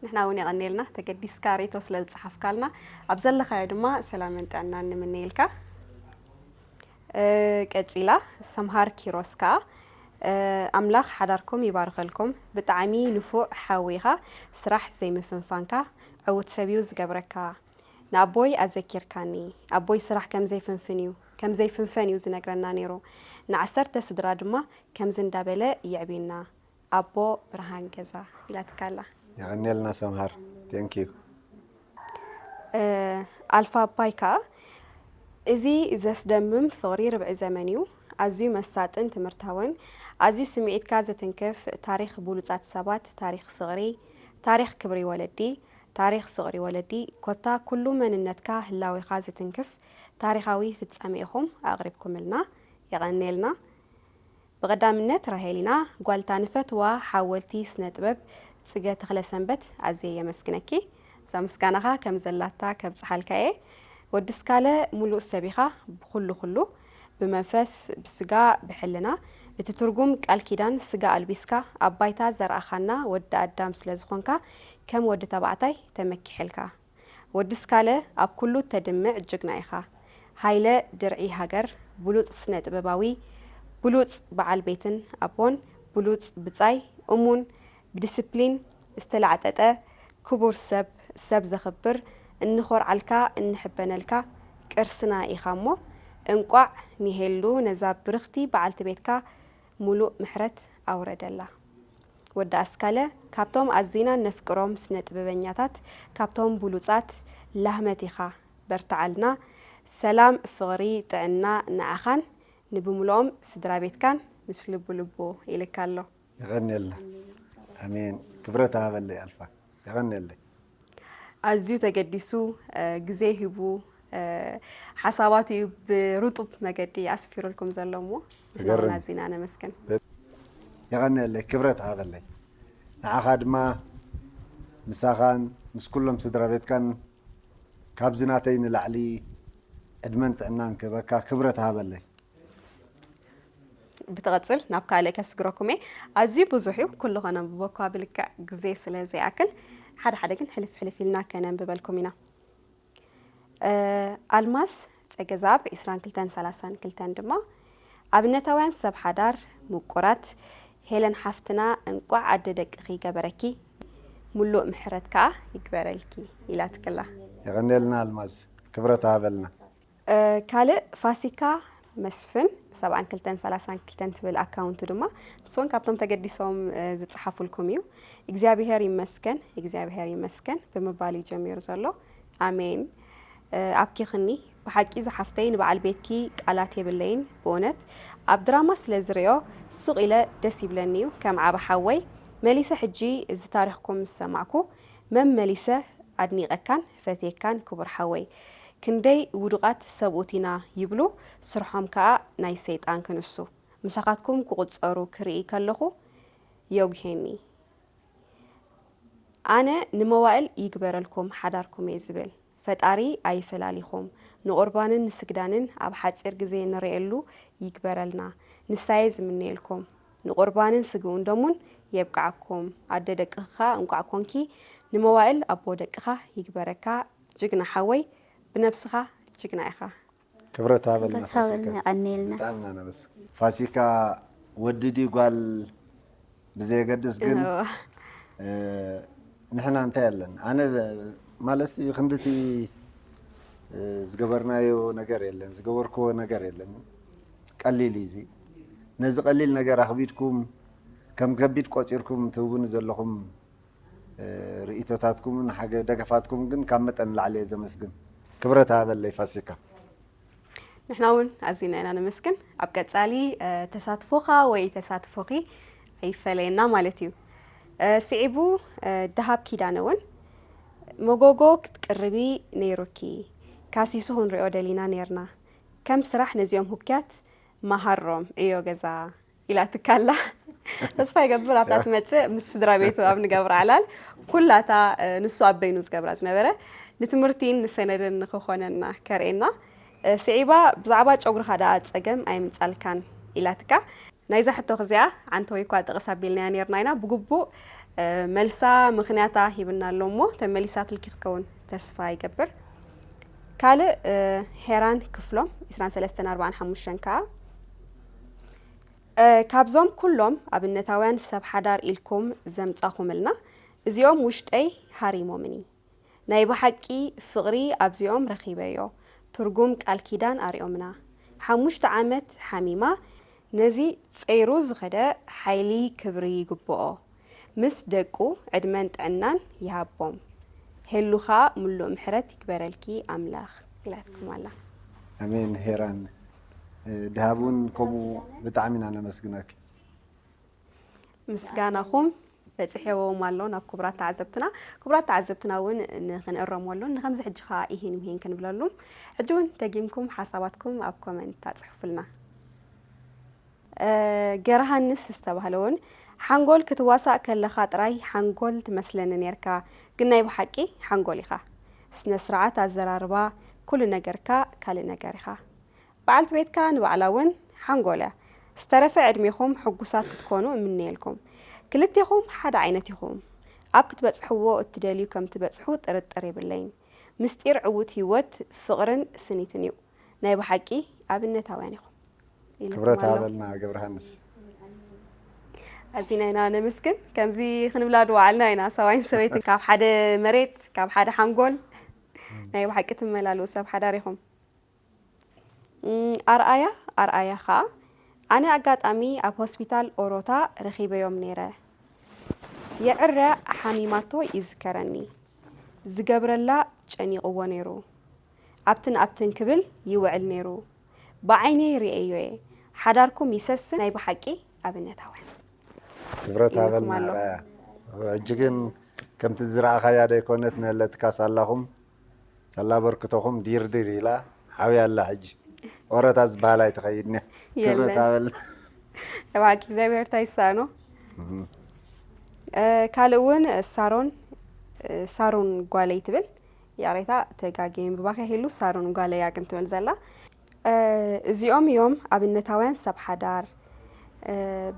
ንሕና እውን የቐንየልና ተገዲስካ ሬቶ ስለ ዝጸሓፍካልና። ኣብ ዘለኻዮ ድማ ሰላምን ጥዕናን ንምነየልካ። ቀጺላ ሰምሃር ኪሮስ ከኣ፣ ኣምላኽ ሓዳርኩም ይባርኸልኩም። ብጣዕሚ ንፉዕ ሓው ኢኻ። ስራሕ ዘይምፍንፋንካ ዕዉት ሰብ እዩ ዝገብረካ። ንኣቦይ ኣዘኪርካኒ። ኣቦይ ስራሕ ከም ዘይፍንፍን እዩ፣ ከም ዘይፍንፈን እዩ ዝነግረና ነይሩ። ንዓሰርተ ስድራ ድማ ከምዚ እንዳበለ የዕብየና። ኣቦ ብርሃን ገዛ ኢላትካ ኣላ። የቐንየልና ሰምሃር። Thank you። ኣልፋ ኣባይ ከኣ፣ እዚ ዘስደምም ፍቕሪ ርብዒ ዘመን እዩ። ኣዝዩ መሳጥን ትምህርታውን፣ ኣዝዩ ስምዒትካ ዝትንክፍ ታሪኽ ብሉጻት ሰባት፣ ታሪኽ ፍቕሪ፣ ታሪኽ ክብሪ ወለዲ፣ ታሪኽ ፍቕሪ ወለዲ፣ ኮታ ኩሉ መንነትካ ህላዌኻ ዝትንክፍ ታሪኻዊ ፍጻሜ ኢኹም ኣቕሪብኩምልና። የቐንየልና። ብቐዳምነት ራሄሊና ጓልታ ንፈትዋ ሓወልቲ ስነ ጥበብ ጽገ ተኽለሰንበት ኣዝየ የመስግነኪ። እዛ ምስጋናኻ ከም ዘላታ ከብጽሓልካ እየ። ወዲ ስካለ ሙሉእ ሰብ ኢኻ ብኹሉ ኩሉ፣ ብመንፈስ፣ ብስጋ፣ ብሕልና። እቲ ትርጉም ቃል ኪዳን ስጋ ኣልቢስካ ኣብ ባይታ ዘርኣኻና ወዲ ኣዳም ስለ ዝኾንካ ከም ወዲ ተባዕታይ ተመኪሐልካ። ወዲ ስካለ ኣብ ኩሉ ተድምዕ ጅግና ኢኻ። ሃይለ ድርዒ ሃገር፣ ብሉጽ ስነ ጥበባዊ፣ ብሉጽ በዓል ቤትን ኣቦን፣ ብሉጽ ብጻይ፣ እሙን፣ ብዲስፕሊን ዝተላዕጠጠ፣ ክቡር ሰብ፣ ሰብ ዘኽብር፣ እንኾርዓልካ፣ እንሕበነልካ ቅርስና ኢኻ እሞ እንቋዕ ንሄሉ ነዛ ብርኽቲ በዓልቲ ቤትካ ሙሉእ ምሕረት ኣውረደላ። ወዲ ኣስካለ ካብቶም ኣዚና ነፍቅሮም ስነ ጥበበኛታት፣ ካብቶም ብሉጻት ላህመት ኢኻ፣ በርትዓልና። ሰላም፣ ፍቕሪ፣ ጥዕና ንዓኻን ንብምልኦም ስድራ ቤትካን ምስ ልቡ ልቡ ኢልካ ኣሎ። የቐንየልና። ኣሜን። ክብረት ሃበለይ ኣልፋ። የቐንየለይ። ኣዝዩ ተገዲሱ፣ ግዜ ሂቡ፣ ሓሳባቱ እዩ ብርጡብ መገዲ ኣስፊሩልኩም ዘሎ እሞ፣ ዝገርም። ንሕና ኣዚና ነመስግን። የቐንየለይ፣ ክብረት ሃበለይ። ንዓኻ ድማ ምሳኻን ምስ ኩሎም ስድራ ቤትካን ካብዚ ናተይ ንላዕሊ ዕድመን ጥዕናን ክህበካ ክብረት ሃበለይ። ብትቐጽል ናብ ካልእ ከስግረኩም እየ። ኣዝዩ ብዙሕ እዩ፣ ኩሉ ከነንብቦ እኳ ብልክዕ ግዜ ስለ ዘይኣክል፣ ሓደ ሓደ ግን ሕልፍ ሕልፍ ኢልና ከነንብበልኩም ኢና። እ፣ ኣልማዝ ጸገዛብ ዒስራን ክልተን ሰላሳን ክልተን ድማ፣ ኣብነታውያን ሰብ ሓዳር ምቁራት ሄለን ሓፍትና፣ እንቋዕ ኣደ ደቅኺ ገበረኪ፣ ሙሉእ ምሕረት ከኣ ይግበረልኪ ኢላትክላ። የቐንየልና ኣልማዝ፣ ክብረት ሃበልና። እ፣ ካልእ ፋሲካ መስፍን ሰብዓን ክልተን ሰላሳን ክልተን ትብል ኣካውንቱ ድማ፣ ንሱ እውን ካብቶም ተገዲሶም፣ እ፣ ዝጸሓፉልኩም እዩ። እግዚኣብሄር ይመስገን፣ እግዚኣብሄር ይመስገን ብምባል እዩ ጀሚሩ ዘሎ። ኣሜን። እ፣ ኣብኪኽኒ። ብሓቂ ዝሓፍተይ ንበዓል ቤትኪ ቃላት የብለይን። ብእውነት ኣብ ድራማ ስለ ዝርእዮ ሱቕ ኢለ ደስ ይብለኒ እዩ። ከም ዓቢ ሓወይ መሊሰ ሕጂ እዚ ታሪኽኩም ምስ ሰማዕኩ መመሊሰ ኣድኒቐካን ፈትየካን ክቡር ሓወይ። ክንደይ ውዱቓት ሰብኡት ኢና ይብሉ፣ ስርሖም ከኣ ናይ ሰይጣን ክንሱ። ምሳኻትኩም ክቑጸሩ ክርኢ ከለኹ የጉሄኒ። ኣነ ንመዋእል ይግበረልኩም ሓዳርኩም እየ ዝብል። ፈጣሪ ኣይፈላሊኹም። ንቑርባንን ንስግዳንን ኣብ ሓጺር ግዜ ንርእየሉ ይግበረልና። ንሳየ ዝምነየልኩም። ንቑርባንን ስግኡን ደሙን የብቅዓኩም። ኣደ ደቅኻ እንቋዕ ኮንኪ። ንመዋእል ኣቦ ደቅኻ ይግበረካ። ጅግና ሓወይ፣ ብነብስኻ ጅግና ኢኻ። ክብረት ሃበልና ክብረት ሃበልና፣ ፋሲካ። የቐንየልና። ብጣዕሚ ኢና ነመስግን። ፋሲካ ወዲ ድዩ ጓል ብዘየገድስ ግን፣ እዎ። እ፣ ንሕና እንታይ ኣለን? ኣነ ማለት ክንድቲ ዝገበርናዮ ነገር የለን፣ ዝገበርክዎ ነገር የለን። ቀሊል እዩ እዚ። ነዚ ቀሊል ነገር ኣኽቢድኩም ከም ከቢድ ቆጺርኩም ትህቡኒ ዘለኹም ርእይቶታትኩምን ሓገ ደገፋትኩም ግን ካብ መጠን ንላዕሊ እየ ዘመስግን። ክብረት ሃበለይ ፋሲካ። ንሕና እውን ኣዚና ኢና ነመስግን። ኣብ ቀጻሊ ተሳትፎኻ ወይ ተሳትፎኺ ኣይፈለየና ማለት እዩ። ስዒቡ ደሃብ ኪዳነ እውን መጎጎ ክትቅርቢ ነይሩኪ፣ ካሲሱ ክንሪኦ ደሊና ነይርና። ከም ስራሕ ነዚኦም ሁክያት መሃሮም ዕዮ ገዛ ኢላትካ ኣላ። ተስፋ ይገብር ኣብታ ትመጽእ ምስ ስድራ ቤቱ ኣብ ንገብር ዓላል ኩላታ ንሱ ኣብ በይኑ ዝገብራ ዝነበረ ንትምህርቲን ንሰነድን ንክኾነና ከርእየና ስዒባ ብዛዕባ ጨጉርኻ ደኣ ጸገም ኣይምጻልካን ኢላትካ። ናይዛ ሕቶ ክዚኣ ዓንተ ወይ እኳ ጥቕስ ኣቢልናያ ነርና ኢና ብግቡእ መልሳ ምኽንያታ ሂብና ኣሎ እሞ ተመሊሳትልኪ ክትከውን ተስፋ ይገብር። ካልእ ሄራን ክፍሎም 2345 ከዓ ካብዞም ኩሎም ኣብነታውያን ሰብ ሓዳር ኢልኩም ዘምጻኹምልና እዚኦም ውሽጠይ ሃሪሞምኒ። ናይ ብሓቂ ፍቕሪ ኣብዚኦም ረኺበዮ። ትርጉም ቃል ኪዳን ኣሪኦምና። ሓሙሽተ ዓመት ሓሚማ ነዚ ጸይሩ ዝኸደ ሓይሊ ክብሪ ይግብኦ። ምስ ደቁ ዕድመን ጥዕናን ይሃቦም። ሄሉ ኸኣ ምሉእ ምሕረት ይግበረልኪ ኣምላኽ ኢላትኩም ኣላ። ኣሜን ሄራን። ድሃብ እውን ከምኡ ብጣዕሚ ኢና ነመስግነኪ። ምስጋናኹም በፂሕዎም ኣሎ ናብ ክቡራት ተዓዘብትና። ክቡራት ተዓዘብትና እውን ንክንእረመሉን ንከምዚ ሕጂ ከዓ ኢሂን ምሂን ክንብለሉም ሕጂ እውን ደጊምኩም ሓሳባትኩም ኣብ ኮመንት ኣፅሕፉልና። ገረሃንስ ዝተባህለ እውን ሓንጎል ክትዋሳእ ከለኻ ጥራይ ሓንጎል ትመስለኒ ነርካ፣ ግን ናይ ብሓቂ ሓንጎል ኢኻ። ስነ ስርዓት ኣዘራርባ ኩሉ ነገርካ ካልእ ነገር ኢኻ። በዓልቲ ቤትካ ንባዕላ እውን ሓንጎል እያ። ዝተረፈ ዕድሜኹም ሕጉሳት ክትኮኑ እምነየልኩም። ክልቴኹም ሓደ ዓይነት ኢኹም። ኣብ ክትበጽሕዎ እትደልዩ ከም ትበጽሑ ጥርጥር የብለይን። ምስጢር ዕዉት ህይወት ፍቕርን ስኒትን እዩ። ናይ ብሓቂ ኣብነታውያን ኢኹም። ኢልኩም ክብረት ኣሎ። ኣበልና ገብረሃንስ። ኣዚና ኢና ነመስግን። ከምዚ ክንብላ ድወዓልና ኢና ሰብኣይን ሰበይትን ካብ ሓደ መሬት ካብ ሓደ ሓንጎል ናይ ብሓቂ ትመላለኡ ሰብ ሓዳር ኢኹም። ኣርኣያ ኣርኣያ ኸዓ ኣነ ኣጋጣሚ ኣብ ሆስፒታል ኦሮታ ረኺበዮም ነይረ። የዕርያ ሓሚማቶ ይዝከረኒ። ዝገብረላ ጨኒቕዎ ነይሩ። ኣብትን ኣብትን ክብል ይውዕል ነይሩ። ብዓይነይ ርእየዮ እየ። ሓዳርኩም ይሰስን ናይ ብሓቂ ኣብነታውያን። ክብረት ሃበልና ኣርኣያ። ሕጂ ግን ከምቲ ዝረኣኻያ ዶ ኣይኮነት ነለትካ ሳላኹም ሳላ በርክቶኹም ዲርዲር ኢላ ሓውያ ኣላ ሕጂ። ኦረታ ዝበሃል ኣይትኸይድን እያ። ክብረት የለን። ሃበልና። ተባዕኪ እግዚኣብሔር እንታይ ይሳኖ። ካልእ እውን ሳሮን ሳሮን ጓለይ ትብል። ይቕሬታ ተጋግየ ምንባብ ከይህሉ ሳሮን ጓለይ እያ ግን ትብል ዘላ። እዚኦም እዮም ኣብነታውያን ሰብ ሓዳር።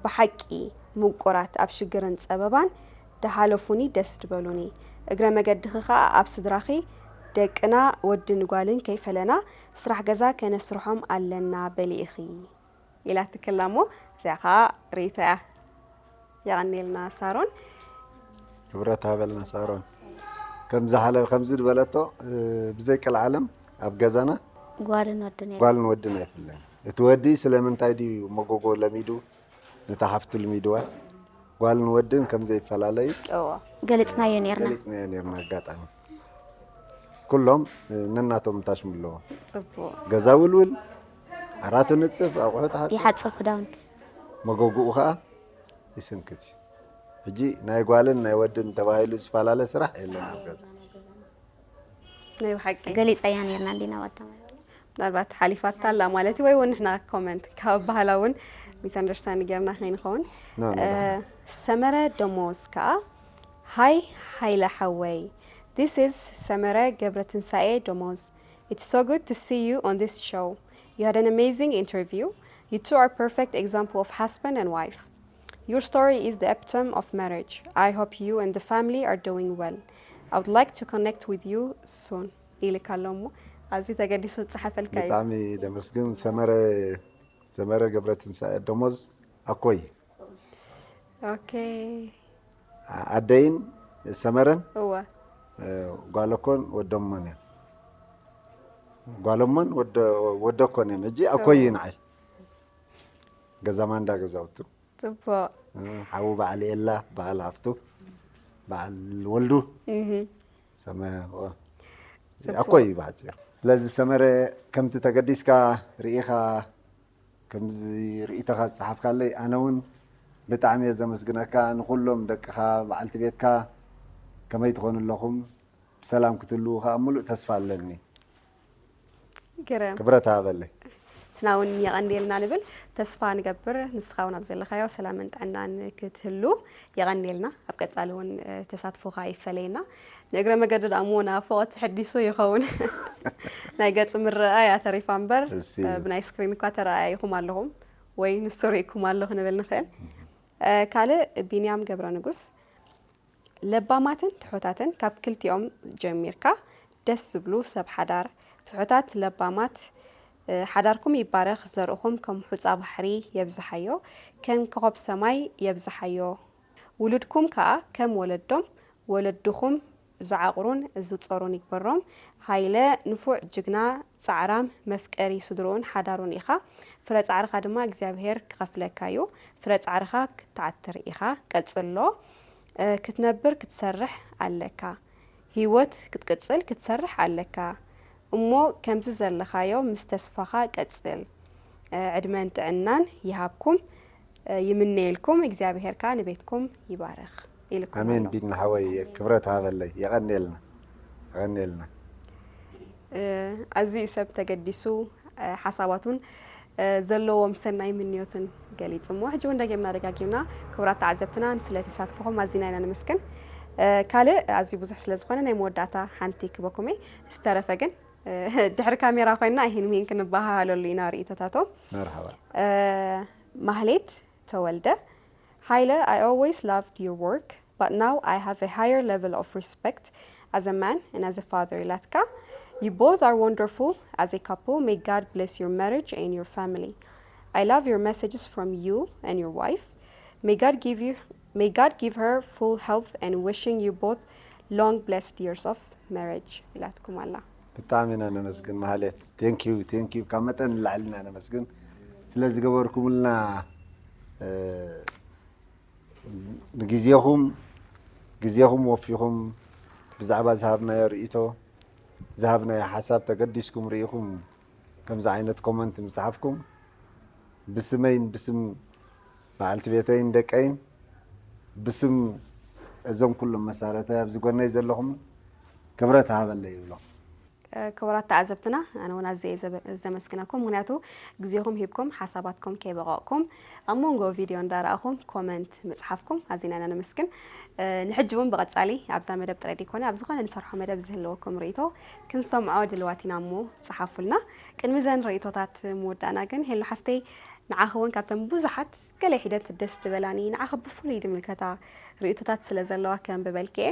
ብሓቂ ምቁራት ኣብ ሽግርን ጸበባን ድሓለፉኒ ደስ ድበሉኒ። እግረ መገድኺ ኸኣ ኣብ ስድራኺ ደቅና ወድን ጓልን ከይፈለና ስራሕ ገዛ ከነስርሖም ኣለና በሊ ኢኺ። ኢላትክላ እሞ እዚኣ ከዓ ርእይቶ እያ። የቐንየልና ሳሮን። ክብረት ሃበልና ሳሮን። ከምዚ ሓለብ ከምዚ ዝበለቶ ብዘይ ቀልዓለም ኣብ ገዛና ጓልን ወድን እየ ጓልን ወድን ኣይፍለን። እቲ ወዲ ስለምንታይ ድዩ መጎጎ ለሚዱ ነታ ሓፍቱ ልሚድዋ ጓልን ወድን ከምዘይፈላለዩ እዎ ገሊፅናዮ ነርና ገሊፅናዮ ነርና ኣጋጣሚ ኩሎም ነናቶም ታሽሙ ኣለዎ ጽቡቕ ገዛ ውልውል ዓራቱ ንፅፍ ኣቑሑ ተሓፅብ ይሓፅብ ክዳውንቲ መጎግኡ ከዓ ይስንክት እዩ ሕጂ ናይ ጓልን ናይ ወድን ተባሂሉ ዝፈላለ ስራሕ የለን ኣብ ገዛ ናይ ብሓቂ ገሊፀያ ነርና እንዲና ወዳ ምናልባት ሓሊፋታ ኣላ ማለት እዩ ወይ እውን ንሕና ኮመንት ካብ ባህላ እውን ሚስኣንደርስታንድ ጌርና ከይንኸውን No, no, no. ሰመረ ደሞዝ ከዓ ሃይ ሃይለ ሓወይ this is ሰመረ ገብረ ትንሳኤ ደሞዝ it's so good to see you on this show you had an amazing interview you two are perfect example of husband and wife your story is the epitome of marriage I hope you and the family are doing well I would like to connect with you soon ኢልካ ኣሎ እሞ ኣዝዩ ተገዲሱ ዝፀሓፈልካ እዩ ብጣዕሚ ደመስግን ሰመረ ሰመረ ገብረ ትንሳኤ ደሞዝ ኣኮይ okay ኣደይን ሰመረን እወ እ፣ ጓለኮን ወደሞን እዮም። ጓለሞን ወደ- ወደኮን እዮም። ሕጂ ኣኮይ እዩ ንዓይ። ገዛ ማንዳ ገዛውቱ ጽቡቅ እ፣ ሓዉ በዓል ኤላ፣ በዓል ሃፍቱ፣ በዓል ወልዱ እህ ሰመ ኦ፣ ኣኮይ እዩ ብሓጺሩ። ስለዚ ሰመረ ከምቲ ተገዲስካ ርኢኻ ከምዚ ርእይቶኻ ዝጸሓፍካለይ ኣነ እውን ብጣዕሚ እየ ዘመስግነካ። ንኹሎም ደቅኻ በዓልቲ ቤትካ ከመይ ትኾኑ ኣለኹም ብሰላም ክትህልዉ ከዓ ሙሉእ ተስፋ ኣለኒ። ግርም ክብረት ሃበለይ። ንሕና እውን የቐንየልና ንብል። ተስፋ ንገብር ንስኻ እውን ኣብ ዘለኻዮ ሰላምን ጥዕናን ክትህሉ የቐንየልና። ኣብ ቀጻሊ እውን እ፣ ተሳትፎኻ ይፈለየና። ንእግረ መገዲ ደኣ እሞ ናፍቖት ተሐዲሱ ይኸውን። ናይ ገጽ ምርኣያ ተሪፋ እምበር እሺ። እ፣ ብናይ ስክሪን እኳ ተረኣይኹም ኣለኹም ወይ ንሱ ርኢኩም ኣለኹ ንብል ንኽእል። እ፣ ካልእ ቢንያም ገብረ ንጉስ ለባማትን ትሑታትን ካብ ክልቲኦም ጀሚርካ ደስ ዝብሉ ሰብ ሓዳር ትሑታት ለባማት እ፣ ሓዳርኩም ይባረኽ ዘርእኹም ከም ሑፃ ባሕሪ የብዝሓዮ ከም ኮኾብ ሰማይ የብዝሓዮ ውሉድኩም ከዓ ከም ወለዶም ወለድኹም ዝዓቑሩን ዝፀሩን ይግበሮም ሃይለ ንፉዕ ጅግና ፃዕራም መፍቀሪ ስድርኡን ሓዳሩን ኢኻ ፍረ ፃዕርኻ ድማ እግዚኣብሄር ክኸፍለካ እዩ ፍረ ፃዕርኻ ክትዓትር ኢኻ ቀፅሎ እ፣ ክትነብር ክትሰርሕ ኣለካ ህይወት ክትቅፅል ክትሰርሕ ኣለካ እሞ ከምዚ ዘለኻዮ ምስ ተስፋኻ ቀፅል እ፣ ዕድመን ጥዕናን ይሃብኩም እ፣ ይምነየልኩም እግዚኣብሄር ከዓ ንቤትኩም ይባርኽ ኢልኩም ኣሜን። ኣሎ። ቢኒ ሓወይ ክብረት ሃበለይ። የቐንየልና። የቐንየልና። እ፣ ኣዝዩ ሰብ ተገዲሱ እ፣ ሓሳባቱን እ፣ ዘለዎም ሰናይ ምንዮትን ገሊጹ እሞ ሕጂ እውን ደጊምና ደጋጊምና ክቡራት ተዓዘብትና ስለቲ ተሳትፎኹም ኣዚና ኢና ንምስክን እ፣ ካልእ ኣዝዩ ብዙሕ ስለ ዝኾነ ናይ መወዳእታ ሓንቲ ክበኩም እየ ዝተረፈ ግን እ፣ ድሕሪ ካሜራ ኮይንና ኣይሂን ምሂን ክንበሃሃለሉ ኢና ርእይቶታቶም መርሓባ። እ፣ ማህሌት ተወልደ ሃይለ I always loved your work but now I have a higher level of respect as a man and as a father ኢላትካ you both are wonderful as a couple may God bless your marriage and your family I love your messages from you and your wife may God give you may God give her full health and wishing you both long blessed years of marriage ኢላትኩም ኣላ ብጣዕሚ ኢና ነመስግን ማህሌት። Thank you thank you ካብ መጠን ንላዕሊ ኢና ነመስግን ስለ ዝገበርኩምልና እ፣ ንግዜኹም ግዜኹም ወፊኹም ብዛዕባ ዝሃብናዮ ርእይቶ ዝሃብናዮ ሓሳብ ተገዲስኩም ርኢኹም ከምዚ ዓይነት ኮመንት ምጽሓፍኩም ብስመይን ብስም በዓልቲ ቤተይን ደቀይን ብስም እዞም ኩሎም መሳርሕተይ ኣብዚ ጎነይ ዘለኹም ክብረት ሃበለይ ይብሎ። ክቡራት ተዓዘብትና ኣነ እውን ኣዝየ እየ ዘበ- ዘመስግነኩም ምክንያቱ ግዜኹም ሂብኩም ሓሳባትኩም ከይበቐቕኩም ኣብ መንጎ ቪድዮ እንዳረኣኹም ኮመንት ምፅሓፍኩም ኣዚና ኢና ነመስግን እ፣ ንሕጂ እውን ብቐፃሊ ኣብዛ መደብ ጥራይ ዘይኮነ ኣብ ዝኾነ ንሰርሖ መደብ ዝህልወኩም ርእይቶ ክንሰምዖ ድልዋት ኢና እሞ ፀሓፉልና ቅድሚ ዘን ርእይቶታት ምውዳእና ግን ሄሉ ሓፍተይ ንዓኺ እውን ካብተን ብዙሓት ገለ ሒደት ደስ ድበላኒ ንዓኺ ብፍሉይ ድምልከታ ርእይቶታት ስለ ዘለዋ ከንብበልኪ እየ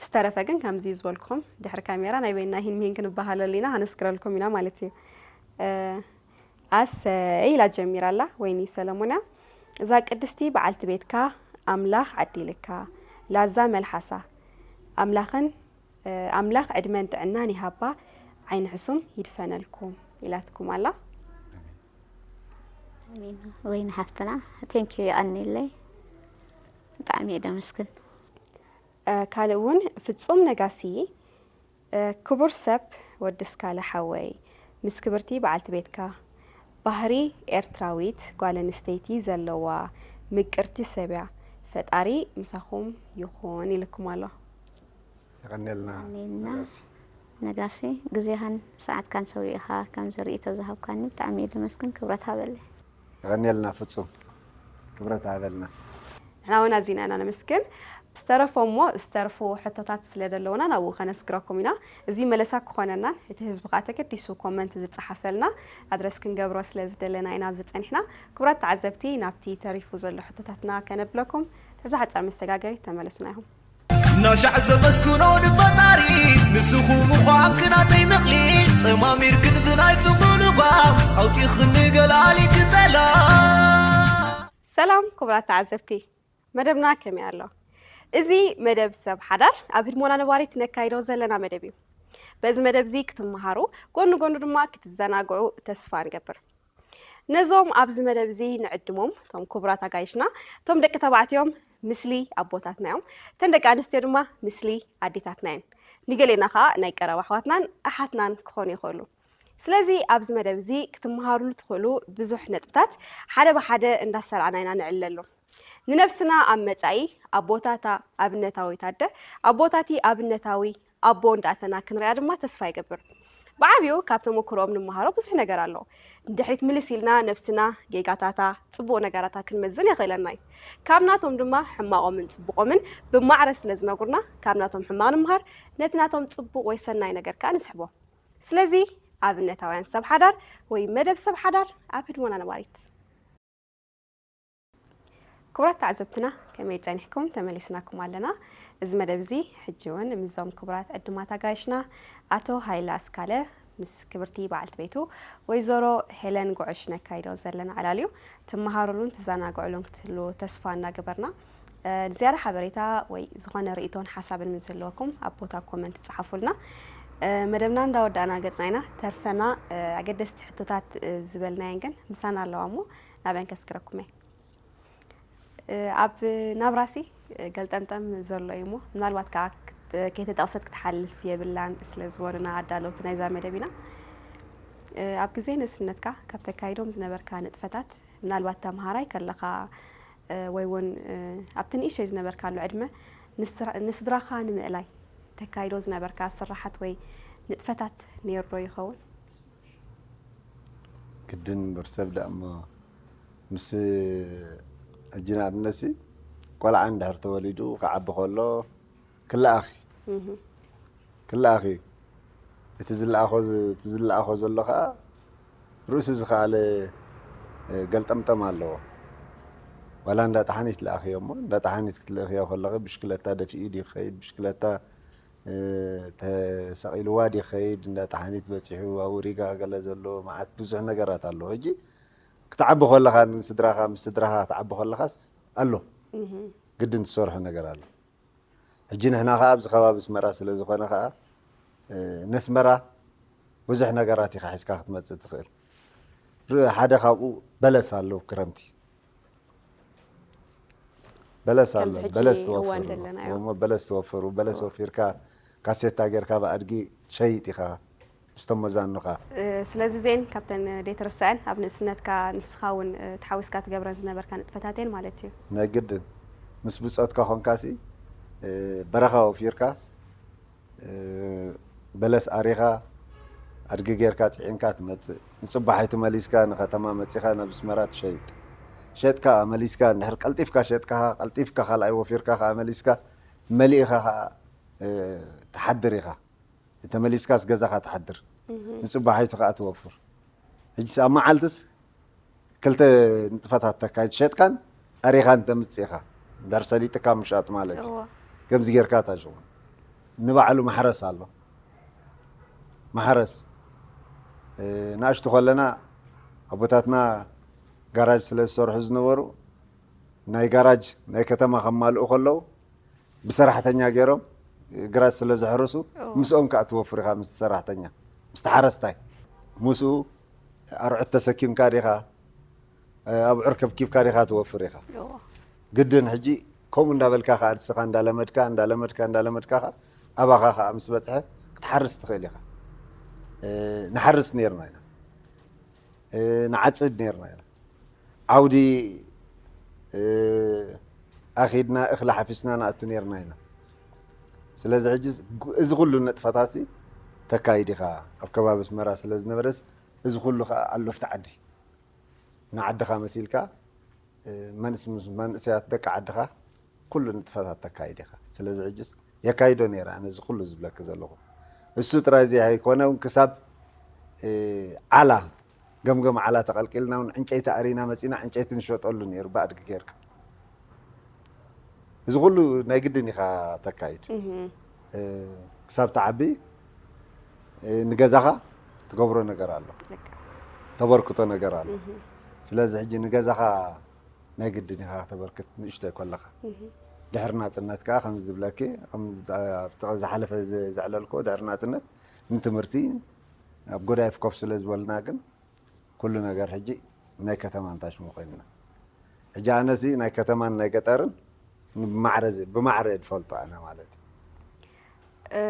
ዝተረፈ ግን ከምዚ ዝበልኩኹም ድሕሪ ካሜራ ናይ በይና ሂን ምሂን ክንበሃለሉ ኢና ከነስክረልኩም ኢና ማለት እዩ እ፣ ኣሰይ ኢላ ጀሚራ ኣላ ወይኒ ሰለሞን እያ እዛ ቅድስቲ በዓልቲ ቤትካ ኣምላኽ ዓዲልካ ላዛ መልሓሳ ኣምላኽን እ፣ ኣምላኽ ዕድመን ጥዕናን ይሃባ ዓይኒ ሕሱም ይድፈነልኩም ኢላትኩም ኣላ ኣሜን። ወይኒ ሓፍትና ቴንኪዩ የቐኒለይ ብጣዕሚ እየ ደመስግን እ፣ ካልእ እውን ፍጹም ነጋሲ እ፣ ክቡር ሰብ ወዲ ስካለ ሓወይ ምስ ክብርቲ በዓልቲ ቤትካ ባህሪ ኤርትራዊት ጓል ኣንስተይቲ ዘለዋ ምቅርቲ ሰብ እያ ፈጣሪ ምሳኹም ይኹን ኢልኩም ኣሎ የቐንየልና የቐንየልና። ነጋሲ። ነጋሲ ግዜኻን ሰዓትካን ሰዊእኻ ከምዚ ርእይቶ ዝሃብካኒ ብጣዕሚ እየ ደመስግን ክብረት ሃበለይ የቐንየልና ፍጹም ክብረት ሃበልና ንሕና እውን ኣዚና ኢና ነመስግን ዝተረፎ እሞ ዝተርፉ ሕቶታት ስለ ዘለውና ናብኡ ከነስግረኩም ኢና እዚ መለሳ ክኾነናን እቲ ህዝቢ ከዓ ተገዲሱ ኮመንት ዝፀሓፈልና ኣድረስ ክንገብሮ ስለ ዝደለና ኢና ኣብዚ ፀኒሕና ክቡራት ተዓዘብቲ ናብቲ ተሪፉ ዘሎ ሕቶታትና ከነብለኩም ድሕዛ ሓፃር መሰጋገሪ ተመለሱና ኢኹም ናሻዕ ዘመስግኖ ንፈጣሪ ንስኹ ምዃንክ ናተይ ምቕሊ ጠማሚርክን ብናይ ፍቕሩ ልጓም ኣውፂኽኒ ገላሊክ ጸላ ሰላም ክቡራት ተዓዘብቲ መደብና ከመይ ኣሎ እዚ መደብ ሰብ ሓዳር ኣብ ህድሞና ነባሪት ነካይዶ ዘለና መደብ እዩ። በዚ መደብ እዚ ክትመሃሩ፣ ጎኒ ጎኒ ድማ ክትዘናግዑ ተስፋ ንገብር። ነዞም ኣብዚ መደብ እዚ ንዕድሞም፣ እቶም ክቡራት ኣጋይሽና፣ እቶም ደቂ ተባዕትዮም፣ ምስሊ ኣቦታትና እዮም። እተን ደቂ ኣንስትዮ ድማ ምስሊ ኣዴታትና እየን። ንገሌና ኸኣ ናይ ቀረባ ኣሕዋትናን ኣሓትናን ክኾኑ ይኽእሉ። ስለዚ ኣብዚ መደብ እዚ ክትመሃሩሉ ትኽእሉ ብዙሕ ነጥብታት ሓደ ብሓደ እንዳሰርዓና ኢና ንዕለሉ። ንነብስና ኣብ መጻኢ ኣቦታታ ኣብነታዊት ኣደ፣ ኣቦታቲ ኣብነታዊ ኣቦ እንዳእተና ክንሪኣ ድማ ተስፋ ይገብር። ብዓብዩ ካብ ተመክሮኦም ንመሃሮ ብዙሕ ነገር ኣሎ። ንድሕሪት ምልስ ኢልና ነብስና፣ ጌጋታታ፣ ጽቡቕ ነገራታ ክንመዝን የኽእለና እዩ። ካብ ናቶም ድማ ሕማቖምን ጽቡቖምን ብማዕረ ስለ ዝነግሩና፣ ካብ ናቶም ሕማቕ ንምሃር፣ ነቲ ናቶም ጽቡቕ ወይ ሰናይ ነገር ከኣ ንስሕቦ። ስለዚ ኣብነታውያን ሰብ ሓዳር ወይ መደብ ሰብ ሓዳር ኣብ ህድሞና ነባሪት። ክቡራት ተዓዘብትና፣ ከመይ ጸኒሕኩም? ተመሊስናኩም ኣለና። እዚ መደብ እዚ ሕጂ እውን ምስዞም ክቡራት ዕዱማት ኣጋይሽና ኣቶ ሃይለ ኣስካለ ምስ ክብርቲ በዓልቲ ቤቱ ወይዘሮ ሄለን ጉዕሽ ነካይዶ ዘለና ዕላል እዩ። ትመሃሩሉን ትዘናግዑሉን ክትህልዉ ተስፋ እናገበርና፣ እ፣ ንዝያዳ ሓበሬታ ወይ ዝኾነ ርእይቶን ሓሳብን ምስ ዘለወኩም ኣብ ቦታ ኮመንት ጸሓፉልና። እ፣ መደብና እንዳወዳእና ገጽና ኢና። ተርፈና፣ እ፣ ኣገደስቲ ሕቶታት፣ እ፣ ዝበልናየን ግን ምሳና ኣለዋ እሞ ናብአን ከስግረኩም እየ። እ፣ ኣብ ናብራሲ፣ እ፣ ገልጠምጠም ዘሎ እዩ እሞ ምናልባት ከዓ ክት-፣ ከይተጠቕሰት ክትሓልፍ የብላን ስለ ዝበሉና ኣዳለውቲ ናይዛ መደብ ኢና። እ፣ ኣብ ግዜ ንእስነትካ ካብ ተካይዶም ዝነበርካ ንጥፈታት ምናልባት ተምሃራይ ከለኻ፣ እ፣ ወይ እውን፣ እ፣ ኣብቲ ንእሽተይ ዝነበርካሉ ዕድመ ንስራ-፣ ንስድራኻ ንምእላይ ተካይዶ ዝነበርካ ስራሓት ወይ ንጥፈታት ነይሩ ዶ ይኸውን? ግድን እምበር ሰብ ደኣ እሞ ምስ ሕጂ ንኣብነትሲ ቆልዓ እንድሕር ተወሊዱ ክዓቢ ከሎ ክለኣኽ እዩ። ክለኣኽ እዩ። እቲ ዝለኣኾ ዝ-፣ እቲ ዝለኣኾ ዘሎ ኸዓ ርእሱ ዝኸኣለ፣ እ፣ ገልጠምጠም ኣለዎ። ዋላ እንዳ ጠሓኒት ለኣኽዮ እሞ፣ እንዳ ጠሓኒት ክትልእኽዮ ከለኺ ብሽክለታ ደፊኡ ድዩ ክኸይድ፣ ብሽክለታ፣ እ፣ ተሰቒልዋ ድዩ ክኸይድ፣ እንዳ ጠሓኒት በጺሑ ኣውሪጋ ገለ ዘሎ መዓት ብዙሕ ነገራት ኣለዎ። ሕጂ ክትዓቢ ከለኻ ንስድራኻ፣ ምስ ስድራኻ ክትዓቢ ከለኻስ ኣሎ። ግድን ትሰርሖ ነገር ኣሎ። ሕጂ ንሕና ኸዓ ኣብዚ ከባቢ ኣስመራ ስለ ዝኾነ ኸዓ፣ እ፣ ነስመራ ብዙሕ ነገራት ኢኻ ሒዝካ ክትመጽእ ትኽእል። ር-፣ ሓደ ካብኡ በለስ ኣሎ ክረምቲ። በለስ ኣሎ፣ ከምዚ ሕጂ በለስ እዋን ትወፍሩ። ዘለናዮ። እሞ በለስ ትወፍሩ፣ በለስ እዎ። ወፊርካ ካሴታ ጌርካ ብኣድጊ ትሸይጥ ኢኻ ምስቶም መዛኑኻ። እ፣ ስለዚ ዜን ካብተን ደይትርስዐን ኣብ ንእስነትካ ንስኻ እውን፣ እ፣ ተሓዊስካ ትገብረን ዝነበርካ ንጥፈታት እየን ማለት እዩ። ናይ ግድን ምስ ብጾትካ ኾንካሲ፣ እ፣ በረኻ ወፊርካ፣ እ፣ በለስ ኣሪኻ፣ ኣድጊ ጌርካ ጽዒንካ ትመጽእ። ንጽባሒቱ መሊስካ ንኸተማ መጺኻ ናብ ኣስመራ ትሸይጥ። ሸጥካ መሊስካ፣ እንድሕር ቀልጢፍካ ሸጥካ፣ ቀልጢፍካ ካልኣይ ወፊርካ ከኣ መሊስካ፣ መሊእኻ ከኣ፣ እ፣ ትሓድር ኢኻ። ተመሊስካስ ገዛኻ ትሓድር። ንጽባሒቱ ከኣ ትወፍር። ሕጂስ ኣብ መዓልትስ ክልተ ንጥፈታት ተካይድ፣ ሸጥካን ኣሪኻን ተምጽእ ኢኻ። እንድሕር ሰሊጥካ ምሻጥ ማለት እዩ። እወ። ከምዚ ጌርካ እታ ሽቑን። ንባዕሉ ማሕረስ ኣሎ። ማሕረስ፣ እ፣ ንኣሽቱ ከለና ኣቦታትና ጋራጅ ስለ ዝሰርሑ ዝነበሩ፣ ናይ ጋራጅ ናይ ከተማ ከማልኡ ከለዉ፣ ብሰራሕተኛ ገይሮም ግራጅ ስለ ዘሕርሱ፣ እዎ። ምስኦም ከኣ ትወፍር ኢኻ፣ ምስ ሰራሕተኛ፣ ምስቲ ሓረስታይ። ምስኡ ኣርዑት ተሰኪምካ ዲኻ፣ ኣብዑር ከብኪብካ ዲኻ ትወፍር ኢኻ። እዎ። ግድን ሕጂ ከምኡ እንዳበልካ ከኣ ንስኻ እንዳለመድካ፣ እንዳለመድካ፣ እንዳለመድካ ከኣ ኣባኻ ከኣ ምስ በጽሐ ክትሓርስ ትኽእል ኢኻ። እ፣ ንሓርስ ነይርና ኢና። እ፣ ንዓጽድ ነይርና ኢና። ዓውዲ፣ እ፣ ኣኺድና እኽሊ ሓፊስና ንኣቱ ነይርና ኢና። ስለዚ ሕጂ እዚ ኩሉ ንጥፈታሲ ተካይድ ኢኻ። ኣብ ከባቢ ኣስመራ ስለ ዝነበረስ እዚ ኩሉ ከኣ ኣሎ ኣብቲ ዓዲ። ንዓድኻ መሲልካ፣ እ፣ መንእስ-፣ መንእሰያት ደቂ ዓድኻ ኩሉ ንጥፈታት ተካይድ ኢኻ። ስለዚ ሕጅስ የካይዶ ነይረ ኣነ እዚ ኩሉ ዝብለኪ ዘለኹ። እሱ ጥራይ ዘይኮነ እውን ክሳብ፣ እ፣ ዓላ፣ ገምገም ዓላ ተቐልቂልና እውን ዕንጨይቲ ኣሪና መጺና ዕንጨይቲ ንሸጠሉ ነይሩ ብኣድጊ ጌርካ። እዚ ኩሉ ናይ ግድን ኢኻ ተካይድ። እህ። እ፣ ክሳብ ትዓቢ፣ እ፣ ንገዛኻ ትገብሮ ነገር ኣሎ። ልክዕ። ተበርክቶ ነገር ኣሎ። እህ። ስለዚ ሕጂ ንገዛኻ ናይ ግድን ኢኻ ከተበርክት ንእሽቶይ ከለኻ። እህ። ድሕሪ ናጽነት ከኣ ከምዚ ዝብለኪ፣ ከም ዝ-፣ ኣብቲ ዝሓለፈ ዝ-፣ ዘዕለልክዎ ድሕሪ ናጽነት ንትምህርቲ ኣብ ጎዳይፍ ኮፍ ስለ ዝበልና ግን ኩሉ ነገር ሕጂ ናይ ከተማ እንታይ ሽሙ ኮይንና። ሕጂ ኣነሲ ናይ ከተማን ናይ ገጠርን ብማዕረ ዝ-፣ ብማዕረ እየ ዝፈልጦ ኣነ ማለት እዩ። እ፣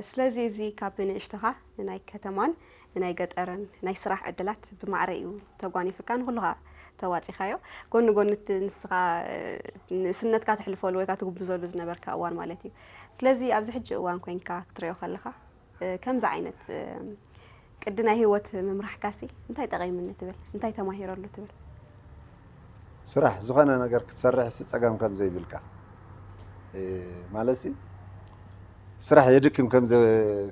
ስለዚ እዚ ካብ ንእሽቶኻ ንናይ ከተማን ንናይ ገጠርን ናይ ስራሕ ዕድላት ብማዕረ እዩ ተጓኒፍካ ንኩሉኻ ተዋፂኻዮ። ጎኒ ጎኒ እቲ ንስኻ፣ እ፣ ንእስነትካ ተሕልፈሉ ወይ ከዓ ትጉብዘሉ ዝነበርካ እዋን ማለት እዩ። ስለዚ ኣብዚ ሕጂ እዋን ኮይንካ ክትሪኦ ከለኻ፣ እ፣ ከምዚ ዓይነት፣ እ፣ ቅዲ ናይ ህይወት ምምራሕካሲ እንታይ ጠቒምኒ ትብል? እንታይ ተማሂረሉ ትብል? ስራሕ ዝኾነ ነገር ክትሰርሕሲ ጸገም ከም ዘይብልካ፣ እ፣ ማለትሲ ስራሕ የድክም ከም ዘ-፣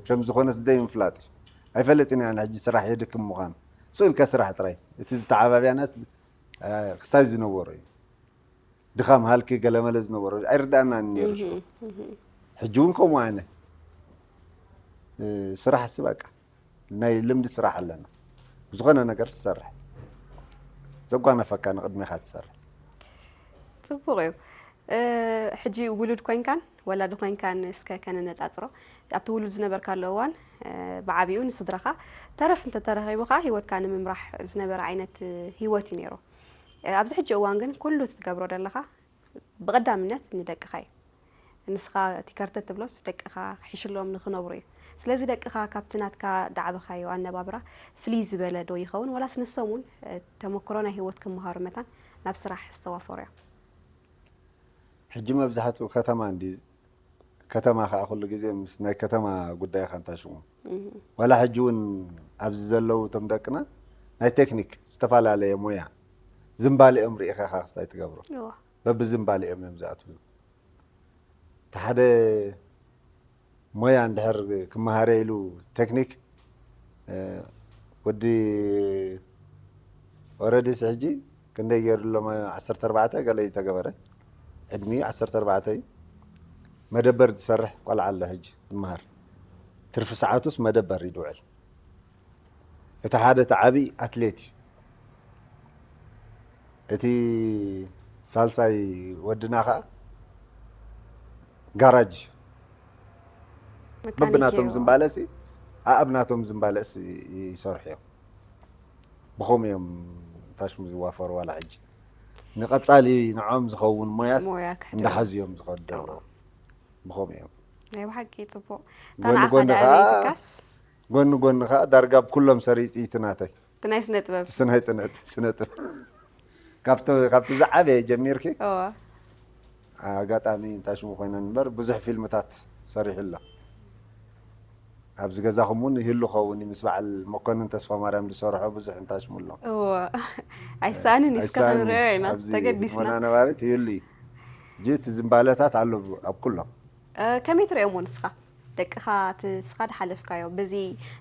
ከም ዝኾነስ ዘይምፍላጥ እዩ። ኣይፈልጥን እየ ኣነ ሕጂ ስራሕ የድክም ምዃኑ። ስቕ ኢልካ ስራሕ ጥራይ። እቲ ዝተዓባብያናስ፣ እ፣ ክሳብ ዝነበሮ እዩ። ድኻም ሃልኪ ገለመለ ዝነበሮ ኣይርዳእናን ነይሩ ሽዑ። ሕጂ እውን ከምኡ ኣነ፣ እ፣ ስራሕሲ በቃ ናይ ልምዲ ስራሕ ኣለና። ዝኾነ ነገር ትሰርሕ። ዘጓነፈካ ንቕድሜኻ ትሰርሕ። ጽቡቕ እዩ። እ፣ ሕጂ ውሉድ ኮይንካን ወላዲ ኮይንካን እስከ ከነነጻጽሮ። ኣብቲ ውሉድ ዝነበርካሉ እዋን፣ እ፣ ብዓቢኡ ንስድራኻ፣ ተረፍ እንተተረኺቡ ከኣ ህይወትካ ንምምራሕ ዝነበረ ዓይነት፣ እ፣ ህይወት እዩ ነይሩ። እ፣ ኣብዚ ሕጂ እዋን ግን ኩሉ እቲ ትገብሮ ዘለኻ ብቐዳምነት ንደቅኻ እዩ። ንስኻ እቲ ከርተት ትብሎስ ደቅኻ ሒሽሎም ንኽነብሩ እዩ። ስለዚ ደቅኻ ካብቲ ናትካ ዳዕበኻዮ ኣነባብራ ፍልይ ዝበለ ዶ ይኸውን? ዋላስ ንሶም እውን፣ እ፣ ተመክሮ ናይ ህይወት ክመሃሩ መታን ናብ ስራሕ ዝተዋፈሩ እዮም? ሕጂ መብዛሕትኡ ከተማ እንዲ፣ ከተማ ከኣ ኩሉ ግዜ ምስ ናይ ከተማ ጉዳይ ኢኻ እንታይ ሽሙ። ዋላ ሕጂ እውን ኣብዚ ዘለዉ እቶም ደቅና ናይ ቴክኒክ ዝተፈላለየ ሞያ ዝምባልኦም ርኢኻ ኢኻ ክስታይ ትገብሮ። እዋ። በብዝምባልኦም እዮም ዝኣትዉ። እቲ ሓደ ሞያ እንድሕር ክመሃረ ኢሉ ቴክኒክ፣ እ፣ ወዲ ወረዲስ ሕጂ ክንደይ ገይሩ ኣሎ? ዓሰርተ ኣርባዕተ ገለ እዩ ተገበረ። ዕድሚኡ ዓሰርተ ኣርባዕተ እዩ። መደበር ዝሰርሕ ቆልዓ ኣሎ ሕጂ ዝመሃር። ትርፊ ሰዓቱስ መደበር እዩ ዝውዕል። እቲ ሓደ እቲ ዓብዪ ኣትሌት እዩ። እቲ ሳልሳይ ወድና ኸዓ ጋራጅ እዩ። መካኒክ በብናቶም እዩ። ዝምባለሲ፣ ኣኣብናቶም ዝምባለስ ይሰርሑ እዮም። ብኸምኡ እዮም ታሽሙ ዝዋፈሩ ዋላ ሕጂ። ንቐጻሊ ንዖም ዝኸውን ሞያስ ሞያ ክሕደሩ። እንዳሓዙ እዮም ዝኸዱ ዘለዉ። ብኸምኡ እዮም። ናይ ብሓቂ ጽቡቕ። ጎኒ ታንዓ ጎኒ ካዳ ኸዓ፣ ኣበይትካስ? ጎኒ ጎኒ ኸዓ ዳርጋ ኣብ ኩሎም ሰሪጺ እቲ ናተይ። እቲ ናይ ስነ ጥበብ። እቲ ስነ ጥነ-፣ እቲ ስነ ጥበብ። ካብቲ፣ ካብቲ ዝዓበየ ጀሚርኪ እዋ። ኣጋጣሚ እንታይ ሽሙ ኮይነን እምበር ብዙሕ ፊልምታት ሰሪሑ ኣሎ። ኣብዚ ገዛኹም እውን ይህሉ ኸውን እዩ፣ ምስ በዓል መኮንን ተስፋ ማርያም ዝሰርሖ ብዙሕ እንታይ ሽሙ ኣሎ። እዎ። ኣይሰኣንን እዩ፣ እስከ ኣይሰኣንን ክንሪኦ ኢና፣ ኣብዚ ተገዲስና። መና ነባሪት ይህሉ እዩ። ሕጂ እቲ ዝምባለታት ኣሎ ኣብ ኩሎም። እ፣ ከመይ ትሪኦሞ ንስኻ? ደቅኻ እቲ ንስኻ ዝሓለፍካዮ፣ በዚ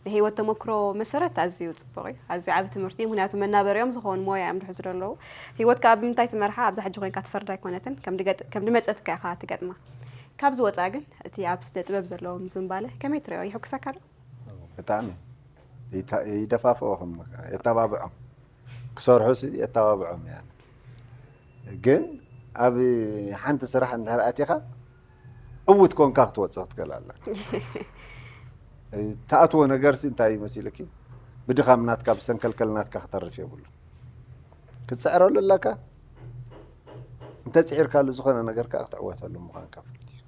ናይ ህይወት ተመክሮ መሰረት ኣዝዩ ጽቡቕ እዩ፣ ኣዝዩ ዓቢ ትምህርቲ እዩ። ምኽንያቱ መናበሪኦም ዝኾን ሞያ እዮም ዝሕዙ ዘለዉ። ህይወትካ ኣብ ምንታይ ትመርሓ ኣብዛ ሕጂ ኮይንካ ትፈርድ ኣይኮነትን። ከም ድገጥ-፣ ከም ድመጸትካ ኢኻ ትገጥማ። ካብዚ ወጻኢ ግን እቲ ኣብ ስነ ጥበብ ዘለዎም ዝምባለ ከመይ ትሪኦ? የሐጉሰካ ዶ? ብጣዕሚ ይተ-፣ ይደፋፍኦም፣ የተባብዖም፣ ክሰርሑ ሲ የተባብዖም። ያ ግን ኣብ ሓንቲ ስራሕ እንድሕር ኣቲኻ ዕዉት ኮንካ ክትወፅእ ክትክእል ኣለካ። ትኣትዎ ነገር ሲ እንታይ እዩ መሲልኪ? ብድኻም ናትካ ብሰንከልከል ናትካ ክተርፍ የብሉ። ክትፅዕረሉ ኣለካ። እንተፅዒርካሉ ዝኾነ ነገር ከዓ ክትዕወተሉ ምዃንካ ፍሉጥ እዩ።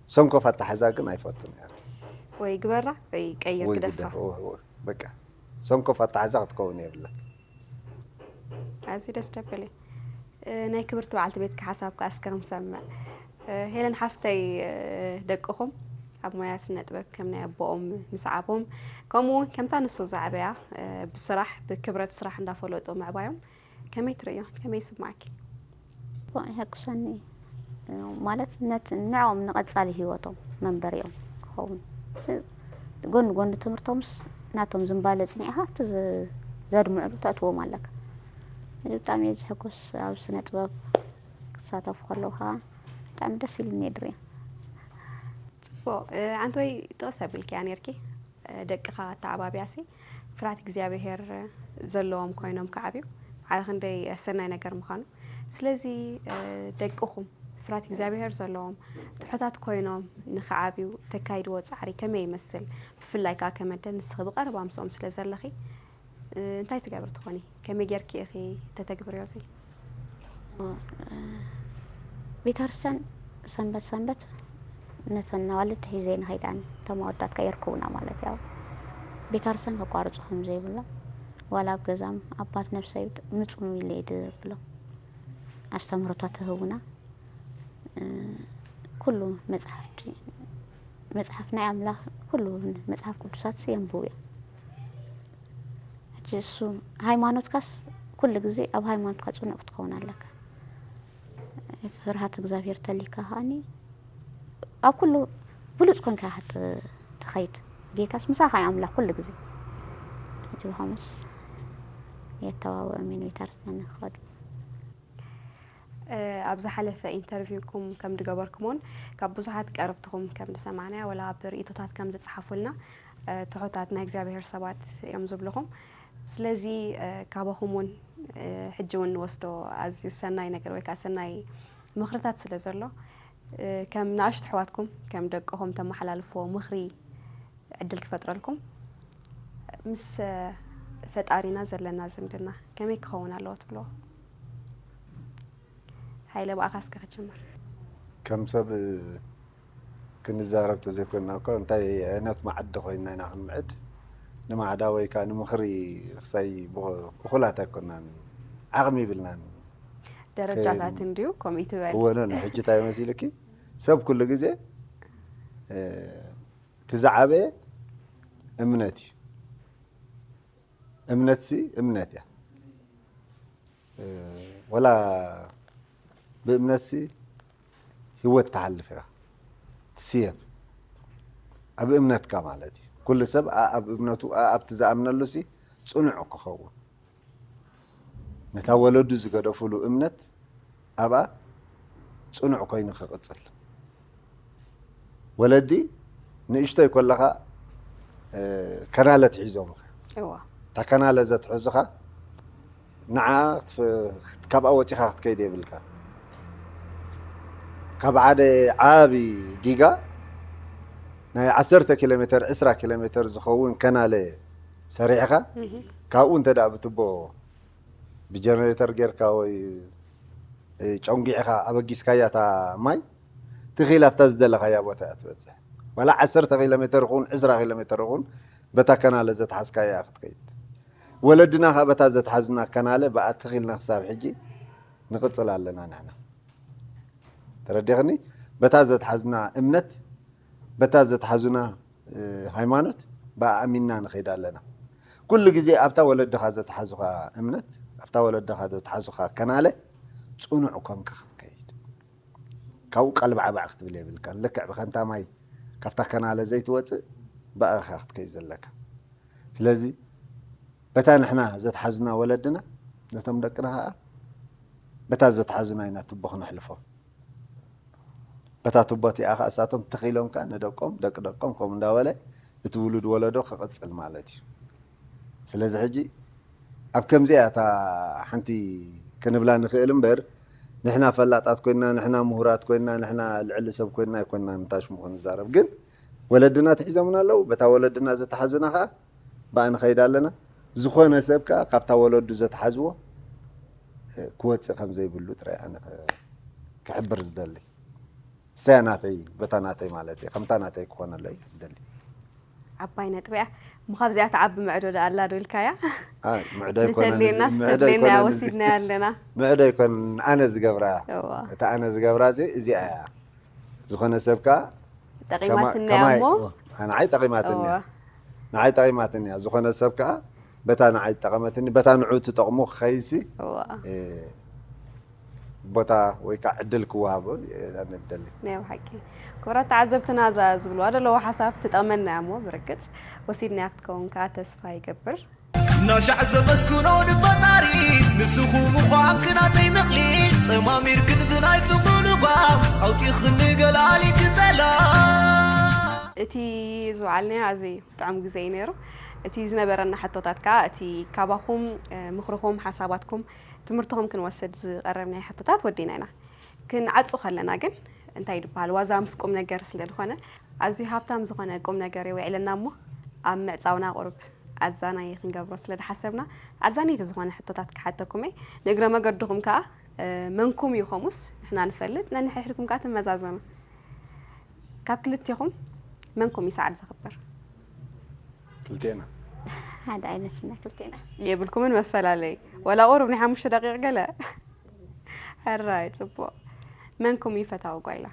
ሰንኮፍ ኣተሓዛ ግን ኣይፈቱን እያ። ወይ ግበራ ወይ ቀይር ወይ ግደፋ። ግደፍ፣ ወይ፣ ወይ፣ በቃ ሰንኮፍ ኣተሓዛ ክትከውን የብላ። ኣዝዩ ደስ ደብል እዩ። እ፣ ናይ ክብርቲ በዓልቲ ቤትካ ሓሳብ ከኣ እስከ ክንሰምዕ። እ፣ ሄለን ሓፍተይ፣ እ፣ ደቅኹም ኣብ ሞያ ስነ ጥበብ ከም ናይ ኣቦኦም ምስዓቦም፣ ከምኡ እውን ከምታ ንሱ ዝዓበያ፣ እ፣ ብስራሕ ብክብረት ስራሕ እንዳፈለጡ ምዕባዮም ከመይ ትርእዮ? ከመይ ይስምዓኪ? ጽቡቕ የሐጉሰኒ። ማለት ነት-፣ ንዕኦም ንቐጻሊ ህይወቶም መንበሪኦም ክኸውን። ስ-፣ ጎኒ ጎኒ ትምህርቶምስ ናቶም ዝምባለ ጽኒዕኻ እቲ ዝ-፣ ዘድምዕሉ ተእትዎም ኣለካ። እዚ ብጣዕሚ እየ ዝሕጎስ ኣብ ስነ ጥበብ ክሳተፉ ከለዉ ከዓ ብጣዕሚ ደስ ኢሉኒ እየ ድሪኦ። ጽቡቕ። እ፣ ዓንተወይ ጥቕስ ኣቢልክያ ነይርኪ። እ፣ ደቅኻ ኣተዓባብያሲ ፍርሃት እግዚኣብሄር ዘለዎም ኮይኖም ክዓብዩ ዓለ ክንደይ ሰናይ ነገር ምዃኑ። ስለዚ፣ እ፣ ደቅኹም ፍርሃት እግዚኣብሔር ዘለዎም ትሑታት ኮይኖም ንኽዓብዩ ተካይድዎ ጻዕሪ ከመይ ይመስል? ብፍላይ ከኣ ከም ኣደ ንስኺ ብቐረባ ምስኦም ስለ ዘለኺ፣ እ፣ እንታይ ትገብሪ ትኾኒ? ከመይ ጌርኪ ኢኺ ተተግብርዮ እዚ? ቤተክርስትያን ሰንበት ሰንበት ነተን ኣዋልድ ሒዘ ንኸይዳን እቶም ኣወዳት ከኣ የርክቡና ማለት እዩ። ቤተክርስትያን ከቋርጹ ከም ዘይብሎም ዋላ ኣብ ገዛም ኣባት ነብሰይ ምጹ ኢለ እየ ድብሎም ኣስተምህሮታት ትህቡና። እ፣ ኩሉ መጽሓፍቲ መጽሓፍ ናይ ኣምላኽ ኩሉ መጽሓፍ ቅዱሳት የንብቡ እዮም። ሕጂ እሱ ሃይማኖትካስ ኩሉ ግዜ ኣብ ሃይማኖትካ ጽኑዕ ክትከውን ኣለካ። ፍርሃት እግዚኣብሔር ተሊካ ከኣኒ ኣብ ኩሉ ብሉጽ ኮንካ ኢኻ ት-፣ ትኸይድ። ጌታስ ምሳኻ እዩ ኣምላኽ ኩሉ ግዜ። እቲ ብኸምስ የተባብዖም እዩ ንቤተክርስትያን ንክኸዱ። እ፣ ኣብ ዝሓለፈ ኢንተርቪውኩም ከም ዝገበርኩሞን ካብ ብዙሓት ቀረብትኹም ከም ዝሰማዕናዮ፣ ወላ ኣብ ርእይቶታት ከም ዝጸሓፉልና፣ እ፣ ትሑታት ናይ እግዚኣብሔር ሰባት እዮም ዝብልኹም። ስለዚ፣ እ፣ ካባኹም እውን፣ እ፣ ሕጂ እውን ንወስዶ ኣዝዩ ሰናይ ነገር ወይ ከኣ ሰናይ ምኽርታት ስለ ዘሎ፣ እ፣ ከም ንኣሽቱ ኣሕዋትኩም፣ ከም ደቅኹም ተመሓላልፍዎ ምኽሪ ዕድል ክፈጥረልኩም። ምስ ፈጣሪና ዘለና ዝምድና ከመይ ክኸውን ኣለዎ ትብልዎ? ሃይለ፣ ብኣኻ እስከ ክትጅምር። ከም ሰብ ክንዛረብ ተዘይኮንና እኮ እንታይ ዓይነት ማዕዲ ኮይንና ኢና ክንምዕድ? ንማዕዳ ወይ ከዓ ንምኽሪ ክሳይ ብኹ-፣ እኹላት ኣይኮንናን፣ ዓቕሚ ይብልናን። ደረጃታት ከ-፣ እንድዩ ከምኡ ትበል። እወ፣ ኖ፣ ኖ፣ ሕጂ እንታይ መሲልኪ? ሰብ ኩሉ ግዜ፣ እ፣ እቲ ዝዓበየ እምነት እዩ። እምነትሲ እምነት እያ። እ፣ ወላ ብእምነትሲ ህይወት ትሓልፍ ኢኻ። ትስየፍ። ኣብ እምነትካ ማለት እዩ። ኩሉ ሰብ ኣ-፣ ኣብ እምነቱ ኣ-፣ ኣብቲ ዝኣምነሉሲ ጽኑዕ ክኸውን። ነታ ወለዱ ዝገደፉሉ እምነት ኣብኣ ጽኑዕ ኮይኑ ክቕጽል። ወለዲ ንእሽቶይ ከለኻ፣ እ፣ ከናለ ትሒዞምኻ። እዋ። እታ ከናለ ዘትሕዙኻ ንዓ ክትፍ-፣ ካብኣ ወጺኻ ክትከይድ የብልካ። ካብ ሓደ ዓቢ ዲጋ ናይ ዓሰርተ ኪሎ ሜተር፣ ዕስራ ኪሎ ሜተር ዝኸውን ከናለ ሰሪሕኻ፣ እህ። ካብኡ እንተ ደኣ ብትቦ ብጀነሬተር ጌርካ ወይ፣ እ፣ ጨንጊዕኻ ኣበጊስካያ እታ ማይ፣ ትኺል ኣብታ ዝደለኻያ ቦታ እያ ትበጽሕ። ዋላ ዓሰርተ ኪሎ ሜተር ይኹን፣ ዕስራ ኪሎ ሜተር ይኹን፣ በታ ከናለ ዘትሓዝካያ እያ ክትከይድ። ወለድና ኸኣ በታ ዘትሓዙና ከናለ ብኣ ትኺልና ክሳብ ሕጂ ንቕጽል ኣለና ንሕና። ተረዲኽኒ? በታ ዘትሓዙና እምነት፣ በታ ዘትሓዙና፣ እ፣ ሃይማኖት፣ ብኣ ኣሚንና ንኸይድ ኣለና። ኩሉ ግዜ ኣብታ ወለድኻ ዘትሓዙኻ እምነት፣ ኣብታ ወለድኻ ዘትሓዙኻ ከናለ ጽኑዕ ኮንካ ክትከይድ። ካብኡ ቀልባዕባዕ ክትብል የብልካን። ልክዕ ብኸንታ ማይ ካብታ ከናለ ዘይትወጽእ ብኣኻ ክትከይድ ዘለካ። ስለዚ በታ ንሕና ዘትሓዙና ወለድና፣ ነቶም ደቅና ኸኣ በታ ዘትሓዙና ኢና ትቦ ክነሕልፎም። በታ ትቦ እቲኣ ኸኣ እሳቶም ተኺሎም ከኣ ንደቆም፣ ደቂ ደቆም ከምኡ እንዳበለ እቲ ውሉድ ወለዶ ክቕጽል ማለት እዩ። ስለዚ ሕጂ ኣብ ከምዚኣ እታ ሓንቲ ክንብላ ንኽእል እምበር፣ ንሕና ፈላጣት ኮይንና፣ ንሕና ምሁራት ኮይንና፣ ንሕና ልዕሊ ሰብ ኮይንና ኣይኮንናን ንታሽሙ ክንዛረብ። ግን ወለድና ትሒዞምና ኣለዉ፣ በታ ወለድና ዘተሓዙና ኸኣ ብኣ ንኸይድ ኣለና። ዝኾነ ሰብ ከኣ ካብታ ወለዱ ዘተሓዝዎ፣ እ፣ ክወጽእ ከም ዘይብሉ ጥራይ ኣነ ኸ-፣ ክሕብር ዝደሊ። እሳያ ናተይ፣ በታ ናተይ ማለት እየ። ከምታ ናተይ ክኾነለይ ይደሊ። ዓባይ ነጥቢ እያ። እሞ ካብዚኣ ትዓቢ ምዕዶ ደኣ ኣላ ዶ ኢልካያ? ኣይ፣ ምዕዶ ኣይኮነን እዚ፣ ንተድልየና ምዕዶ ስተድልየና ኣይኮነን እዚ። ወሲድናያ ኣለና። ምዕዶ ኣይኮነን፣ ኣነ ዝገብራ እያ። እዋ። እታ ኣነ ዝገብራ እዚ፣ እዚኣ እያ። ዝኾነ ሰብ ከኣ ጠቒማትኒ ከማ-፣ እያ ከማይ-፣ እሞ። ኦ፣ ንዓይ ጠቒማትኒ እያ። እዋ። ንዓይ ጠቒማትኒ እያ። ዝኾነ ሰብ ከኣ በታ ንዓይ ዝጠቐመትኒ፣ በታ ንዑ ትጠቕሞ ክኸይድሲ፣ እዋ። እ፣ ቦታ ወይ ከዓ ዕድል ክወሃቦ እየ ኣነ ዝደሊ። ናይ ብሓቂ። ክቡራት ተዓዘብትና፣ እዛ ዝብልዋ ዘለዉ ሓሳብ ትጠቕመና እያ እሞ፣ ብርግጽ ወሲድናያ ክትከውን ከኣ ተስፋ ይገብር። ናሻዕ ዘመስግኖ ንፈጣሪ፣ ንስኹም ምዃንክ ናተይ መቕሊ፣ ጠማሚርክን ብናይ ፍቕሩ ልጓም፣ ኣውጺኽኒ ገላሊት ጸላም። እቲ ዝወዓልናዮ ኣዝዩ ጥዑም ግዜ እዩ ነይሩ። እቲ ዝነበረና ሕቶታት ከኣ፣ እቲ ካባኹም፣ እ፣ ምኽርኹም፣ ሓሳባትኩም፣ ትምህርትኹም ክንወስድ ዝቐረብናዮ ሕቶታት ወዲና ኢና። ክንዓጹ ከለና ግን እንታይ ይድበሃል፣ ዋዛ ምስ ቁም ነገር ስለ ዝኾነ፣ ኣዝዩ ሃብታም ዝኾነ ቁም ነገር የውዕለና እሞ፣ ኣብ ምዕጻውና ቁሩብ ኣዛናዪ ክንገብሮ ስለ ዝሓሰብና፣ ኣዛነይቲ ዝኾነ ሕቶታት ክሓተኩም እየ። ንእግረ መገድኹም ከኣ፣ እ፣ መንኩም እዩ፣ ከምኡስ ንሕና ንፈልጥ፣ ነንሕድሕድኩም ከኣ ትመዛዘኑ። ካብ ክልቴኹም መንኩም እዩ ሰዓት ዘኽብር? ክልቴና። ሓደ ዓይነት ኢና ክልቴና። የብልኩምን መፈላለይ፣ ወላ ቁሩብ ናይ ሓሙሽተ ደቂቕ ገለ። ሕራይ፣ ጽቡቕ። መንኩም እዩ ፈታዊ ጓይላ?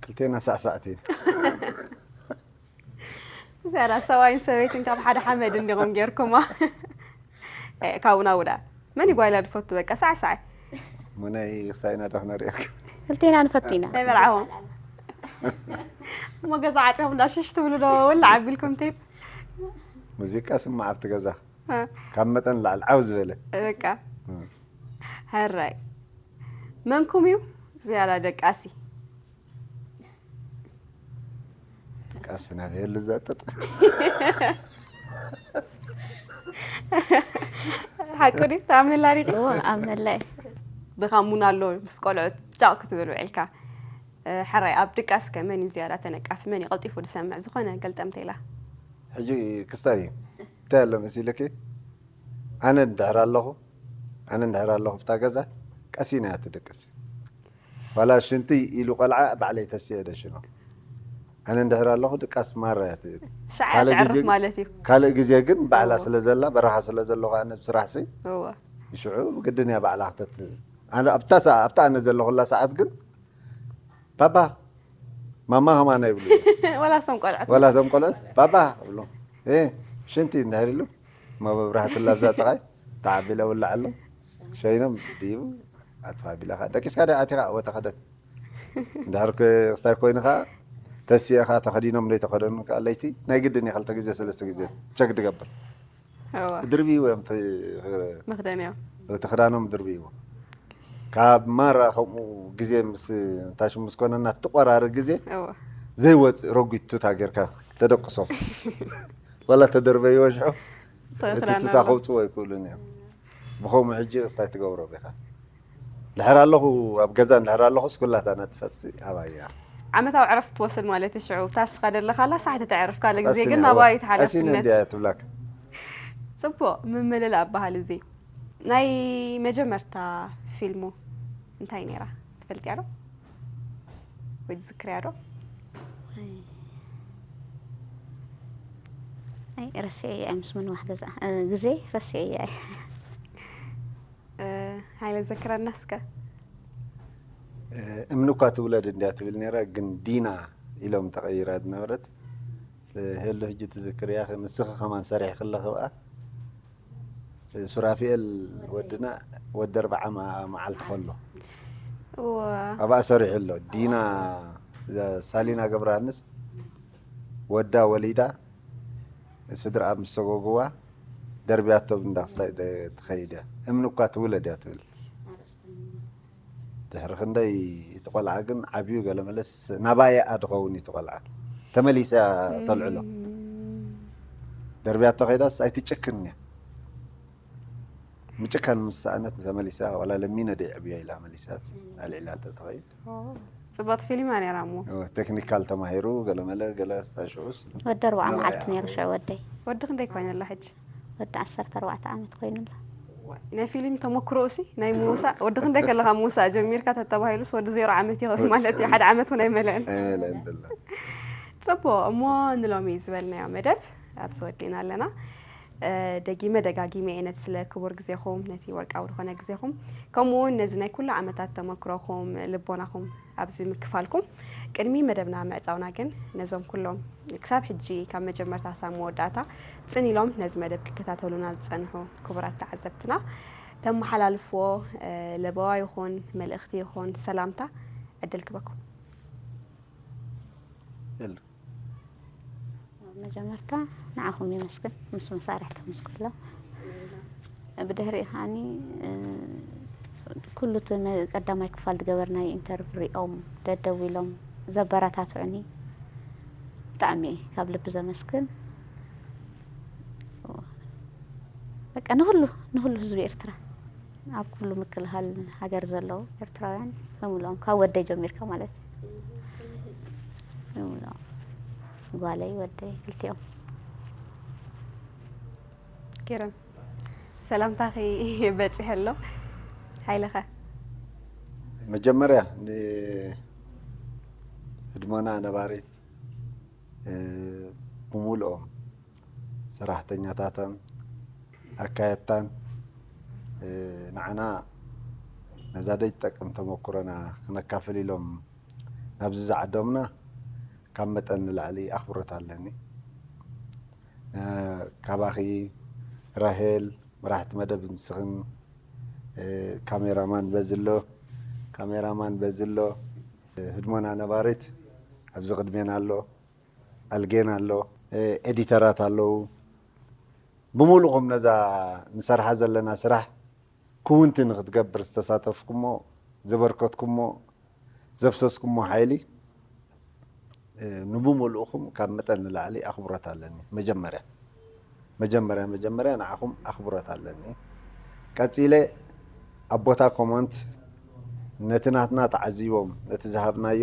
ክልቴና ሳዕሳዕቲ ኢና። ዘላ ሰብኣይን ሰበይትን ካብ ሓደ ሓመድ እንዲኹም ጌርኩማ። እ፣ ካብኡ ናብኡ ደኣ መን እዩ ጓይላ ዝፈቱ? በቃ ሳዕሳዕ። ሙነይ ክሳይና ዶ ክነሪኣኩም? ክልቴና ንፈቱ ኢና። ናይ መርዓኹም እሞ ገዛ ዓፂኹም እንዳ ሽሽ ትብሉ ዶ? ውላ ዓቢልኩም ቴፕ። ሙዚቃ ስማዕ ኣብቲ ገዛ። ካብ መጠን ላዕሊ ዓው ዝበለ። በቃ። ሕራይ። መንኩም እዩ ዝያዳ ደቃሲ? ደቃሲ ናበይ የሉ ዘጥጥ። ሓቁ ድዩ? ተኣምንላ ዲኺ? እዎ፣ ኣምነላ እየ። ድኻም እውን ኣሎ፣ ምስ ቆልዑት ጫቕ ክትብል ውዒልካ። እ፣ ሕራይ፣ ኣብ ድቃስ ከ መን እዩ ዝያዳ ተነቃፊ? መን እዩ ቀልጢፉ ዝሰምዕ? ዝኾነ ገልጠምተይላ። ሕጂ ክስታይ እዩ። እንታይ ኣሎ መሲልኪ? ኣነ እንድሕር ኣለኹ፣ ኣነ እንድሕር ኣለኹ ብታ ገዛ፣ ቀሲና እያ ትድቅስ። ዋላ ሽንቲ ኢሉ ቆልዓ ባዕለይ ተስየ ደሽኖ። ኣነ እንድሕር ኣለኹ ድቃስ ማራ እያ ትብል። ሻዕ ካልእ ትዕርፍ ግዜ ማለት እዩ። ካልእ ግዜ ግን ባዕላ እዎ። ስለ ዘላ፣ በረኻ ስለ ዘለኹ ኣነ ብስራሕ ሲ፣ እወ። ሽዑ ግድን እያ ባዕላ ክተት-፣ ኣነ ኣብታ ሰዓ-፣ ኣብታ ኣነ ዘለኹላ ሰዓት ግን፣ "ባባ፣ ማማ ከማና" ይብሉ። ወላ እሶም ቆልዑት። ወላ እቶም ቆልዑት፣ "ባባ" ይብሉ። "እ፣ ሽንቲ" እንድሕር ኢሉ፣ መብራህቲ ላብዛ ጥቓይ ተዓቢለ ውላዕ ኣሎ። ሸይኖም ድዩ ኣትፋ ቢላ ኸዓ፣ "ደቂስካ ዶ ኣቲኻ?" "እወ፣ ተኸደን።" እንድሕር ክ-፣ ክስታይ ኮይኑ ኸዓ፣ ተሲእኻ ተኸዲኖም ዘይተኸደኑ ከኣ ለይቲ ናይ ግድን እየ ክልተ ግዜ ሰለስተ ግዜ ቸክ ድገብር። እወ። ድርብይዎ እዮም እቲ፣ መኽደንዮም። እቲ ክዳኖም ድርብይዎ። ካብ ማራ ከምኡ ግዜ ምስ፣ ታሽ ምስ ኮነና ትቆራሪ ግዜ እወ። ዘይወፅእ ረጒድ ቱታ ጌርካ ተደቅሶም። ዋላ ተደርበይዎ ሽዑ እቲ ተኽዳን ቱታ ኣሎ። ከውፅዎ ኣይክእሉን እዮም። ብኸምኡ ሕጂ ክስታይ ትገብሮም ኢኻ። ድሕር ኣለኹ፣ ኣብ ገዛ እንድሕር ኣለኹስ ኩላታ ነጥፈት ኣባያ። ዓመታዊ ዕረፍቲ ትወስድ ማለት እዩ። ሽዑ ታስኻ ደለኻላ ሳሕቲ ተዕርፍ፣ ካልእ ግዜ ግን ቀሲነ፣ ናባይ ቀሲነ ተሓላፍነት። እንድያ ትብላካ። ጽቡቕ ምምልላእ በሃል እዚ። ናይ መጀመርታ ፊልሙ እንታይ ነይራ? ትፈልጥያ ዶ? ወይ ትዝክርያ ዶ? ኣይ፣ ረሲዐያ እየ ምስ ምንዋሕ ገዛ፣ እ፣ ግዜ ረሲዐያ እየ። እ፣ ሃይለ ዘክረና እስከ። እ፣ እምኒ እኳ ትውለድ እንድያ ትብል ነይራ፣ ግን ዲና ኢሎም ተቐይራ ዝነበረት። እ፣ ሄሉ ሕጂ ትዝክርያ፣ ንስኺ ከማን ሰሪሕኺ ኣለኺ ብኣ። እ፣ ሱራፊኤል ወድና ወዲ ኣርብዓ መ-፣ መዓልቲ ከሎ እወ። ኣብኣ ሰሪሑ ኣሎ። ዲና፣ እዛ ሳሊና ገብረሃንስ ወዳ ወሊዳ፣ ስድራኣ ምስ ሰጎግዋ፣ ደርብያቶም እንዳ ክስታይ ደ-፣ ትኸይድ እያ። እምኒ እኳ ትውለድ እያ ትብል። ድሕሪ ክንደይ እቲ ቆልዓ ግን ዓብዩ፣ ገለ መለስ ናባየኣ ድኸውን እዩ እቲ ቆልዓ። ተመሊሳ እያ ተልዕሎ። ደርብያቶ ከይዳስ ኣይትጭክን እያ። ምጭካን ምስ ሰኣነት ተመሊሳ፣ ዋላ ለሚነ ደይ ዕብዮ ኢላ መሊሳት ኣልዒላ ተትኸይድ። ጽብቕቲ ፊልም እያ ነይራ እሞ። ቴክኒካል ተማሂሩ፣ ገለ መለ፣ ገለ ስታሽኡስ። ወዲ ኣርባዓ መዓልቲ ነይሩ ሽዑ ወደይ። ወዲ ክንደይ ኮይነላ ሕጂ? ወዲ ዓሰርተ ኣርባዕተ ዓመት ኮይኑላ። ናይ ፊልም ተመክሮ እሲ ናይ ምውሳእ ወዲ ክንደይ ከለኻ ምውሳእ ጀሚርካ ተተባሂሉስ ወዲ ዜሮ ዓመት ይኸውን ማለት እዩ። ሓደ ዓመት እውን ኣይመለአን። ኣይመለአን ዘሎ። ጽቡቕ፣ እሞ ንሎሚ ዝበልናዮ መደብ ኣብዚ ወዲእና ኣለና። እ፣ ደጊመ ደጋጊመ እየ ነቲ ስለ ክቡር ግዜኹም፣ ነቲ ወርቃዊ ዝኾነ ግዜኹም፣ ከምኡ እውን ነዚ ናይ ኩሉ ዓመታት ተመክሮኹም፣ ልቦናኹም ኣብዚ ምክፋልኩም። ቅድሚ መደብና ምዕጻውና ግን ነዞም ኩሎም ክሳብ ሕጂ ካብ መጀመርታ ሳብ መወዳእታ ጽን ኢሎም ነዚ መደብ ክከታተሉና ዝጸንሑ ክቡራት ተዓዘብትና ተመሓላልፍዎ፣ እ፣ ለበዋ ይኹን መልእኽቲ ይኹን ሰላምታ ዕድል ክበኩም። የሉ። መጀመርታ ንዓኹም የመስግን፣ ምስ መሳርሕቲ ምስ ኩሎም። ብድሕሪኡ ከዓኒ፣ እ፣ ኩሉ እቲ መ-፣ ቀዳማይ ክፋል ዝገበርናዮ ኢንተርቪው ሪኦም ደደዊሎም ዘበረታትዑኒ ብጣዕሚ እየ ካብ ልቢ ዘመስግን። በቃ ንኹሉ፣ ንኹሉ ህዝቢ ኤርትራ። ኣብ ኩሉ ምክልኻል ሃገር ዘለዉ ኤርትራውያን ብምልኦም፣ ካብ ወደይ ጀሚርካ ማለት እዩ። ብምልኦም፣ ጓለይ፣ ወደይ፣ ክልቲኦም። ኪረም፣ ሰላምታኺ በፂሐ ኣሎ። ሓይለኸ? መጀመርያ ንህድሞና ነባሪት፣ እ፣ ብምልኦም ሰራሕተኛታታን ኣካየድታን፣ እ፣ ንዓና ነዛ ደይ ትጠቅም ተመኩሮና ክነካፍል ኢሎም ናብዚ ዝዓደሙና ካብ መጠን ንላዕሊ ኣኽብሮት ኣለኒ። እ፣ ካባኺ ራሄል፣ መራሕቲ መደብ፣ ንስኽን፣ እ፣ ካሜራማን በዚ ኣሎ፣ ካሜራማን በዚ ኣሎ፣ እ፣ ህድሞና ነባሪት ኣብዚ ቅድሜና ኣሎ፣ ኣልጌን ኣሎ፣ እ፣ ኤዲተራት ኣለዉ። ብምሉእኹም ነዛ ንሰርሓ ዘለና ስራሕ ክውንቲ ንክትገብር ዝተሳተፍኩሞ፣ ዘበርከትኩሞ፣ ዘፍሰስኩሞ ሓይሊ፣ እ፣ ንብምሉእኹም ካብ መጠን ንላዕሊ ኣኽብሮት ኣለኒ። መጀመርያ፣ መጀመርያ፣ መጀመርያ ንዓኹም ኣኽብሮት ኣለኒ። ቀጺለ ኣብ ቦታ ኮመንት ነቲ ናትና ተዓዚቦም፣ ነቲ ዝሃብናዮ፣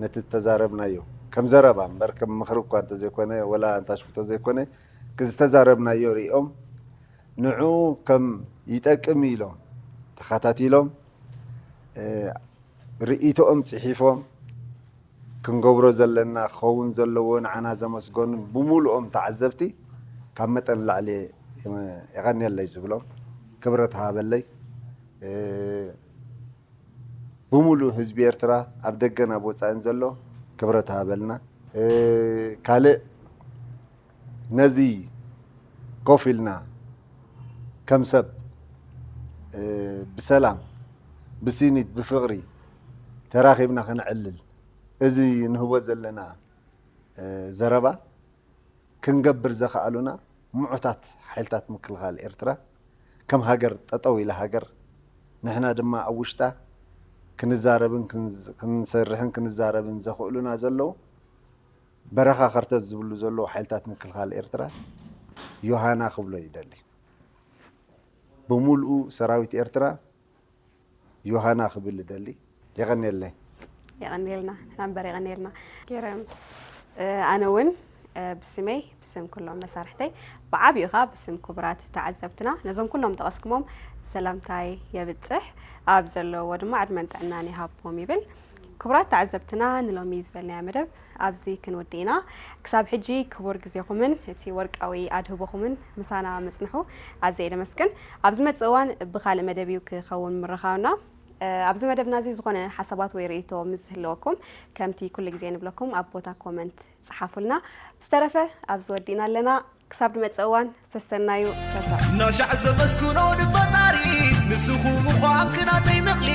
ነቲ ዝተዛረብናዮ፣ ከም ዘረባ እምበር ከም ምኽሪ እኳ እንተዘይኮነ፣ ወላ እንታሽኩ እንተዘይኮነ፣ ዝተዛረብናዮ ሪኦም፣ ንዑ ከም ይጠቅም ኢሎም ተኸታቲሎም፣ እ፣ ርእይቶኦም ጽሒፎም፣ ክንገብሮ ዘለና ክኸውን ዘለዎ ንዓና ዘመስገኑን ብምሉኦም ተዓዘብቲ ካብ መጠን ንላዕሊ የቐንየለይ ዝብሎም። ክብረት ሃበለይ። እ፣ ብምሉእ ህዝቢ ኤርትራ ኣብ ደገን ኣብ ወጻእን ዘሎ ክብረት ሃበልና። እ፣ ካልእ ነዚ ኮፍ ኢልና ከም ሰብ፣ እ፣ ብሰላም፣ ብስኒት፣ ብፍቕሪ ተራኺብና ከነዕልል፣ እዚ ንህቦ ዘለና፣ እ፣ ዘረባ ክንገብር ዘኽኣሉና ምዑታት ሓይልታት ምክልኻል ኤርትራ፣ ከም ሃገር ጠጠው ኢላ ሃገር፣ ንሕና ድማ ኣብ ውሽጣ ክንዛረብን ክንዝ-፣ ክንሰርሕን ክንዛረብን ዘኽእሉና ዘለዉ በረኻ ከርተት ዝብሉ ዘለዉ ሓይልታት ምክልኻል ኤርትራ፣ ዮሃና ክብሎ ይደሊ። ብምሉኡ ሰራዊት ኤርትራ ዮሃና ክብል እደሊ። የቐንየለይ። የቐንየልና፣ ንሕና እምበር የቐንየልና። ኪረም፣ እ፣ ኣነ እውን፣ እ፣ ብስመይ፣ ብስም ኩሎም መሳርሕተይ፣ ብዓብዩ ኸዓ ብስም ክቡራት ተዓዘብትና፣ ነዞም ኩሎም ጠቐስኩሞም ሰላምታይ የብጽሕ። ኣብ ዘለውዎ ድማ ዕድመን ጥዕናን ይሃቦም ይብል። ክቡራት ተዓዘብትና፣ ንሎሚ ዝበልናዮ መደብ ኣብዚ ክንውድእ ኢና። ክሳብ ሕጂ ክቡር ግዜኹምን እቲ ወርቃዊ ኣድህቦኹምን ምሳና ምጽንሑ ኣዝየ የመስግን። ኣብ ዝመጽእ እዋን ብኻልእ መደብ እዩ ክኸውን ምርኻብና። እ፣ ኣብዚ መደብና እዚ ዝኾነ ሓሳባት ወይ ርእይቶ ምስ ዝህልወኩም፣ ከምቲ ኩሉ ግዜ ንብለኩም ኣብ ቦታ ኮመንት ጸሓፉልና። ብዝተረፈ ኣብዚ ወዲእና ኣለና። ክሳብ ዝመጽእ እዋን ሰሰናዩ። ቻው ቻው። ናሻዕ ዘመስግኖ ንፈጣሪ ንስኹ ምዃንክ ናተይ መቕሊ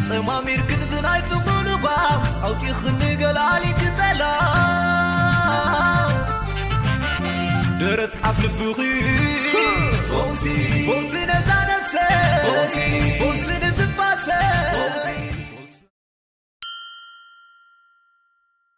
ጠማሚርክን ብናይ ፍቕሩ ልጓም ኣውፂኽኒ ገላሊክ ጸላም ደረት ኣፍ ልብኺ ፈውሲ ፈውሲ ነዛ